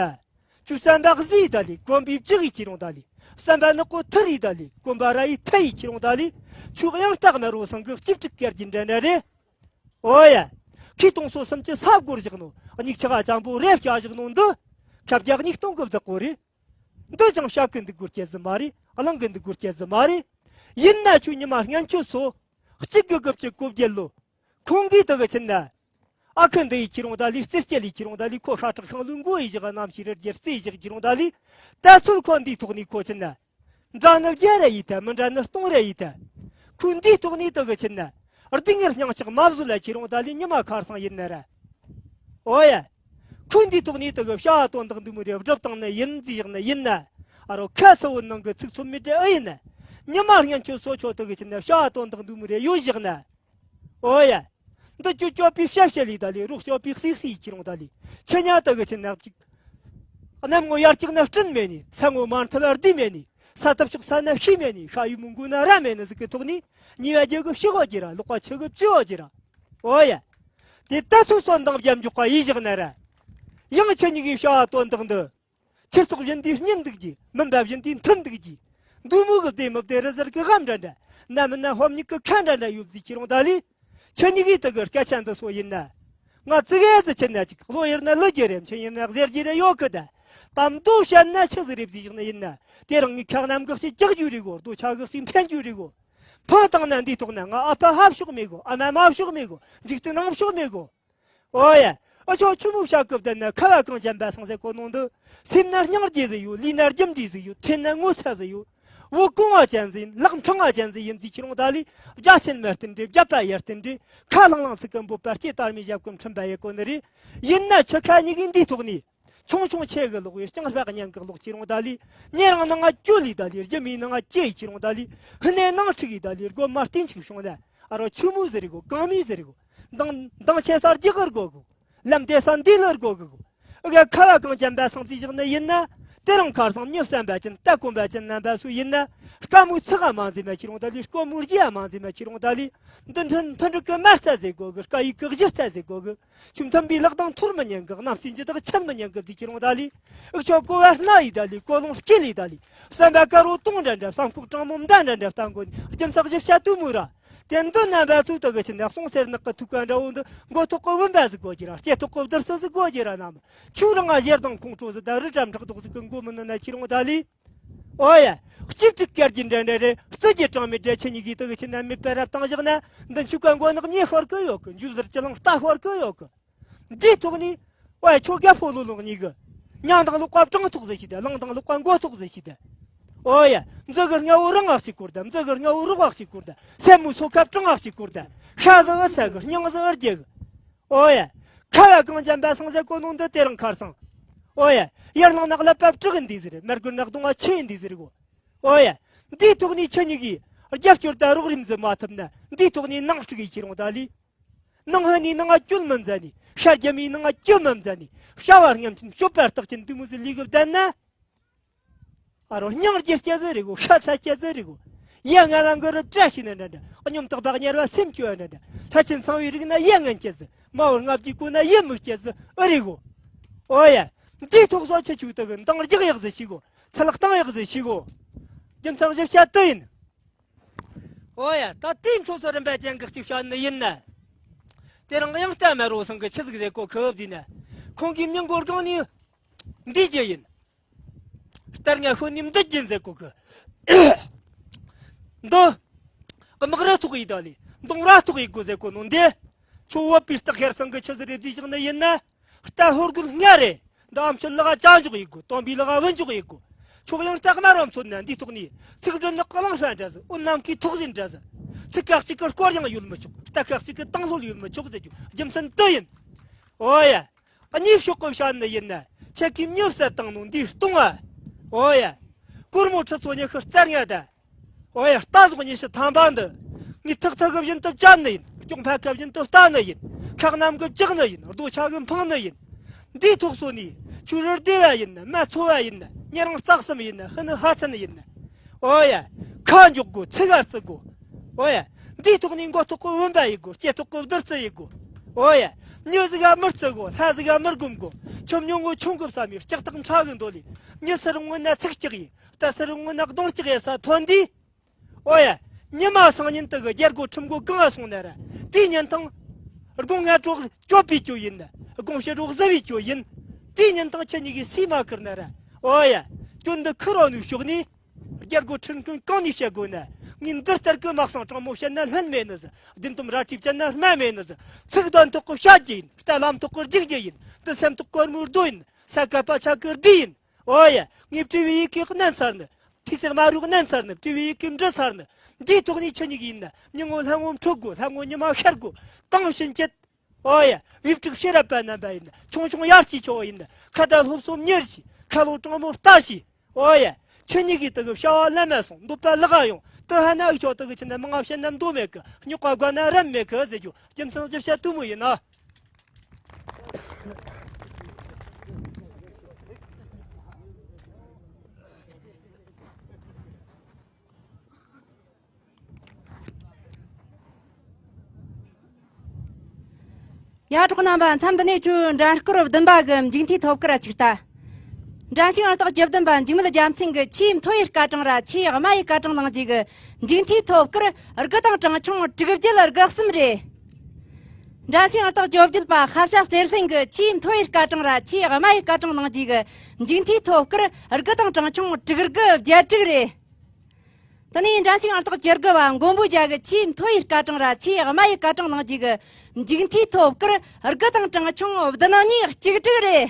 ཁྱོད་བསམ་པ་གཟི་ཡིས་ད་ལི། གོམ་པའི་བཅུ་ཡིས་ཁྱེར་ཡོང་ད་ལི། བསམ་པ་ནག་པོ་ཐུར་ཡིས་ད་ལི། གོམ་པ་ར་ཡིས་ཐལ་ཡིས་ཁྱེར་ཡོང་ད་ལི། ཁྱོད་གཡང་རྟ་དམར་བོ་སང་གི་གཅིག་ཕྲུག་སྐྱེལ་གྱི་འདྲ་འདྲ་རེད། ཨོ་ཡ། ཁོས་དུང་སོ་སུམ་ཅུ་ས་སྒོར་བཞག་ནོ། སྙིགས་ཆ་ག་ཅམ་པོ་རེ་བསྐྱལ་བཞག་ནོ་འདི། ཁ་བརྒྱ་སྙིགས་སྟོང་གི་བདག་པོ་རེད། འདི་ཅང་བཤད་གི་འདུག་དགོས་སྐྱེ་ཟི་མ་རེད། གླེང་གི་འདུག་དགོས་སྐྱེ་ཟི་མ་རེད། ཡིན་ན་ཁྱོད་ཉི་མ་སྔན་ཆད་སོ། གཅིག་གི་རྒུབ་ཀྱི་གོ་བརྒྱད་ལོ། ཁོང་གིས་དེ་གི་ཕྱིན་ན། ཨ་ཁུ་འདི་ཡི་ཁྱེར་ཡོང་ད་ལི། རྩེ་སྐྱེལ་ལི་ཁྱེར་ཡོང་ད་ལི། ཁོ་ཧྲ་ཁྲག་ཤང་ལུས་མགོ་ཡི་བཞག་རྣམ་ཤེས་རི་རྒྱལ་རྩེ་ཡི་བཞག་ཁྱེར་ཡོང་ད་ལི། ད་ཚོད་ཁོ་འདིའི་ཐོག་ནས་ཁོ་ཕྱིན་ན། འདྲ་ནི་བརྒྱ་རེ་ཡིན་ད། མི་འདྲ་ནི་སྟོང་རེ་ཡིན་ད། ཁོས་འདིའི་ཐོག་ནས་དེ་གི་ཕྱིན་ན། སྡུག་བསྔལ་སྙིང་ཆག་མ་བཟོད་ལ་ཁྱེར་ཡོང་ད་ལི། ཉི་མ་ཁར་སང་ཡིན་ན་ར། ཨོ་ཡ། ཁོས་འདིའི་ཐོག་ནས་དེ་གི་བྱ་བ་དོན་དག་འདི་མོ་རེ་སྒྲུབ་བཏང་ནི་ཡིན་ཟེར་བཞག་ནི་ཡིན་ན། ཨ་རོ་ཁ་སོ་བོ་ནང་གི་ཚིག་ཚོད་མི་འདྲ་ཨེ་ཡིན་ན། ཉི་མ་སྔན་ཆད་སོ་ཆོ་དེ་གི་ཕྱིན་ན་བྱ་བ་དོན་དག་འདི་མོ་རེ་ཡོད་བཞག་ན། ཨོ་ཡ། འདི་ཁྱོད་སྐྱོབ་པའི་བཤད་བཤད་ལི་ད་ལི། རོགས་སྐྱོབ་པའི་སིག་སིག་ཁྱེར་ཡོང་ད་ལི། ཁྱེད་ཉ་དེ་གི་ཕྱིན་ན་གཅིག་གནམ་ངོ་ཡར་བཀྱག་ན་སྤྲིན་མེད་ནི། ས་ངོ་མར་འཐིབས་ལ་རྡུལ་མེད་ནི། ས་ཐབ་ཕྱོགས་ས་ན་ཤི་མེད་ནི། ཤ་ཡུ་མུ་མགོ་ན་ར་མེད་ནི་ཟིག་གི་ཐོག་ནས། ཉེས་པ་རྒྱུ་གི་ཕྱི་གོ་གྱི་ར། ལོག་པ་ཆུ་གི་བཅུ་གོ་གྱི་ར། ཨོ་ཡ། དེ་ད་སོ་སོ་འདང་རྒྱབ་འཇོག་པ་ཡིས་བཞག་ན་ར། ཡང་ཁྱེད་གཉིས་ཀྱི་བྱ་བ་དོན་དག་འདི། ཆུ་ཚོགས་བཞིན་དུ་སྙིང་འདུག་གྱི། མུན་པ་བཞིན་དུ་མཐུན་འདུག་གྱི། འདུག་མོ་གི་བདེ་མི་བདེ་རི་གཟར་གི་འགྲམ་འདྲ་འདྲ། ན་མི་ན་ཧོབ་ཉིག་གི་ཁ་འདྲ་འདྲ་ཡོད་ཟིག་ཁྱེད་རང་ད་ལི། ཁྱེད་གཉིས་ཀྱིས་དེ་གི་སྐད་ཆ་འདི་སོ་ཡིན་ན། ང་ཙི་གེ་ཙི་ཁྱེད་ན་ཅིག་བློ་ཡུལ་ན་ལི་རྒྱུ་རེ། མཆན་ཡུལ་ན་གཟེར་རྒྱུ་རེ་ཡོད་གི་ད། དམ་དུ་བཤད་ན་ཆི་ཟིག་རེད་ཟིག་བཞག་ན་ཡིན་ན། དེ་རིང་ངས་ཁ་གནམ་གི་ཞིག་ལྕགས་རྒྱུ་རེད་གོ། རྡོ་ཆ་གི་ཞིག་འཕེན་རྒྱུ་རེད་གོ། འཕང་བཏང་ན་འདིའི་ཐོག་ན་ང་ཨ་ཕ་ཧབ་ཤོག་མེད་གོ། ཨ་མ་མ་ཤོག་མེད་གོ། འཇིག་རྟེན་རང་ཤོག་མེད་གོ། ཨོ་ཡ། ཨ་ཆོ་ཆུ་མོ་བྱ་སྐབས་དེ་ན་ཁ་བ་གངས་ཅན་པ་སངས་ཟེར་གོ་ནོ་འདི། སེམས་ན་སྙིང་རྗེ་ཟིག་ཡོད། ལུས་ན་རྒྱུ་འབྲས་ཟིག་ཡོད། ཁྲེལ་ན་ངོ་ཚ་ཟིག་ཡོད། བོད་གོང་བ་ཅན་ཟིག་ཡིན། ལག་འཕྲང་བ་ཅན་ཟིག་ཡིན་ཟིག་ཁྱེད་རང་ད་ལི། རྒྱ་ཆེན་མ་བསྟུན་འདྲེ། བརྒྱ་པ་ཡར་བསྟུན་འདྲེ། ཁ་ལྷང་ལྷང་ཚིག་གི་འབོད་པ་སྐྱེ་དར་མའི་ཞབས་ཀུན་འཕྲིན་པ་ཡེ་གོ་ནི་རེད། ཡིན་ན་ཆུ་ཁ་གཉིས་ཀྱི་འདིའི་ཐོག་ནས། ཆུང་ཆུང་ཆེ་གི་ལོག་བའི་རྐྱང་ཧྲག་ཉན་གི་ལོག་ཁྱེད་རང་ད་ལི། ཉེ་རང་ནང་ང་ཅོ་ལི་ད་ལི། རྒྱུ་མིའི་ནང་ང་ཅེ་ཡི་ཁྱེད་རང་ད་ལི། ཧི་ནས་ནང་ཁྲིག་གི་ད་ལི། སྒོ་མ་བསྟན་ཅིག་བྱུང་ན། ཨ་རོ་ཆུ་མོ་ཟེར་གོ། གང་མི་ཟེར་གོ། མདང་མདང་ཆེ་ས་རྒྱུ་གི་སྒོ་གོ། ལམ་དེ་ས་འདི་ལ་སྒོ་གི་གོ། ཨ་ག་ཁ་བ་གངས་ཅན་པ་སངས་རྒྱས་བཞག་ནི་ཡིན་ན། དེ་རིང་ཁར་སང་མྱི་བསམ་པ་ཅན་ད་གོམ་པ་ཅན་རྣམ་པ་སུ་ཡིན་ན། དཀའ་མོའི་ཚིག་ག་མང་ཟིན་མ་ཁྱེད་རང་ད་ལི། དཀོན་མོའི་རྒྱུ་ཡ་མང་ཟིན་མ་ཁྱེད་རང་ད་ལི། འདི་མཐུན་མཐུན་འགྲིག་གི་མ་རྩ་ཟེར་གོ་གི། སྐད་ཡིག་གི་གཞི་རྩ་ཟེར་གོ་གི། ཆུ་མཐུན་པའི་ལག་དང་ཐོར་མི་ཉན་གི། གནམ་སྲིན་གྱི་བདག་ཆད་མི་ཉན་གི་དེ་ཁྱེད་རང་ད་ལི། ཨུ་ཆོ་གོ་བ་སྣ་ཡི་ད་ལི། གོ་ལོང་སྐྱེ་ལི་ད་ལི། བསམ་པ་དཀར་བོ་དུང་འདྲ་འདྲ། བསམ་ཁུག་དྲང་མོ་མདའ་འདྲ་འདྲ་བཏང་གོ་ནི། རྒྱུ་མཚན་བཞི་བཤད་དུ་མོ་ར། དེ་འདི་རྣམ་པ་ཚོ་དག་གི་ཕྱི་ནས་གསུང་ཟེར་ནག་གི་ཐུག་ག་འདྲ་བོ་འདི། མགོ་ཐོག་གི་བུམ་པ་ཟིག་དགོས་ཀྱི་ར། ལྕེ་ཐོག་གི་བདུད་རྩི་ཟིག་དགོས་ཀྱི་ར། ནམ་ཆུ་རང་ང་ཞེར་དང་ཁོང་ཁྲོ་ཟིག་དང་རི་བཀྲ་འཕྲག་དོག་ཟིག་གི་མགོ་མི་ནོན་ན་ཁྱེད་རང་ད་ལི། ཨོ་ཡ། གཅིག་གཅིག་སྐར་གྱི་འདྲ་འདྲ་རེད། རྩི་གྱི་གྲངས་མེད་འདྲ། ཁྱེད་གཉིས་ཀྱིས་དག་གི་ཕྱི་ནས་མེད་པ་རབ་བཏང་བཞག་ན། འདི་ཆུ་ཀ་མགོ་ནག་མྱེ་ཤོར་གི་ཡོད་གི། འཇུ་ཟུར་གྱི་ལང་རྟ་ཤོར་གི་ཡོད་གི། འདིའི་ཐོག་ནས། ཨོ་ཡ། ཁྱོད་རྒད་པོ་ལོ་ལོང་གཉིས་གི། མྱང་དང་ལོག་པ་བྲང་ཐོག་ཟེར་ཤི་ད། ལང་དང་ལོག་པ་མགོ་ཐོག་ཟེར་ཤི་ད། ཨོ་ཡ། མཛུ་གུ་རྔ་བོ་རང་ང་ཞིག་བསྐོར་ད། མཛུ་གུ་རྔ་བོ་རོག་བ་ཞིག་བསྐོར་ད། སེན་མོ་སོ་ཁ་བྲང་ང་ཞིག་བསྐོར་ད། ཤ་ཟ་བ་ས་གི། སྙིང་ཟ་བ་རྒྱ་གི། ཨོ་ཡ། ཁ་བ་གངས་ཅན་པ་སངས་ཟེར་གོ་ནོ་འདི་དེ་རིང་ཁར་སང་། ཨོ་ཡ། ཡར་ལངས་ནག་ལ་པབ་དྲག་འདི་ཟེར། མར་གུར་ནག་གདོང་བ་ཆེ་འདི་ཟེར་གོ། ཨོ་ཡ། འདིའི་ཐོག་ནས་ཁྱེད་གཉིས་ཀྱིས་རྒྱབ་སྐྱོར་དང་རོགས་རམ་ཟིག་མ་ཐུབ་ན། འདིའི་ཐོག་ནས་ནང་སྤྲུག་གི་ཁྱེད་རང་ད་ལི། ནང་ཧ་ནི་ནང་ང་སྐྱོན་མི་མཛད་ནི། ཤར་རྒྱ་མིའི་ནང་ང་སྐྱོན་མི་མཛད་ནི། བྱ་བ་རྔམ་ཆེན་སྤྱོད་པ་རྟགས་ཅན་འདི་མོ་ཟིག་ལས་གི་བསྡད་ན། ཨ་རོ་སྙིང་རྗེ་སྐྱེ་ཟིག་རེད་གོ། ཤ་ཚ་སྐྱེ་ཟིག་རེད་གོ། ཡ་ང་ལ་འགོ་རུ་བཀྲ་ཤིས་ན་འདྲ་འདྲ། སྙོམས་ཐག་པ་གཉེར་བ་སེམས་སྐྱོ་བ་འདྲ་འདྲ། ལྷ་ཆེན་ཚངས་པའི་རིགས་ན་ཡ་ངན་སྐྱེ་ཟིག། མ་འོར་ལྔ་བརྒྱའི་གོ་ན་ཡ་མི་སྐྱེ་ཟིག་ཨེ་རེད་གོ། ཨོ་ཡ། འདིའི་ཐོག་སོ་ཆེ་ཆུ་དུ་གི་འདང་རྒྱག་ཡག་ཟིག་ཤིག་གོ། ཚ་ལག་བཏང་ཡག་ཟིག་ཤིག་གོ། རྒྱུ་མཚན་བཞི་བཤད་དུ་ཡིན། ཨོ་ཡ། ད་དེའི་འཕྲོ་སོ་རིམ་པ་ཅན་གི་གཅིག་བཤད་ནི་ཡིན་ན། དེ་རིང་དབྱངས་རྟ་མ་རོ་སང་གི་ཆི་ཟིག་ཟེར་གོ་ཁི་བཟི་ན། ཁོང་གིས་མྱི་མགོ་སྒང་ནས་འདི་རྒྱུ་ཡིན། རྟར་ང་ཤོད་ནས་འཛུལ་རྒྱུ་ཟེར་གོ་གི། འདི། དམག་ར་ཐོག་ཡི་ད་ལི། མདུང་ར་ཐོག་ཡི་དགོས་ཟེར་གོ་ནོ་འདི། ཁྱོད་བོད་པའི་རྟགས་ཤར་སང་གི་ཆི་ཟིག་རེད་བཟི་བཞག་ནི་ཡིན་ན། རྟ་ཧོར་གུར་ལྔ་རེད། འདི་ཨམ་ཆོད་ལག་ཅ་འཇོག་ཡི་གོ། སྟོན་པའི་ལག་བུ་འཇོག་ཡི་གོ། ཁྱོད་ཡང་རྟགས་མ་རོ་མཚོན་ན་འདིའི་ཐོག་ནས། ཚིག་སྒྲིལ་ནི་ཀ་ལང་ཧྲ་འདྲ་ཟི། འོན་ནམ་མཁའི་ཐོག་ཟིན་འདྲ་ཟི། ཚིག་ཁ་གཅིག་གི་སྐོར་ཡང་ཡོད་མི་ཆོག། རྟ་ཁ་གཅིག་གི་སྟེང་ལྷོད་ཡོད་མི་ཆོག་ཟེར་རྒྱུ་རྒྱུ་མཚན་དུ་ཡིན། ཨོ་ཡ། གཉིས་ཤོག་གི་བཤད་ནི་ཡིན་ན། ཁྱེད་ཀྱིས་མྱུར་བསད་བཏང་ནོ་འདིའི་སྟོང་ཨ། ཨོ་ཡ། སྒོར་མོ་ཁྲི་ཚོ་ཉི་ཤུ་རྩ་ལྔ་ད། ཨོ་ཡ། རྟ་ཟོག་ཉི་ཤུ་ཐམ་པ་འདི། ངས་ཐག་ཐག་གི་བཞིན་དུ་བཅད་ནི་ཡིན། སྐྱོང་ཕ་གི་བཞིན་དུ་བལྟ་ནི་ཡིན། ཁ་གནམ་གི་བཅག་ནི་ཡིན། རྡོ་ཆ་གི་འཕངས་ནི་ཡིན། འདིའི་ཐོག་སོ་ནས། ཆུ་རུ་བདེ་བ་ཡིན་ན། མ་འཚོ་བ་ཡིན་ན། ཉེ་རིང་རྩག་གསུམ་ཡིན་ན། ཧི་ནི་ཧ་ཚན་ཡིན་ན། ཨོ་ཡ། ཁ་འཇོག་དགོ། ཚིག་ག་བརྩི་དགོ། ཨོ་ཡ། འདིའི་ཐོག་ནས་མགོ་ཐོག་གི་བུམ་པ་ཡི་དགོ། ལྕེ་ཐོག་གི་བདུད་རྩི་ཡི་དགོ། ཨོ་ཡ། མྱི་ཟིག་ག་མི་བརྩི་དགོ། ལྷ་ཟིག་ག་མི་སྒོམ་དགོ། ཁྱོད་ཉུང་ངུ་ཆུང་གི་བསམ་ཡོད། ལྕགས་ཐག་ཕྲ་གི་འདོད་ལས། མྱི་སུ་རུང་ངུ་ན་ཚིག་ལྕགས་ཡིན། རྟ་སུ་རུང་ངུ་ན་གདོང་ལྕགས་ཡ་ས་ཐོན་དུས། ཨོ་ཡ། ཉི་མ་སང་ཉིན་དུ་གི་རྒྱལ་སྒོ་ཁྲིམས་སྒོ་གང་ང་སོང་ན་ར། དེའི་ཉིན་ཐང་། དགུང་ལྔ་དྲུག་སྐྱོབ་པའི་ཇོ་ཡིན་ན། དགུང་བཞི་དྲུག་བཟི་བའི་ཇོ་ཡིན། དེའི་ཉིན་ཐང་ཁྱེད་གཉིས་ཀྱིས་སུས་མ་ཁུར་ན་ར། ཨོ་ཡ། སྐྱོན་འདི་ཁུར་རོ་ནུས་ཤོག་ནས། རྒྱལ་སྒོ་ཁྲིམས་མཐུན་གང་ནས་བཤད་དགོས་ན། ངས་འདི་ལྟར་གི་མ་གསང་དྲང་མོ་བཤད་ན་ལྷན་མེད་ནི་ཟི། བདུན་དུམ་རལ་གྲི་བཅད་ན་སྨྲ་མེད་ནི་ཟི། ཚིག་དོན་ཐོག་གི་བཤད་རྒྱུ་ཡིན། རྟ་ལམ་ཐོག་གི་རྒྱུག་རྒྱུ་ཡིན། འདི་སེམས་ཐོག་གི་མོའི་རྡོ་ཡིན། ས་ཀ་པ་ཆ་གི་རྡུལ་ཡིན། ཨོ་ཡ། ངས་བྲིས་པའི་ཡི་གེ་གནན་ཚར་ནི། ཐིག་ཚེར་མ་རུག་གནན་ཚར་ནི། བྲིས་པའི་ཡི་གེ་འབྲི་ཚར་ནི། འདིའི་ཐོག་ནས་ཁྱེད་གཉིས་ཀྱིས་ཡིན་ན། ཉིན་ངོ་ལྷ་ངོ་འཕྲོད་དགོ། ལྷ་ངོ་ཉི་མ་ཤར་དགོ། དེང་ཕྱིན་ཆད། ཨོ་ཡ། བིབ་ཕྲུག་ཤེས་རབ་པ་རྣམ་པ་ཡིན་ན། ཆུང་ཆུང་ཡར་སྐྱེས་ཆོག་ཡིན་ན། ཁ་ད་སློབ་གསོ་མྱུར་ཤིག། ཁ་ལོ་དྲང་མོ་ལྟ་ཤིག། ཨོ་ཡ། ཁྱེད་གཉིས་ཀྱིས་དེ་གི་བྱ་བ་ལམ་མ་སོང་། འདོད་པ་ལག་ག་ཡོང་། དེ་ཧ་ན་འུ་ཆོ་དེ་གི་ཁྱེད་ན་མང་ང་བཤད་ན་མདོ་མེད་གི། རྙོག་པ་དགོས་ན་རབ་མེད་གི་ཟེར་རྒྱུ་རྒྱུ་མཚན་ཅི་བཤད་དུ་མོ་ཡིན་ན། ཡ་གྲོགས་རྣམ་པ། མཚམས་འདི་ནས་ཁྱོད་འགྲན་བསྐོར་བདུན་པ་གི་མཇུག་མཐའི་ཐོབ་སྐར་ཅིག་ལྟ། འགྲན་ཞུགས་ཨང་རྟགས་བཅུ་བདུན་པ་འཇིགས་མེད་རྒྱལ་མཚན་གྱི་ཆེས་མཐོ་བའི་སྐར་གྲངས་ར་ཆེས་དམའ་བའི་སྐར་གྲངས་བླངས་རྗེས་ཀྱི་མཇུག་མཐའི་ཐོབ་སྐར་དགུ་དང་གྲངས་ཆུང་དྲུག་བརྒྱད་དགུ་གསུམ་རེད། འགྲན་ཞུགས་ཨང་རྟགས་བཅོ་བརྒྱད་པ་ཤ་བྱ་གསེར་ལྷུན་གྱི་ཆེས་མཐོ་བའི་སྐར་གྲངས་ར་ཆེས་དམའ་བའི་སྐར་གྲངས་བླངས་རྗེས་ཀྱི་མཇུག་མཐའི་ཐོབ་སྐར་དགུ་དང་གྲངས་ཆུང་དྲུག་དགུ་བརྒྱད་དྲུག་རེད། དེ་ནས་འགྲན་ཞུགས་ཨང་རྟགས་བཅུ་དགུ་བ་མགོན་པོ་རྒྱལ་གྱི་ཆེས་མཐོ་བའི་སྐར་གྲངས་ར་ཆེས་དམའ་བའི་སྐར་གྲངས་བླངས་རྗེས་ཀྱི་མཇུག་མཐའི་ཐོབ་སྐར་དགུ་དང་གྲངས་ཆུང་བདུན་གཉིས་གཅིག་དྲུག་རེད།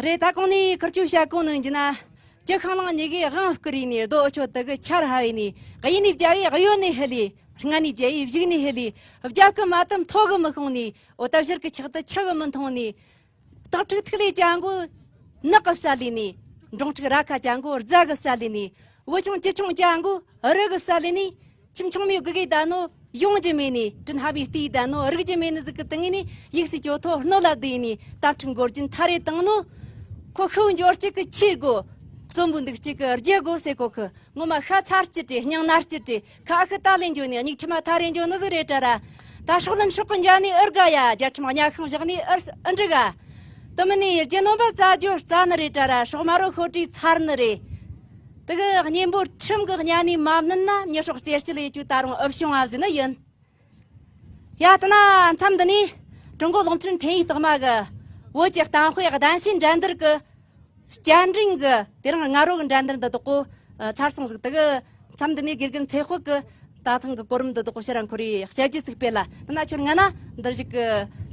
རེད། ད་གོང་ནས་ཁུར་ཆོས་བཤད་གོ་ནོ་ཡིན་གྱི་ན། སྤྱི་ཁང་བླངས་གཉིས་ཀའི་དབང་བསྐུར་ཡིན་ནི། རྡོ་ཨུ་ཆོ་དུ་གི་ཆར་ཧ་བས་ནི། གཡས་ནས་བརྒྱབ་ཡི་གཡོན་ནས་ཧི་ལི། སྔ་ནས་བརྒྱབ་ཡི་གཞུག་ནས་ཧི་ལི། རྒྱབ་ཀྱི་མ་དམ་ཐོ་གི་མི་ཤོང་ནི། འོ་ད་ཕྱིར་གི་ཆག་ཏུ་ཆུ་གི་མི་འཐུང་ནི། སྟག་ཕྲུག་ཐིག་ལེ་ཅན་གོ་ནག་གི་བསད་ལས་ནི། འབྲོང་ཕྲུག་ར་ཁ་ཅན་གོ་རྫ་གི་བསད་ལས་ནི། བུ་ཆུང་ཁྱི་ཆུང་ཅན་གོ་རི་གི་བསད་ལས་ནི། ཁྱིམ་ཆུང་མའི་དགུ་གེ་ད་ནོ་ཡོང་རྒྱུ་མེད་ནི། དྲིན་ཧ་བའི་ལྟས་ད་ནོ་རིག་རྒྱུ་མེད་ནི་ཟིག་གི་དེ་ངེས་ནི། ཡིག་སི་ཅོ་ཐོ་སྣོད་ལ་བསྡུས་ནི། སྟག་ཕྲུག་མགོ་རྒྱན་ཐ་རེ་བཏང་ནོ། ཁོ་ཤུགས་འབྱོར་གཅིག་གི་ཆེ་དགོ། གསོན་པོ་འདུག་གཅིག་གི་རྒྱུ་དགོ་ཟེར་གོ་གི། ངོ་མ་ཤ་ཚ་སྐྱིད་དྲི། སྙིང་ན་སྐྱིད་དྲི། ཁ་ཨ་ཁུ་ཏ་ལེན་འཇོ་ནི། སྙིགས་ཁྲི་མ་ཐ་རེ་འཇོ་ནི་ཟིག་རེད་དྲ་ར། ད་སྲོག་ལམ་སྲོག་གི་འཇའ་ནི་ཨར་ག་ཡ། རྒྱ་ཁྲི་མ་ཉ་ཤང་བཞག་ནི་ཨར་ཨ་འདྲི་ག། དུ་མི་ནི་རྒྱུ་ནོམ་པ་རྩ་རྒྱུ་རྩ་ནི་རེད་དྲ་ར། སྲོག་མ་རོ་ཤོ་དྲི་ཚར་ནི་རེད། དུ་གི་གཉེན་པོ་ཁྲིམས་གི་གཉའ་ནི་མ་མནན་ན། མྱི་སྲོག་རྩེ་སྤྱི་ལ་ཡེ་ཆུ་ད་རུང་ཨུབ་བྱུང་ཨ་ཟི་ནི་ཡིན། ཡ་ད་ན་མཚམས་འདི་ནི་ཀྲུང་གོ་གློག་འཕྲིན་འཕྲིན་ཡིག་རྟགས་མ་གི་བོད་ཀྱི་གཏམ་དཔེ་གདན་ཞུའི་འགྲན་བསྡུར་གི་སྤྱན་འདྲེན་གི་དེ་རིང་སྔ་རོ་གི་འགྲན་བསྡུར་འདི་དག་གོ། ཨ། ཚར་སོང་ཟིག་དེ་གི་མཚམས་འདི་ནས་དགེ་རྒན་ཚེ་དཔལ་གི་ད་ཐེངས་གི་གོ་རིམ་འདི་དག་གོ་ཕྱིར་ར་འཁོར་རེ་དཔྱད་བརྗོད་ཅིག་སྤེལ་ལ། ད་ན་ཁྱོད་ང་ན་འདིར་བཞུགས་གི་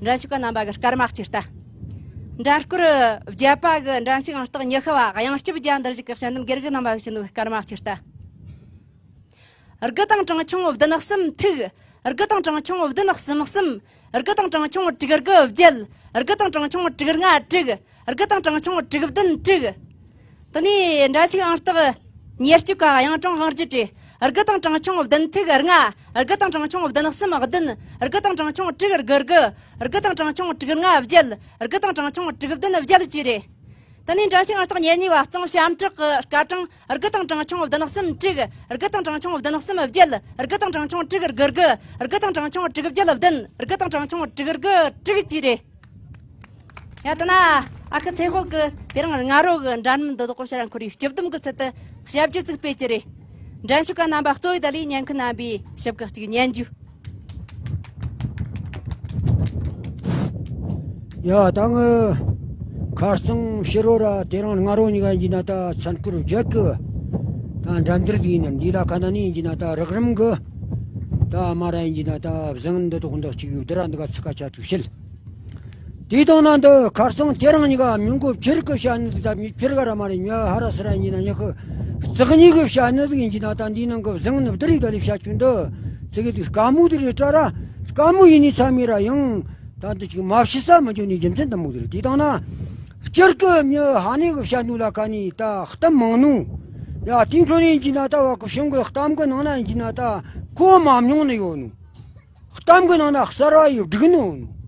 འགྲན་ཞུགས་ག་རྣམ་པ་གི་སྐར་མ་གཅིག་ལྟ། འགྲན་བསྐོར་བརྒྱད་པ་གི་འགྲན་ཞུགས་ཨང་རྟགས་ཉི་ཤུ་བ་དབྱངས་སྐྱབས་རྒྱལ། འདིར་བཞུགས་གི་དཔྱད་འདེམས་དགེ་རྒན་རྣམ་པ་བྱིན་ནོ་གི་སྐར་མ་གཅིག་ལྟ། དགུ་དང་གྲངས་ཆུང་བདུན་གསུམ་ཐིག་དགུ་དང་གྲངས་ཆུང་བདུན་གསུམ་གསུམ། དགུ་དང་གྲངས་ཆུང་དྲུག་དགུ་བརྒྱད། དགུ་དང་གྲངས་ཆུང་དྲུག་ལྔ་དྲུག། དགུ་དང་གྲངས་ཆུང་དྲུག་བདུན་དྲུག། དེ་ནས་འགྲན་ཞུགས་ཨང་རྟགས་ཉེར་གཅིག་ག་དབྱངས་ཀྲང་དབང་རྒྱལ་གྲས། དགུ་དང་གྲངས་ཆུང་བདུན་ཐིག་ལྔ། དགུ་དང་གྲངས་ཆུང་བདུན་གསུམ་བདུན། དགུ་དང་གྲངས་ཆུང་དྲུག་དགུ་དགུ། དགུ་དང་གྲངས་ཆུང་དྲུག་ལྔ་བརྒྱད། དགུ་དང་གྲངས་ཆུང་དྲུག་བདུན་བརྒྱད་བཅས་རེད། དེ་ནས་འགྲན་ཞུགས་ཨང་རྟགས་ཉེར་གཉིས་པ་གཙང་ཞབས་ཁྲག་གི་སྐར་གྲངས་དགུ་དང་གྲངས་ཆུང་བདུན་གསུམ་དྲུག། དགུ་དང་གྲངས་ཆུང་བདུན་གསུམ་བརྒྱད། དགུ་དང་གྲངས་ཆུང་དྲུག་དགུ་དགུ། དགུ་དང་གྲངས་ཆུང་དྲུག་བརྒྱད་བདུན། དགུ་དང་གྲངས་ཆུང་དྲུག་དགུ་དྲུག་བཅས་རེད། ཡ་ད་ན་ཨ་ཁུ་ཚེ་དཔལ་གི་དེ་རིང་སྔ་རོ་གི་འགྲན་བསྡུར་འདི་དག་གོ་ཕྱིར་ར་འཁོར་རེ་སྤྱི་བསྡོམས་གི་ཚུལ་དུ་དཔྱད་བརྗོད་ཅིག་སྤེལ་གྱི་རེད། འགྲན་ཞུགས་ག་རྣམ་པ་གཙོ་བོའི་ད་ལས་ཉན་མཁན་རྣམ་པས་ཞིབ་གི་གཅིག་ཉན་རྒྱུ། ཡ་ད་ངི་ཁ་རྩང་ཕྱི་རོ་ར་དེ་རིང་སྔ་རོ་གཉིས་ཀ་ཡིན་གྱི་ན་ད་མཚན་འཁོར་བརྒྱད་གི་ད་འགྲན་བསྡུར་དེ་ཡིན་ན། འདི་ལ་ཁ་ན་ནི་ཡིན་གྱི་ན་ད་རགས་རིམ་གི་ད་མ་ར་ཡིན་གྱི་ན་ད་བཟང་འདི་དོག་འདི་གཅིག་ཡོད་དེ་ར། འདི་ག་ཚིག་ཁ་ཆ་ཐུབ་ཤེས། དེ་དང་ན་འདི་ཁ་རྩང་དེ་རིང་གཉིས་ཀ་མྱོང་གོ་ཕྱིར་གི་བཤད་ནི་དེ་ད་མྱི་ཕྱིར་ག་ར་མ་རེད། ཉ་ཧ་ར་སི་ར་ཡིན་གྱི་ན་ཉི་ཤུ་རྩ་གཉིས་གི་བཤད་ནི་དེ་ཡིན་གྱི་ན་ད་འདིའི་ནང་གི་བཟང་ནི་བསྡུར་ཡིག་ད་ལས་བཤད་ཆུ་འདི་ཚིག་གི་དེ་དཀའ་མོ་དེ་རེད་དྲ་ར། དཀའ་མོ་ཡིན་ནི་ཚ་མི་ར་ཡང་། ད་འདི་ཅིག་མ་ཤི་ས་མི་འཇོག་ནི་རྒྱུ་མཚན་དུ་མོ་དེར་དེ་དང་ན། སྤྱིར་གི་མྱི་ཧ་ནི་གི་བཤད་ནུ་ལ་ཁ་ནི་ད་གཏམ་མང་ནུ། ཡ་དེ་འཕྲོ་ནི་ཡིན་གྱི་ན་ད་བ་གི་གཞུང་གི་གཏམ་གི་ནང་ན་ཡིན་གྱི་ན་ད་གོ་མ་མྱོང་ནི་ཡོད་ནུ། གཏམ་གི་ནང་ན་གསར་བ་ཡི་སྒྲིག་ནི་ཡོད་ནུ།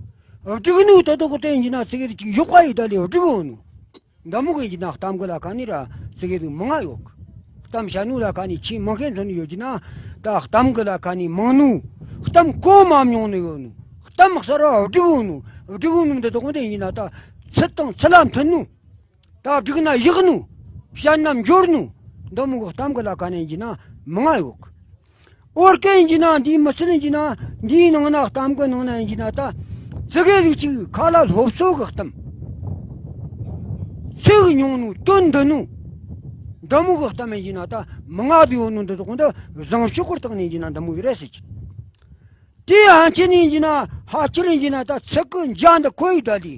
སྒྲིག་ནུ་དེ་དག་གི་དེ་ཡིན་གྱི་ན་ཚིག་གི་ཅིག་ཡོག་པ་ཡི་ད་ལི་སྒྲིག་ཡོད་ནུ། འདི་མོ་གི་ཡིན་གྱི་ན་གཏམ་གི་ལ་ཁ་ནི་ར་ཚིག་གི་རིགས་མང་ང་ཡོད་གི། གཏམ་བཤད་ནུ་ལ་ཁ་ནི་ཆེས་མང་ཤས་མཚོན་ནི་ཡོད་གྱི་ན། ད་གཏམ་གི་ལ་ཁ་ནི་མང་ནུ། གཏམ་གོ་མ་མྱོང་ནི་ཡོད་ནུ། གཏམ་གསར་བ་སྒྲིག་ཡོད་ནུ། སྒྲིག་ཡོད་ནུ་འདི་དག་འདི་ཡིན་ན་ད་ཚུལ་དང་ཚུལ་ལ་མཐུན་ནུ། ད་སྒྲིག་ན་ཡག་ནུ། བཤད་ན་འབྱོར་ནུ། འདི་མོ་གི་གཏམ་གི་ལ་ཁ་ནི་ཡིན་གྱི་ན་མང་ང་ཡོད་གི། ཨོ་རྒྱན་ཡིན་གྱི་ན་འདིའི་མི་ཚེ་ཡིན་གྱི་ན་འདིའི་ནང་ན་གཏམ་གི་ནང་ན་ཡིན་གྱི་ན་ད་ཙི་གེ་རིགས་ཅིག་ཁ་ལ་སློབ་གསོ་གི་གཏམ། ཚིག་ཉུང་ནུ་དོན་འདུ་ནུ། འདི་མོ་གི་གཏམ་ཡིན་གྱི་ན་ད་མི་ང་དུ་ཡོད་ནུ། འདི་དག་འདི་བཟང་ཕྱོགས་གི་སྟེང་ནས་ཡིན་གྱི་ན་འདི་མོ་ཡོད་རེད་ཟེར་གྱི། དེ་ཧ་ཆེ་ནི་ཡིན་གྱི་ན་ཧ་ཆེ་རིང་གྱི་ན་ད་ཚིག་གི་འཇའ་འདི་ཁོ་ཡི་ད་ལི།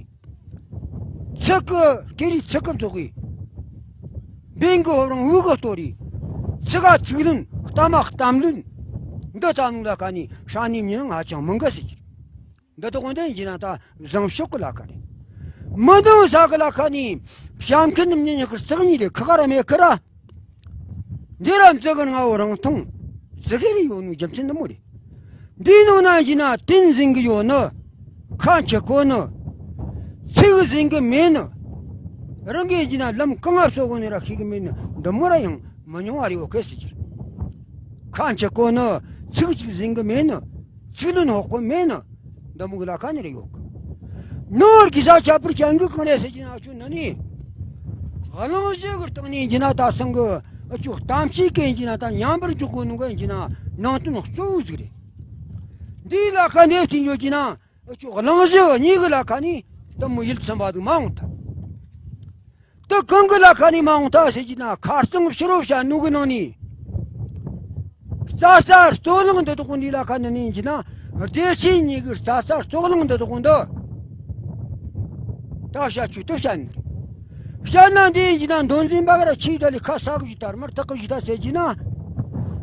ཚིག་གི་ཀེ་རི་ཚིག་གི་ཚོགས་ཀྱི། འབེན་གི་ཧོབ་རང་དབུགས་གི་གཏོར་རི། ཚིག་ག་ཚིག་ལུན་གཏམ་མ་གཏམ་ལུན། འདི་ལྟ་ནུ་ལ་ཁ་ནི་ཧྲ་ནི་མྱི་ཧ་ཅང་མང་གི་ཟེར་གྱི། འདི་དག་འདི་ཡིན་གྱི་ན་ད་བཟང་ཕྱོགས་གི་ལ་ཁ་རེད། མི་འདང་ས་གི་ལ་ཁ་ནི་བཤད་མཁན་ནི་མྱི་ཉག་གི་རྩག་ཉིད་རེད། ཁ་ཁ་ར་མེད་ཁི་ར། འདི་ར་མཛུ་གུ་ང་བོ་རང་མཐོང་ཟི་གེ་རེ་ཡོད་ནོ་རྒྱུ་མཚན་འདི་མོ་རེད། འདིའི་ནང་ན་ཡིན་ན་དོན་ཟིན་གི་ཡོད་ནི། ཁ་འཆི་གོ་ནི། ཚིག་ཟིན་གི་མེད་ནི། རང་གིས་ཡིན་ན་ལམ་གང་ང་སོ་གོ་ནི་ར་ཤེས་གི་མེད་ནི་འདི་མོ་ར་ཡང་མི་ཉུང་བ་རེད་བ་གལ་སྲིད་ཀྱི། ཁ་འཆི་གོ་ནི། ཚིག་ཅིག་ཟིན་གི་མེད་ནི། ཚིག་ལུན་ཧོག་གོ་མེད་ནི། འདི་མོ་གི་ལ་ཁ་ནི་རེ་ཡོད་གི། ནོར་གི་ས་ཁྱད་པར་ཅན་གི་གང་རེད་ཟེར་གྱི་ན་ཨ་ཆུ་ནི་ནི། གླེང་གཞི་གི་སྟེང་ནས་ཡིན་གྱི་ན་ད་སང་གི་ཨ་ཆུ་གཏམ་བཤད་གི་ཡིན་གྱི་ན་ད་ཉམས་པར་འཇུག་གོ་ནོ་གི་ཡིན་གྱི་ན་ནང་དོན་གཙོ་བོ་ཟིག་རེད། འདིའི་ལ་ཁ་ནས་དེ་འཇོག་གྱི་ན། ཨ་ཅོ་གླེང་གཞི་གཉིས་ཀྱི་ལ་ཁ་ནས་དེ་མོ་ཡིད་ཚིམ་པ་ཟིག་མ་འོང་ཐལ། དེ་གང་གི་ལ་ཁ་ནས་མ་འོང་ཐལ་ཟེར་གྱི་ན་ཁ་རྩང་ཕྱི་རོ་བྱ་ནུ་གི་ནང་ནས། རྩྭ་ས་རྩོད་གླེང་འདི་དག་འདིའི་ལ་ཁ་ནས་ནི་ཡིན་གྱི་ན་སྡེ་ཆེན་གཉིས་ཀྱི་རྩྭ་ས་རྩོད་གླེང་འདི་དག་འདི། ད་བྱ་ཆུ་དེ་བྱ་ནི་རེད། བཤད་ན་འདི་ཡིན་གྱི་ན་མདོ་འཛིན་པ་ག་ར་ཆེས་ད་ལི་ཁ་ས་གི་ད་མར་ཐག་གི་ད་ཟེར་གྱི་ན།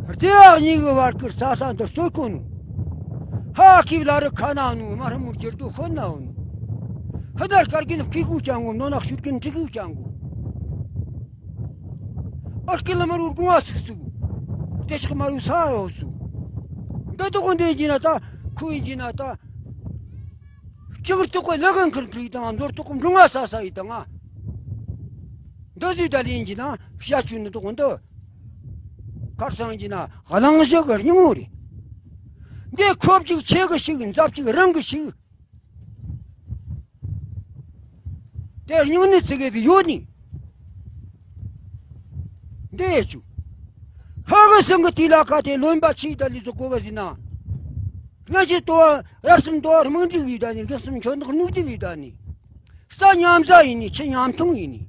སྡེ་བ་གཉིས་ཀྱི་བར་གྱི་རྩྭ་ས་འདི་རྩོད་གོ་ནོ། ཧ་ཁིབ་ལ་རི་ཁ་ན་ནུ་མ་རི་མུར་གྱེར་དུ་ཤོད་ན་འོ་ནུ། ཧི་དར་དཀར་གྱིན་བཀས་གུ་ཅང་གོ་ནོ་ནག་ཤུར་གྱིན་ཁྲི་གུ་ཅང་གོ། ཨར་ཀི་ལ་མ་རུ་དགུང་བ་སུག་སུག། དེ་ཤག་མ་རུ་ས་འོ་སུ། འདི་དག་འདི་གྱི་ན་ད་ཁུ་ཡིན་གྱི་ན་ད། ཅིག་ཏུ་ཀོ་ལ་གང་ཁིར་ཁིར་དང་མཛོར་ཏུ་ཀོ་འབྲུང་ང་ས་ས་ཡི་དང་ང་། འདི་ཟིག་ད་ལིན་གྱི་ན་བཤད་ཆུ་ནི་དག་འདི། ཁར་སང་གྱི་ན་གླེང་གཞི་གི་སྙིང་བོ་རེད། འདི་ཁོབ་ཅིག་ཆེ་གི་ཞིག་འཛབ་ཅིག་རང་གི་ཞིག་དེ་སྙིང་ནི་ཚིག་གི་ཡོད་ནི། འདི་ཡེ་ཆུ། ཧ་གི་སང་གི་དེ་ལ་ཁ་དེ་ལོན་པ་ཆི་ད་ལི་ཟོ་གོ་གི་ཟིན་ན། ང་ཞིག་ཏོ་རབ་སུམ་ཏོ་རྨང་འདི་གི་ད་ནི་གེགས་སུམ་ཆོད་འདག་ནུག་འདི་གི་ད་ནི། ས་ཉམས་ས་ཡིན་ནི་ཆི་ཉམས་ཐུང་ཡིན་ནི།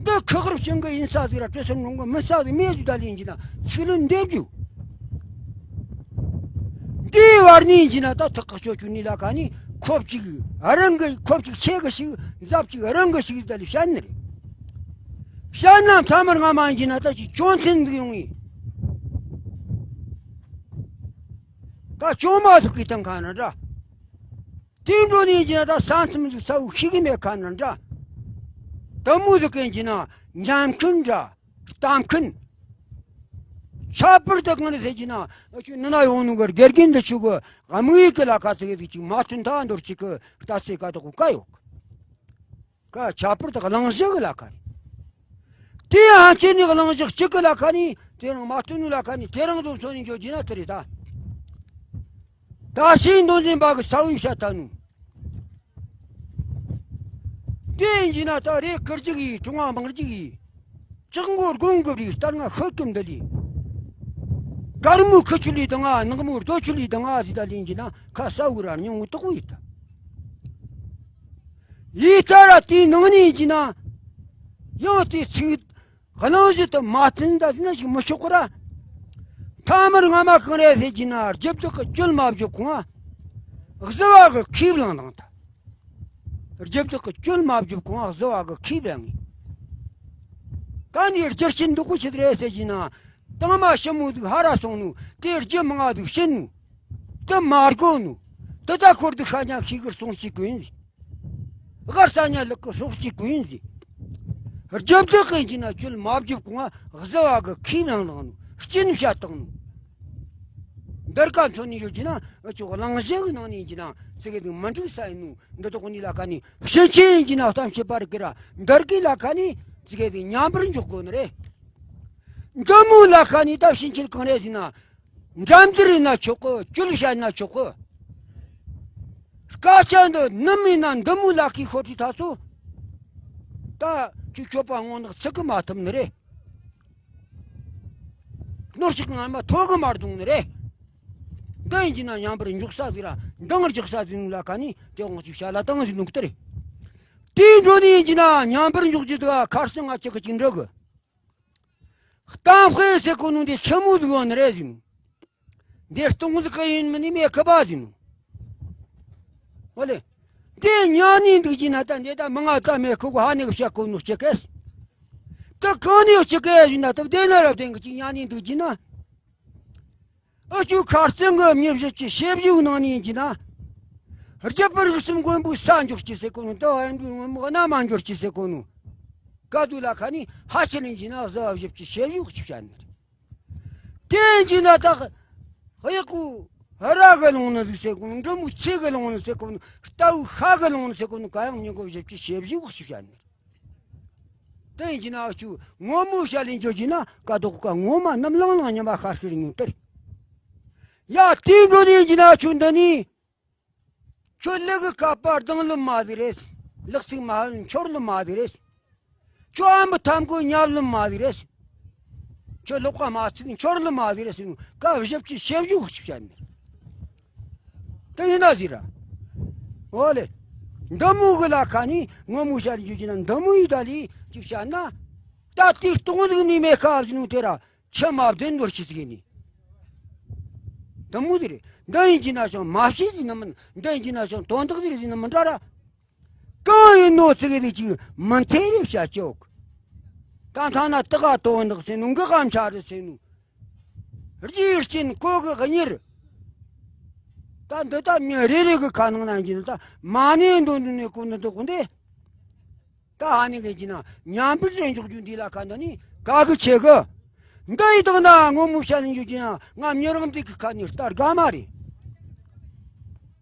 འདི་ཁག་རབ་ཅན་གི་ཡིན་ས་ཟིག་ར་བྲེ་སེམས་རུང་གི་མི་ས་ཟིག་མེད་ཟིག་ད་ལིན་གྱི་ན་ཚིག་ལུན་འདེབས་རྒྱུ། འདིའི་བར་ནས་ཡིན་གྱི་ན་ད་ཐག་གི་ཆོད་ཆུ་ནི་ལ་ཁ་ནི་ཁོབ་ཅིག་རང་གི་ཁོབ་ཅིག་ཆེ་གི་ཞིག་འཛབ་ཅིག་རང་གི་ཞིག་ད་ལི་བཤད་ནི་རེད། བཤད་ན་མཐའ་མར་ང་མ་ཡིན་གྱི་ན་ད་ཅིག་ཅོན་ཚན་འདུག་ཡོང་ངི། ད་ཅོ་མ་ཐུག་གི་དང་ཁ་ན་འདྲ། དེ་འགྲོ་ནས་ཀྱང་ད་ས་མཚམས་སུ་ས་འུ་ཤི་གི་མེད་ཁ་ན་འདྲ། དེ་མོ་ཟིག་གན་གྱི་ན་འཇམ་མཁན་འདྲ། གཏམ་མཁན། ཁྱད་པར་དུ་གང་ནས་ཟེར་གྱི་ན་ཨ་ཆུ་ནི་ན་ཡོང་ནུ་གི་དགེ་རྒན་འདི་ཆུ་གི་དམིགས་ཡུལ་གི་ལ་ཁ་ཚིག་གི་ཅིག་མ་མཐུན་ཐ་འདོར་ཅིག་གི་ལྟ་ཚེ་ཀ་དོག་གི་ཀ་ཡོད། ཀ་ཁྱད་པར་དུ་གླེང་གཞི་གི་ལ་ཁ་རེད། དེ་ཡང་ཁྱེད་ནི་གླེང་གཞི་གཅིག་གི་ལ་ཁ་ནི་དེ་རང་མ་མཐུན་ནུ་ལ་ཁ་ནི་དེ་རང་དུ་མཚོན་ནས་འཇོག་གྱི་ན་དེ་རེད་ད། ད་ཤིང་མདོ་འཛིན་པ་གི་ས་བོའི་བཤད་ཐ་ནུ། དེ་ཡིན་གྱི་ན་ད་རེ་ཀིར་ཅིག་ཡིས་གྲོང་བ་འབངས་ཅིག་ཡིས། ལྕགས་མགོ་དགོང་གི་རིགས་ལྟར་ང་ཤོད་ཀྱི་འདི་ལི། དཀར་མོ་ཁུ་ཆུ་ལི་དང་ང་ནག་མོ་རྡོ་ཆུ་ལི་དང་ང་ཟི་ད་ལིན་གྱི་ན་ཁ་ས་འུ་ར་སྙིང་འུ་དོག་འུ་ཡི་ད། ཡི་ད་ར་དེའི་ནང་ནས་ཡིན་གྱི་ན། ཡང་དེའི་ཚིག་གླེང་གཞི་དུ་མ་མཐུན་ད་ན་ཞིག་མི་ཆོག་གི་ར། ཐ་མར་ང་མ་གང་རེད་ཟེར་གྱི་ན་རྒྱབ་དུ་གི་སྐྱོན་མ་བརྗོད་གོང་ང་། གཟི་བ་གི་ཁེབས་ལང་དང་ད། རྒྱབ་དུ་གི་སྐྱོན་མ་བརྗོད་གོང་ང་གཟི་བ་གི་ཁེབས་ལང་ངི། ད་ནི་རྒྱུ་རྐྱེན་འདུག་གོ་ཆི་རེད་ཟེར་གྱི་ན། དང་མ་ཞི་མོ་ཟིག་ཧ་ར་སོང་ནུ་དེ་རྒྱུ་མང་ང་ཟིག་ཤི་ནུ། དེ་མ་དགོ་ནུ། དེ་ད་འཁོར་དུ་ཤ་ཉ་ཤི་གི་སོང་ཞིག་གོ་ཡིན་ཟིག་ཨ་གར་ས་ཉ་ལག་གི་སྲོག་གཅིག་གོ་ཡིན་ཟིག་རྒྱབ་དུ་གན་གྱི་ན་ཁྱོད་མ་བརྒྱབ་གོང་ང་གཟི་བ་གི་ཁས་ནང་ལངས་ནུ་སྐྱིན་བཤད་བཏང་ནུ། འདིར་ཀ་མཚོན་ནས་ཡོད་ཀྱི་ན་ཨ་ཅོ་གླེང་གཞི་གི་ནང་ནས་ཡིན་གྱི་ན་ཙི་གེ་དུ་མ་འགྲིག་ས་ཡིན་ནུ། འདི་དག་ནི་ལ་ཁ་ནི་ཕྱིན་ཆད་ཡིན་གྱི་ན་གཏམ་བཤད་པ་རིག་གི་ར་འདིར་གི་ལ་ཁ་ནི་ཙི་གེ་དུ་ཉམས་པར་འཇོག་དགོས་ནི་རེད། འདི་མོ་ལ་ཁ་ནི་ད་ཕྱིན་ཆད་གང་རེད་ཟེར་ན། འགྲན་བསྡུར་ཡིན་ན་ཆོག་གི། སྤྱོད་བྱ་ཡིན་ན་ཆོག་གི། སྐད་ཆ་འདི་ནུ་མི་ན་འདི་མོ་ལ་ཁའི་ཤོར་དུས་ད་ཚོ། ད་ཁྱོད་སྤྱོད་པ་ངོ་ནག་ཚིག་གི་མ་ཐུབ་ནི་རེད། ནོར་ཞིག་ངར་མ་ཐོག་གི་མ་རྡུང་ནི་རེད། འདི་ཡིན་གྱི་ན་མཉམ་པར་འཇོག་ས་ཟིག་ར་འདང་རྒྱག་ས་ཟིག་ལ་ཁ་ནི་དེ་དབང་ཞིག་བྱ་ལ་བཏང་ཟིག་ནུག་དེ་རེད། དེའི་འགྲོ་ནི་ཡིན་གྱི་ན་མཉམ་པར་འཇོག་རྒྱུ་འདུག་ཨ། ཁར་སང་ང་ཅག་གི་ཅིག་འགྲོ་གི། གཏམ་དཔེ་ཟེར་གོ་ནོ་འདི་ཆི་མོ་ཟིག་ཡོད་ནི་རེད་ཟེར་ནོ། འདི་སྟོང་ཟིག་གི་ཡིན་མིན་ནི་མེད་གི་པ་ཟེར་ནོ། ཨོ་ལེ། འདི་ཉན་ནི་འདུག་གྱི་ན་ད་འདི་ད་མི་ང་ད་མེད་གི་གོ་ཧ་ནི་གི་བཤད་གོ་ནོ་ཅི་གེ་ཟེར། ད་གང་ནི་ཅི་གེ་ཟེར་ན་ད་འདི་ལ་ར་བདེན་གི་ཅིག་ཉན་ནི་འདུག་གྱི་ན། ཨ་ཅུ་ཁར་སང་གི་མྱི་བཞི་ཅི་ཤེས་བཞུགས་ནང་ནི་ཡིན་གྱི་ན། རྒྱུ་པར་གསུམ་མགོན་པོའི་ས་འབྱོར་གྱི་ཟེར་གོ་ནོ། ད་ཨན་པའི་སྔོན་མོ་གནའ་མ་འབྱོར་གྱི་ཟེར་གོ་ནོ། ག་དུས་ལ་ཁ་ནི་ཧ་ཆི་ལིན་གྱི་ན་གཟི་བ་བཞི་ཅི་ཤེས་བཞུགས་ཅི་བྱ་ནི་རེད། དེ་ཡིན་གྱི་ན་ད་གཡག་གུ་ར་གི་ལོང་ནི་ཟིག་ཟེར་གོ་ནོ། འབྲི་མོ་ཚེ་གི་ལོང་ནི་ཟེར་གོ་ནོ། རྟའུ་ཤ་གི་ལོང་ནི་ཟེར་གོ་ནོ། ག་ཡང་མྱི་མགོ་བཞི་ཅི་ཤེས་བཞུགས་ཅི་བྱ་ནི་རེད། དེ་ཡིན་གྱི་ན་ཆུ་ངོ་མོ་བཤད་ལེན་ཆོག་གྱི་ན་ཀ་དོག་ཀ་ངོ་མ་རྣམ་ལང་ལང་ཉི་མ་ཤར་ཤར་ཡིན་ནོ་དེར། ཡ་དེའི་འགྲོ་ནས་ཡིན་གྱི་ན་ཆུ་འདི་ནི། ཁྱོད་ལུག་གི་ཁ་པར་སྡང་ལུ་མ་ཟིག་རེད། ལག་ཚིག་མ་ཧན་འཆོར་ལུ་མ་ཟིག་རེད། ཁྱོད་ཨམ་བུ་ཐམ་གོ་ཉར་ལུ་མ་ཟིག་རེད། ཁྱོད་ལོག་པ་མ་ཚིག་འཆོར་ལུ་མ་ཟིག་རེད་ཟེར་ནོ་ཀ་བཞི་བཅུ་ཞེ་བཞི་གཅིག་བཤད་ནི། དེ་ཡིན་ན་ཟིག་ར། འོ་ལེ། འདི་མོ་གི་ལ་ཁ་ནི་ངོ་མོ་བཤད་རྒྱུ་ཅི་ན་འདི་མོ་ཡི་ད་ལི་གཅིག་བཤད་ན། ད་དེ་སྟོང་ཟིག་ནི་མེད་ཁ་ཟེར་ནོ་དེ་ར། ཆུ་མ་བདུན་འདོར་ཤི་ཟིག་ནི། འདི་མོ་དེ་རེད། འདི་ཡིན་གྱི་ན་ཅང་མ་ཤི་ཟིག་ནི་མིན། འདི་ཡིན་གྱི་ན་ཅང་དོན་དག་ཟིག་ཟིག་ནི་མིན་འདྲ་ར། གང་ཡིན་ནོ་ཚིག་གི་ཅིག་མི་མཐའི་རེ་བྱ་ཅོག་ད་ཐ་ན་དག་ག་དོན་དག་ཟེར་ནོ་འགག་གམ་ཆ་རེ་ཟེར་ནོ། རྒྱུའི་རྐྱེན་གོ་གི་གཉེར། ད་འདི་ད་མི་རེ་རེ་གི་ཁ་ནང་ན་ཡིན་གྱི་ན་ད་མ་ནས་འདོན་འདོན་ནས་གོ་ནི་འདུག་གོ་འདི། ད་ཧ་ནི་གི་ཅི་ན་ཉམས་པར་རེ་འཇོག་རྒྱུ་འདི་ལ་ཁ་འདི་ནི་ག་གི་ཆེ་གི། འདི་ཡི་དག་ན་ངོ་མོ་བཤད་ནི་འཇུ་ཅི་ན་ང་མྱི་རང་འདི་གི་ཁ་ནི་ལྟར་དགའ་མ་རེད།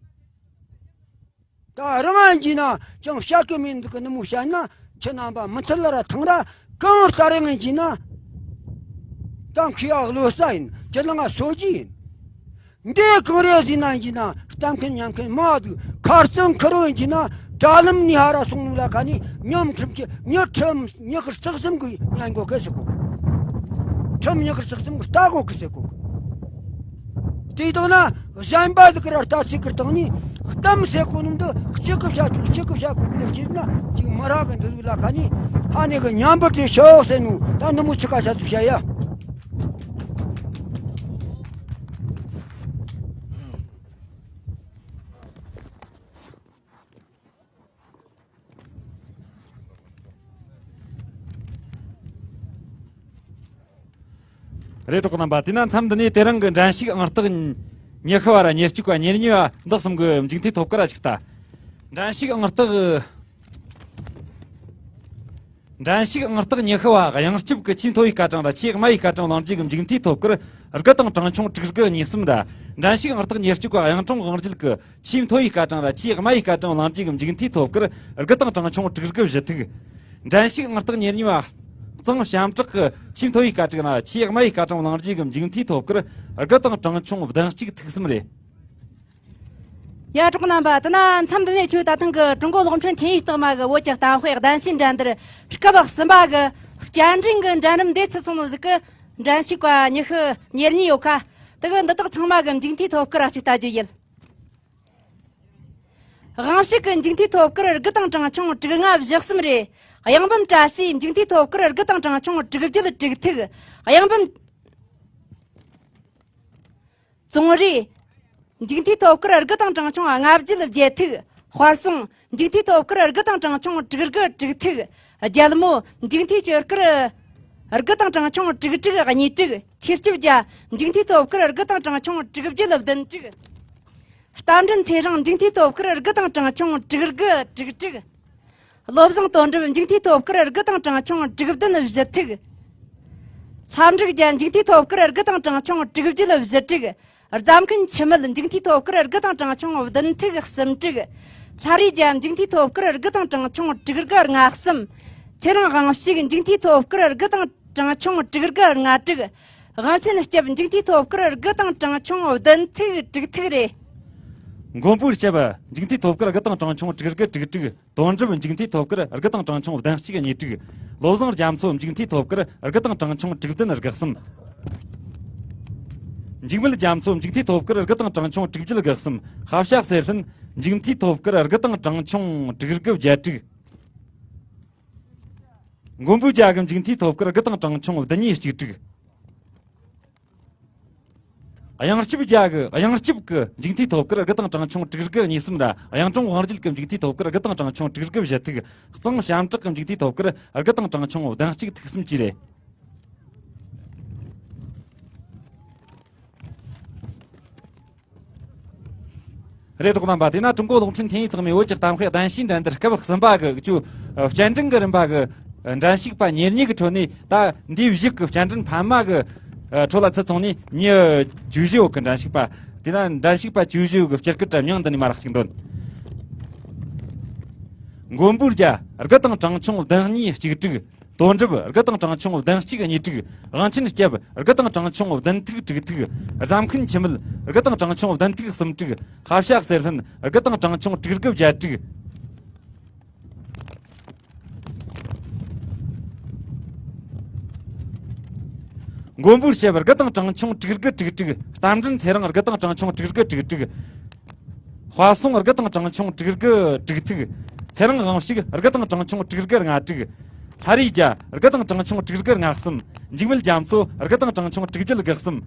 ད་རང་ཨ་ཅི་ན་ཅང་བཤད་གི་མིན་འདུག་གི་ནི་མོ་བཤད་ན་ཁྱི་རྣམ་པ་མི་མཐུན་ལ་ར་ཐང་ར་གང་ལྟར་ཡང་ཅི་ན། ད་མཁས་ཨ་བློ་ས་ཡིན་ཅི་ལ་ང་སོ་ཅི་ཡིན། འདི་གང་རེད་ཟེར་ན་ཡིན་ན་གཏམ་མཁན་ཉམས་མཁན་མ་འདུག་ཁར་ཙང་ཁར་བོ་ཡིན་ན་དྲ་ལམ་ནས་ཧ་ར་སོང་ལ་ཁ་ནས་ཉམས་ཁྲིམས་ཀྱི་མྱི་ཁྲིམས་མྱི་ཁར་ཚགས་གསུམ་གི་ཉན་གོ་གི་ཟེར་གོ་གི། ཁྲིམས་མྱི་ཁར་ཚགས་གསུམ་གི་ལྟ་གོ་གི་ཟེར་གོ་གི། དེ་དག་ན་གཞན་པ་ཟིག་གི་ར་ལྟ་ཚིག་གི་སྟེང་ནས་གཏམ་ཟེར་གོ་ནོ་འདི་གཅིག་གི་བཤད་ཆོག་གཅིག་གི་བཤད་གོ་གི་ནས་བྱས་ན་ཅིག་མི་རག་གི་འདི་ལ་ཁ་ནས་ཧ་ནས་གི་ཉམས་པོ་བྲིས་ཤོག་ཟེར་ནོ་ད་འདི་མོ་ཚིག་ཁ་ཤ་ཚིག་བཤད་ཡ། རེད། གྲོགས་རྣམ་པ། དེས་ན་མཚམས་འདི་ནས་དེ་རིང་གི་འགྲན་ཞུགས་ཨང་རྟགས་ཉི་ཤུ་བ་ར་ཉེར་གཅིག་པ་ཉེར་གཉིས་པ་འདི་གསུམ་གི་མཇུག་མཐའི་ཐོབ་སྐར་ར་ཅིག་ལྟ། འགྲན་ཞུགས་ཨང་རྟགས། འགྲན་ཞུགས་ཨང་རྟགས་ཉི་ཤུ་བ་གཡང་སྐྱབས་ཀྱི་ཆེས་མཐོ་བའི་སྐར་གྲངས་ར་ཆེས་དམའ་བའི་སྐར་གྲངས་བླངས་རྗེས་ཀྱི་མཇུག་མཐའི་ཐོབ་སྐར་དགུ་དང་གྲངས་ཆུང་དྲུག་དགུ་གཉིས་གསུམ་ར། འགྲན་ཞུགས་ཨང་རྟགས་ཉེར་གཅིག་པ་གཡང་ཀྲོང་དབང་རྒྱལ་གྱི་ཆེས་མཐོ་བའི་སྐར་གྲངས་ར་ཆེས་དམའ་བའི་སྐར་གྲངས་བླངས་རྗེས་ཀྱི་མཇུག་མཐའི་ཐོབ་སྐར་དགུ་དང་གྲངས་ཆུང་དྲུག་དགུ་བཞི་ཐིག་འགྲན་ཞུགས་ཨང་རྟགས་ཉེར་གཉིས་པ་གཙང་ཞབས་བྲག་གི་ཆེས་མཐོ་བའི་སྐར་གྲངས་ར་ཆེས་དམའ་བའི་སྐར་གྲངས་བླངས་རྗེས་ཀྱི་མཇུག་མཐའི་ཐོབ་སྐར་དགུ་དང་གྲངས་ཆུང་བདུན་གཅིག་ཐིག་གསུམ་རེད། ཡ་གྲོགས་རྣམ་པ། དེ་ན་མཚམས་འདི་ནས་ཁྱོད་ད་ཐེངས་ཀྱི་ཀྲུང་གོ་གློག་འཕྲིན་འཕྲིན་ཡིག་རྟགས་མ་གི་བོད་ཀྱི་གཏམ་དཔེ་གདན་ཞུའི་འགྲན་བསྡུར་སྐབས་གསུམ་པ་གི་བསྐྱར་འགྲན་གྱི་འགྲན་རིམ་འདི་ཚུད་སོང་ནོ་ཟིག་གི་འགྲན་ཞུགས་པ་ཉི་ཤུ་ཉེར་གཉིས་ཡོད་ཁ། དེ་གི་འདི་དག་ཚང་མ་གི་མཇུག་མཐའི་ཐོབ་སྐར་ར་ཅིག་ལྟ་རྒྱུ་ཡིན། དབང་ཕྱུག་གི་མཇུག་མཐའི་ཐོབ་སྐར་དགུ་དང་གྲངས་ཆུང་དྲུག་ལྔ་བཞི་གསུམ་རེད། གཡང་འབུམ་བཀྲ་ཤིས་མཇུག་མཐའི་ཐོབ་སྐར་དགུ་དང་གྲངས་ཆུང་དྲུག་བརྒྱད་དྲུག་ཐིག་གཡང་འབུམ། ཙོང་རི། མཇུག་མཐའི་ཐོབ་སྐར་དགུ་དང་གྲངས་ཆུང་ལྔ་བརྒྱད་བརྒྱད་ཐིག་དཔལ་སྲུང་། མཇུག་མཐའི་ཐོབ་སྐར་དགུ་དང་གྲངས་ཆུང་དྲུག་དགུ་དྲུག་ཐིག་རྒྱལ་མོ། མཇུག་མཐའི་སྐར་དགུ་དང་གྲངས་ཆུང་དྲུག་དྲུག་གཉིས་དྲུག་ཆེར་སྐྱབས་རྒྱལ། མཇུག་མཐའི་ཐོབ་སྐར་དགུ་དང་གྲངས་ཆུང་དྲུག་བརྒྱད་བདུན་དྲུག་རྟ་མགྲིན་ཚེ་རིང་། མཇུག་མཐའི་ཐོབ་སྐར་དགུ་དང་གྲངས་ཆུང་དྲུག་དགུ་དྲུག་དྲུག་བློ་བཟང་དོན་གྲུབ། མཇུག་མཐའི་ཐོབ་སྐར་དགུ་དང་གྲངས་ཆུང་དྲུག་བདུན་བཞི་ཐིག་ལྷ་འབྲུག་རྒྱལ། མཇུག་མཐའི་ཐོབ་སྐར་དགུ་དང་གྲངས་ཆུང་དྲུག་བརྒྱད་བཞི་དྲུག་རྫ་མཁན་འཆི་མེད། མཇུག་མཐའི་ཐོབ་སྐར་དགུ་དང་གྲངས་ཆུང་བདུན་ཐིག་གསུམ་དྲུག་ལྷ་རིས་རྒྱལ། མཇུག་མཐའི་ཐོབ་སྐར་དགུ་དང་གྲངས་ཆུང་དྲུག་དགུ་ལྔ་གསུམ་ཚེ་རིང་དབང་ཕྱུག། མཇུག་མཐའི་ཐོབ་སྐར་དགུ་དང་གྲངས་ཆུང་དྲུག་དགུ་ལྔ་དྲུག་དབང་ཆེན་སྐྱབས། མཇུག་མཐའི་ཐོབ་སྐར་དགུ་དང་གྲངས་ཆུང་བདུན་ཐིག་དྲུག་ཐིག་རེད། མགོན་པོའི་སྐྱབས། མཇུག་མཐའི་ཐོབ་སྐར་དགུ་དང་གྲངས་ཆུང་དྲུག་དགུ་དྲུག་དྲུག་དོན་གྲུབ། མཇུག་མཐའི་ཐོབ་སྐར་དགུ་དང་གྲངས་ཆུང་བདུན་གཅིག་གཉིས་དྲུག་བློ་བཟང་རྒྱ་མཚོ། མཇུག་མཐའི་ཐོབ་སྐར་དགུ་དང་གྲངས་ཆུང་དྲུག་བདུན་དགུ་གསུམ་འཇིགས་མེད་རྒྱ་མཚོ། མཇུག་མཐའི་ཐོབ་སྐར་དགུ་དང་གྲངས་ཆུང་དྲུག་བརྒྱད་དགུ་གསུམ་ཧ་བྱ་གསེར་ལྷུན། མཇུག་མཐའི་ཐོབ་སྐར་དགུ་དང་གྲངས་ཆུང་དྲུག་དགུ་བརྒྱད་དྲུག་མགོན་པོའི་རྒྱལ་གི། མཇུག་མཐའི་ཐོབ་སྐར་དགུ་དང་གྲངས་ཆུང་བདུན་གཉིས་གཅིག་དྲུག་གཡང་སྐྱབས་རྒྱལ་གི། གཡང་སྐྱབས་ཀྱི་མཇུག་མཐའི་ཐོབ་སྐར་དགུ་དང་གྲངས་ཆུང་དྲུག་དགུ་གཉིས་གསུམ་ར། གཡང་ཀྲོང་དབང་རྒྱལ་གྱི་མཇུག་མཐའི་ཐོབ་སྐར་དགུ་དང་གྲངས་ཆུང་དྲུག་དགུ་བཞི་ཐིག་གཙང་ཞབས་བྲག་གི་མཇུག་མཐའི་ཐོབ་སྐར་དགུ་དང་གྲངས་ཆུང་བདུན་གཅིག་ཐིག་གསུམ་བཅས་རེད། རེད། གྲོགས་རྣམ་པ། དེས་ན་ཀྲུང་གོ་གློག་འཕྲིན་འཕྲིན་ཡིག་ཐོག་མའི་བོད་ཀྱི་གཏམ་དཔེ་གདན་ཞུའི་འགྲན་བསྡུར་སྐབས་གསུམ་པ་གི་ཀྱུ་བསྐྱར་འགྲན་གྱི་རིམ་པ་གི་འགྲན་ཞུགས་པ་ཉེར་གཉིས་ཀྱི་ཁྲོད་ནས་ད་འདིའི་གཞུག་གི་བསྐྱར་འགྲན་ཕ་མ་གི་ཁྲོད་ལ་ཚུད་སོང་ནས་མི་བཅུ་བཞི་བོ་གི་འགྲན་ཞུགས་པ། དེས་ན་འགྲན་ཞུགས་པ་བཅུ་བཞི་བོ་གི་སྤྱི་སྐད་དྲ་མིང་འདི་ནས་མ་རག་གཅིག་འདོན། མགོན་པོའི་རྒྱལ། དགུ་དང་གྲངས་ཆུང་བདུན་གཉིས་གཅིག་དྲུག་དོན་གྲུབ་དགུ་དང་གྲངས་ཆུང་བདུན་གཅིག་གཉིས་དྲུག། དབང་ཆེན་སྐྱབས་དགུ་དང་གྲངས་ཆུང་བདུན་ཐིག་དྲུག་ཐིག། བཟའ་མཁན་འཆི་མེད་དགུ་དང་གྲངས་ཆུང་བདུན་ཐིག་གསུམ་དྲུག། ཧ་ཤ་གསེར་ལྷུན་དགུ་དང་གྲངས་ཆུང་དྲུག་དགུ་བརྒྱད་དྲུག། མགོན་པོའི་སྐྱབས་དགུ་དང་གྲངས་ཆུང་དྲུག་དགུ་དྲུག་དྲུག། རྟ་མགྲིན་ཚེ་རིང་དགུ་དང་གྲངས་ཆུང་དྲུག་དགུ་དྲུག་དྲུག། དཔའ་སྲུང་དགུ་དང་གྲངས་ཆུང་དྲུག་དགུ་དྲུག་ཐིག། ཚེ་རིང་དབང་ཕྱུག་དགུ་དང་གྲངས་ཆུང་དྲུག་དགུ་ལྔ་དྲུག། ལྷ་རིས་རྒྱལ་དགུ་དང་གྲངས་ཆུང་དྲུག་དགུ་ལྔ་གསུམ། འཇིགས་མེད་རྒྱ་མཚོ་དགུ་དང་གྲངས་ཆུང་དྲུག་བརྒྱད་དགུ་གསུམ།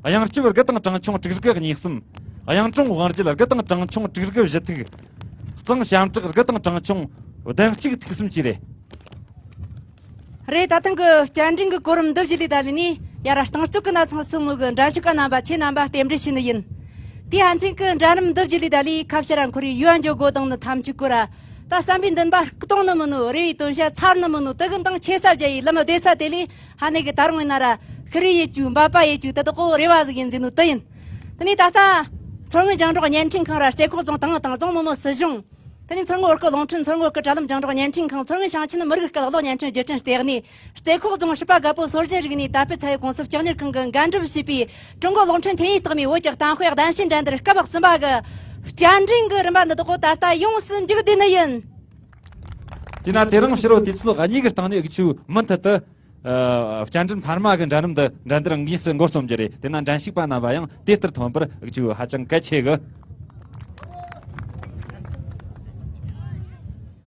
གཡང་སྐྱབས་དགུ་དང་གྲངས་ཆུང་དྲུག་དགུ་གཉིས་གསུམ། གཡང་དྲུང་དབང་རྒྱལ་དགུ་དང་གྲངས་ཆུང་དྲུག་དགུ་བཞི་ཐིག། གཙང་ཞབས་བྲག་དགུ་དང་གྲངས་ཆུང་བདུན་གཅིག་ཐིག་གསུམ་བཅས་རེད། རེད། ད་ཐེངས་ཀྱི་བསྐྱར་འགྲན་གྱི་གོ་རིམ་འདི་བརྒྱུད་ལས་ད་ལས་ནས་ཡར་རྟིང་རྩོད་ཀྱི་ན་ཚང་སོང་ནོ་གི་འགྲན་ཞུགས་ཀ་རྣམ་པ་ཁྱེད་རྣམ་པ་རྟེན་འབྲེལ་ཞུ་ནི་ཡིན། དེ་ཕན་ཆད་ཀྱི་འགྲན་རིམ་འདི་བརྒྱུད་ལས་ད་ལས་ཁ་བྱ་ར་འཁོར་ཡུལ་འགྱོ་དགོ་དང་ནི་ཐམས་ཅད་ཀོ་ར། ད་བསམ་པའི་འདུན་པ་སྐུ་གཏོང་ནི་མི་ནོ། རེ་བའི་དོན་བྱ་ཚར་ནི་མི་ནོ། དེ་གི་འདང་ཆེ་ས་བརྒྱ་ཡི་ལམ་བདེ་ས་དེ་ལས་ཧ་ནེ་གི་ད་རུང་ཡིན་ན་ར་ཤི་རི་ཡེ་ཅུ་འབད་པ་ཡེ་ཅུ་དེ་དག་གོ་རེ་བ་ཟིག་ཡིན་ཟིན་ནོ་དེ་ཡིན། དེ་ནས་ད་ལྟ་མཚོ་སྔོན་རྒྱང་སྒྲོག་བརྙན་འཕྲིན་ཁང་ར་རྩེ་ཁོག་རྫོང་ཏང་དང་རྫོང་མི་མང་སྲིད་གཞུང་། དེ་ནས་མཚོ་སྔོན་བོད་སྐད་རླུང་འཕྲིན་མཚོ་སྔོན་བོད་སྐད་དྲ་ལམ་རྒྱང་སྒྲོག་བརྙན་འཕྲིན་ཁང་། མཚོ་སྔོན་ཞིང་ཆེན་མི་རིགས་སྐད་གློག་བརྙན་འཕྲིན་བརྒྱུད་འཕྲིན་ལྟེ་གནས། རྩེ་ཁོག་རྫོང་སྲིད་པ་རྒད་པོ་སྲོལ་རྒྱུན་རིག་གནས་དར་སྤེལ་ཚད་ཡོད་གོང་གསབ་ལྕགས་གཉེར་ཁང་གིས་འགན་སྒྲུབ་བྱས་པའི་ཀྲུང་གོ་གློག་འཕྲིན་ཐོན་ཡིག་རྟགས་མའི་བོད་ཀྱི་གཏམ་དཔེ་གདན་ཞུའི་འགྲན་བསྡུར་སྐབས་གསུམ་པ་གི་བསྐྱར་འགྲན་གྱི་རིམ་པ་འདི་དག་གོ་ད་ལྟ་ཡོངས་སུ་མཇུག་བསྡུས་ནི་ཡིན། དེས་ན་དེ་རིང་ཕྱི་དྲོ་དུས་ཚོད་གཉིས་ཀྱི་སྟེང་ནས་འུ་ཆོས་མུ་མཐུད་དུ། ཨ། བསྐྱར་འགྲན་འཕར་མ་གི་འགྲན་རིམ་འདི་འགྲན་བསྡུར་དངོས་སུ་འགོ་རྩོམ་རྒྱུ་རེད། དེས་ན་འགྲན་ཞུགས་པ་རྣམ་པ་ཡང་དེ་ལྟར་ཐོན་པར་འུ་ཆོས་ཧ་ཅང་གལ་ཆེ་གི།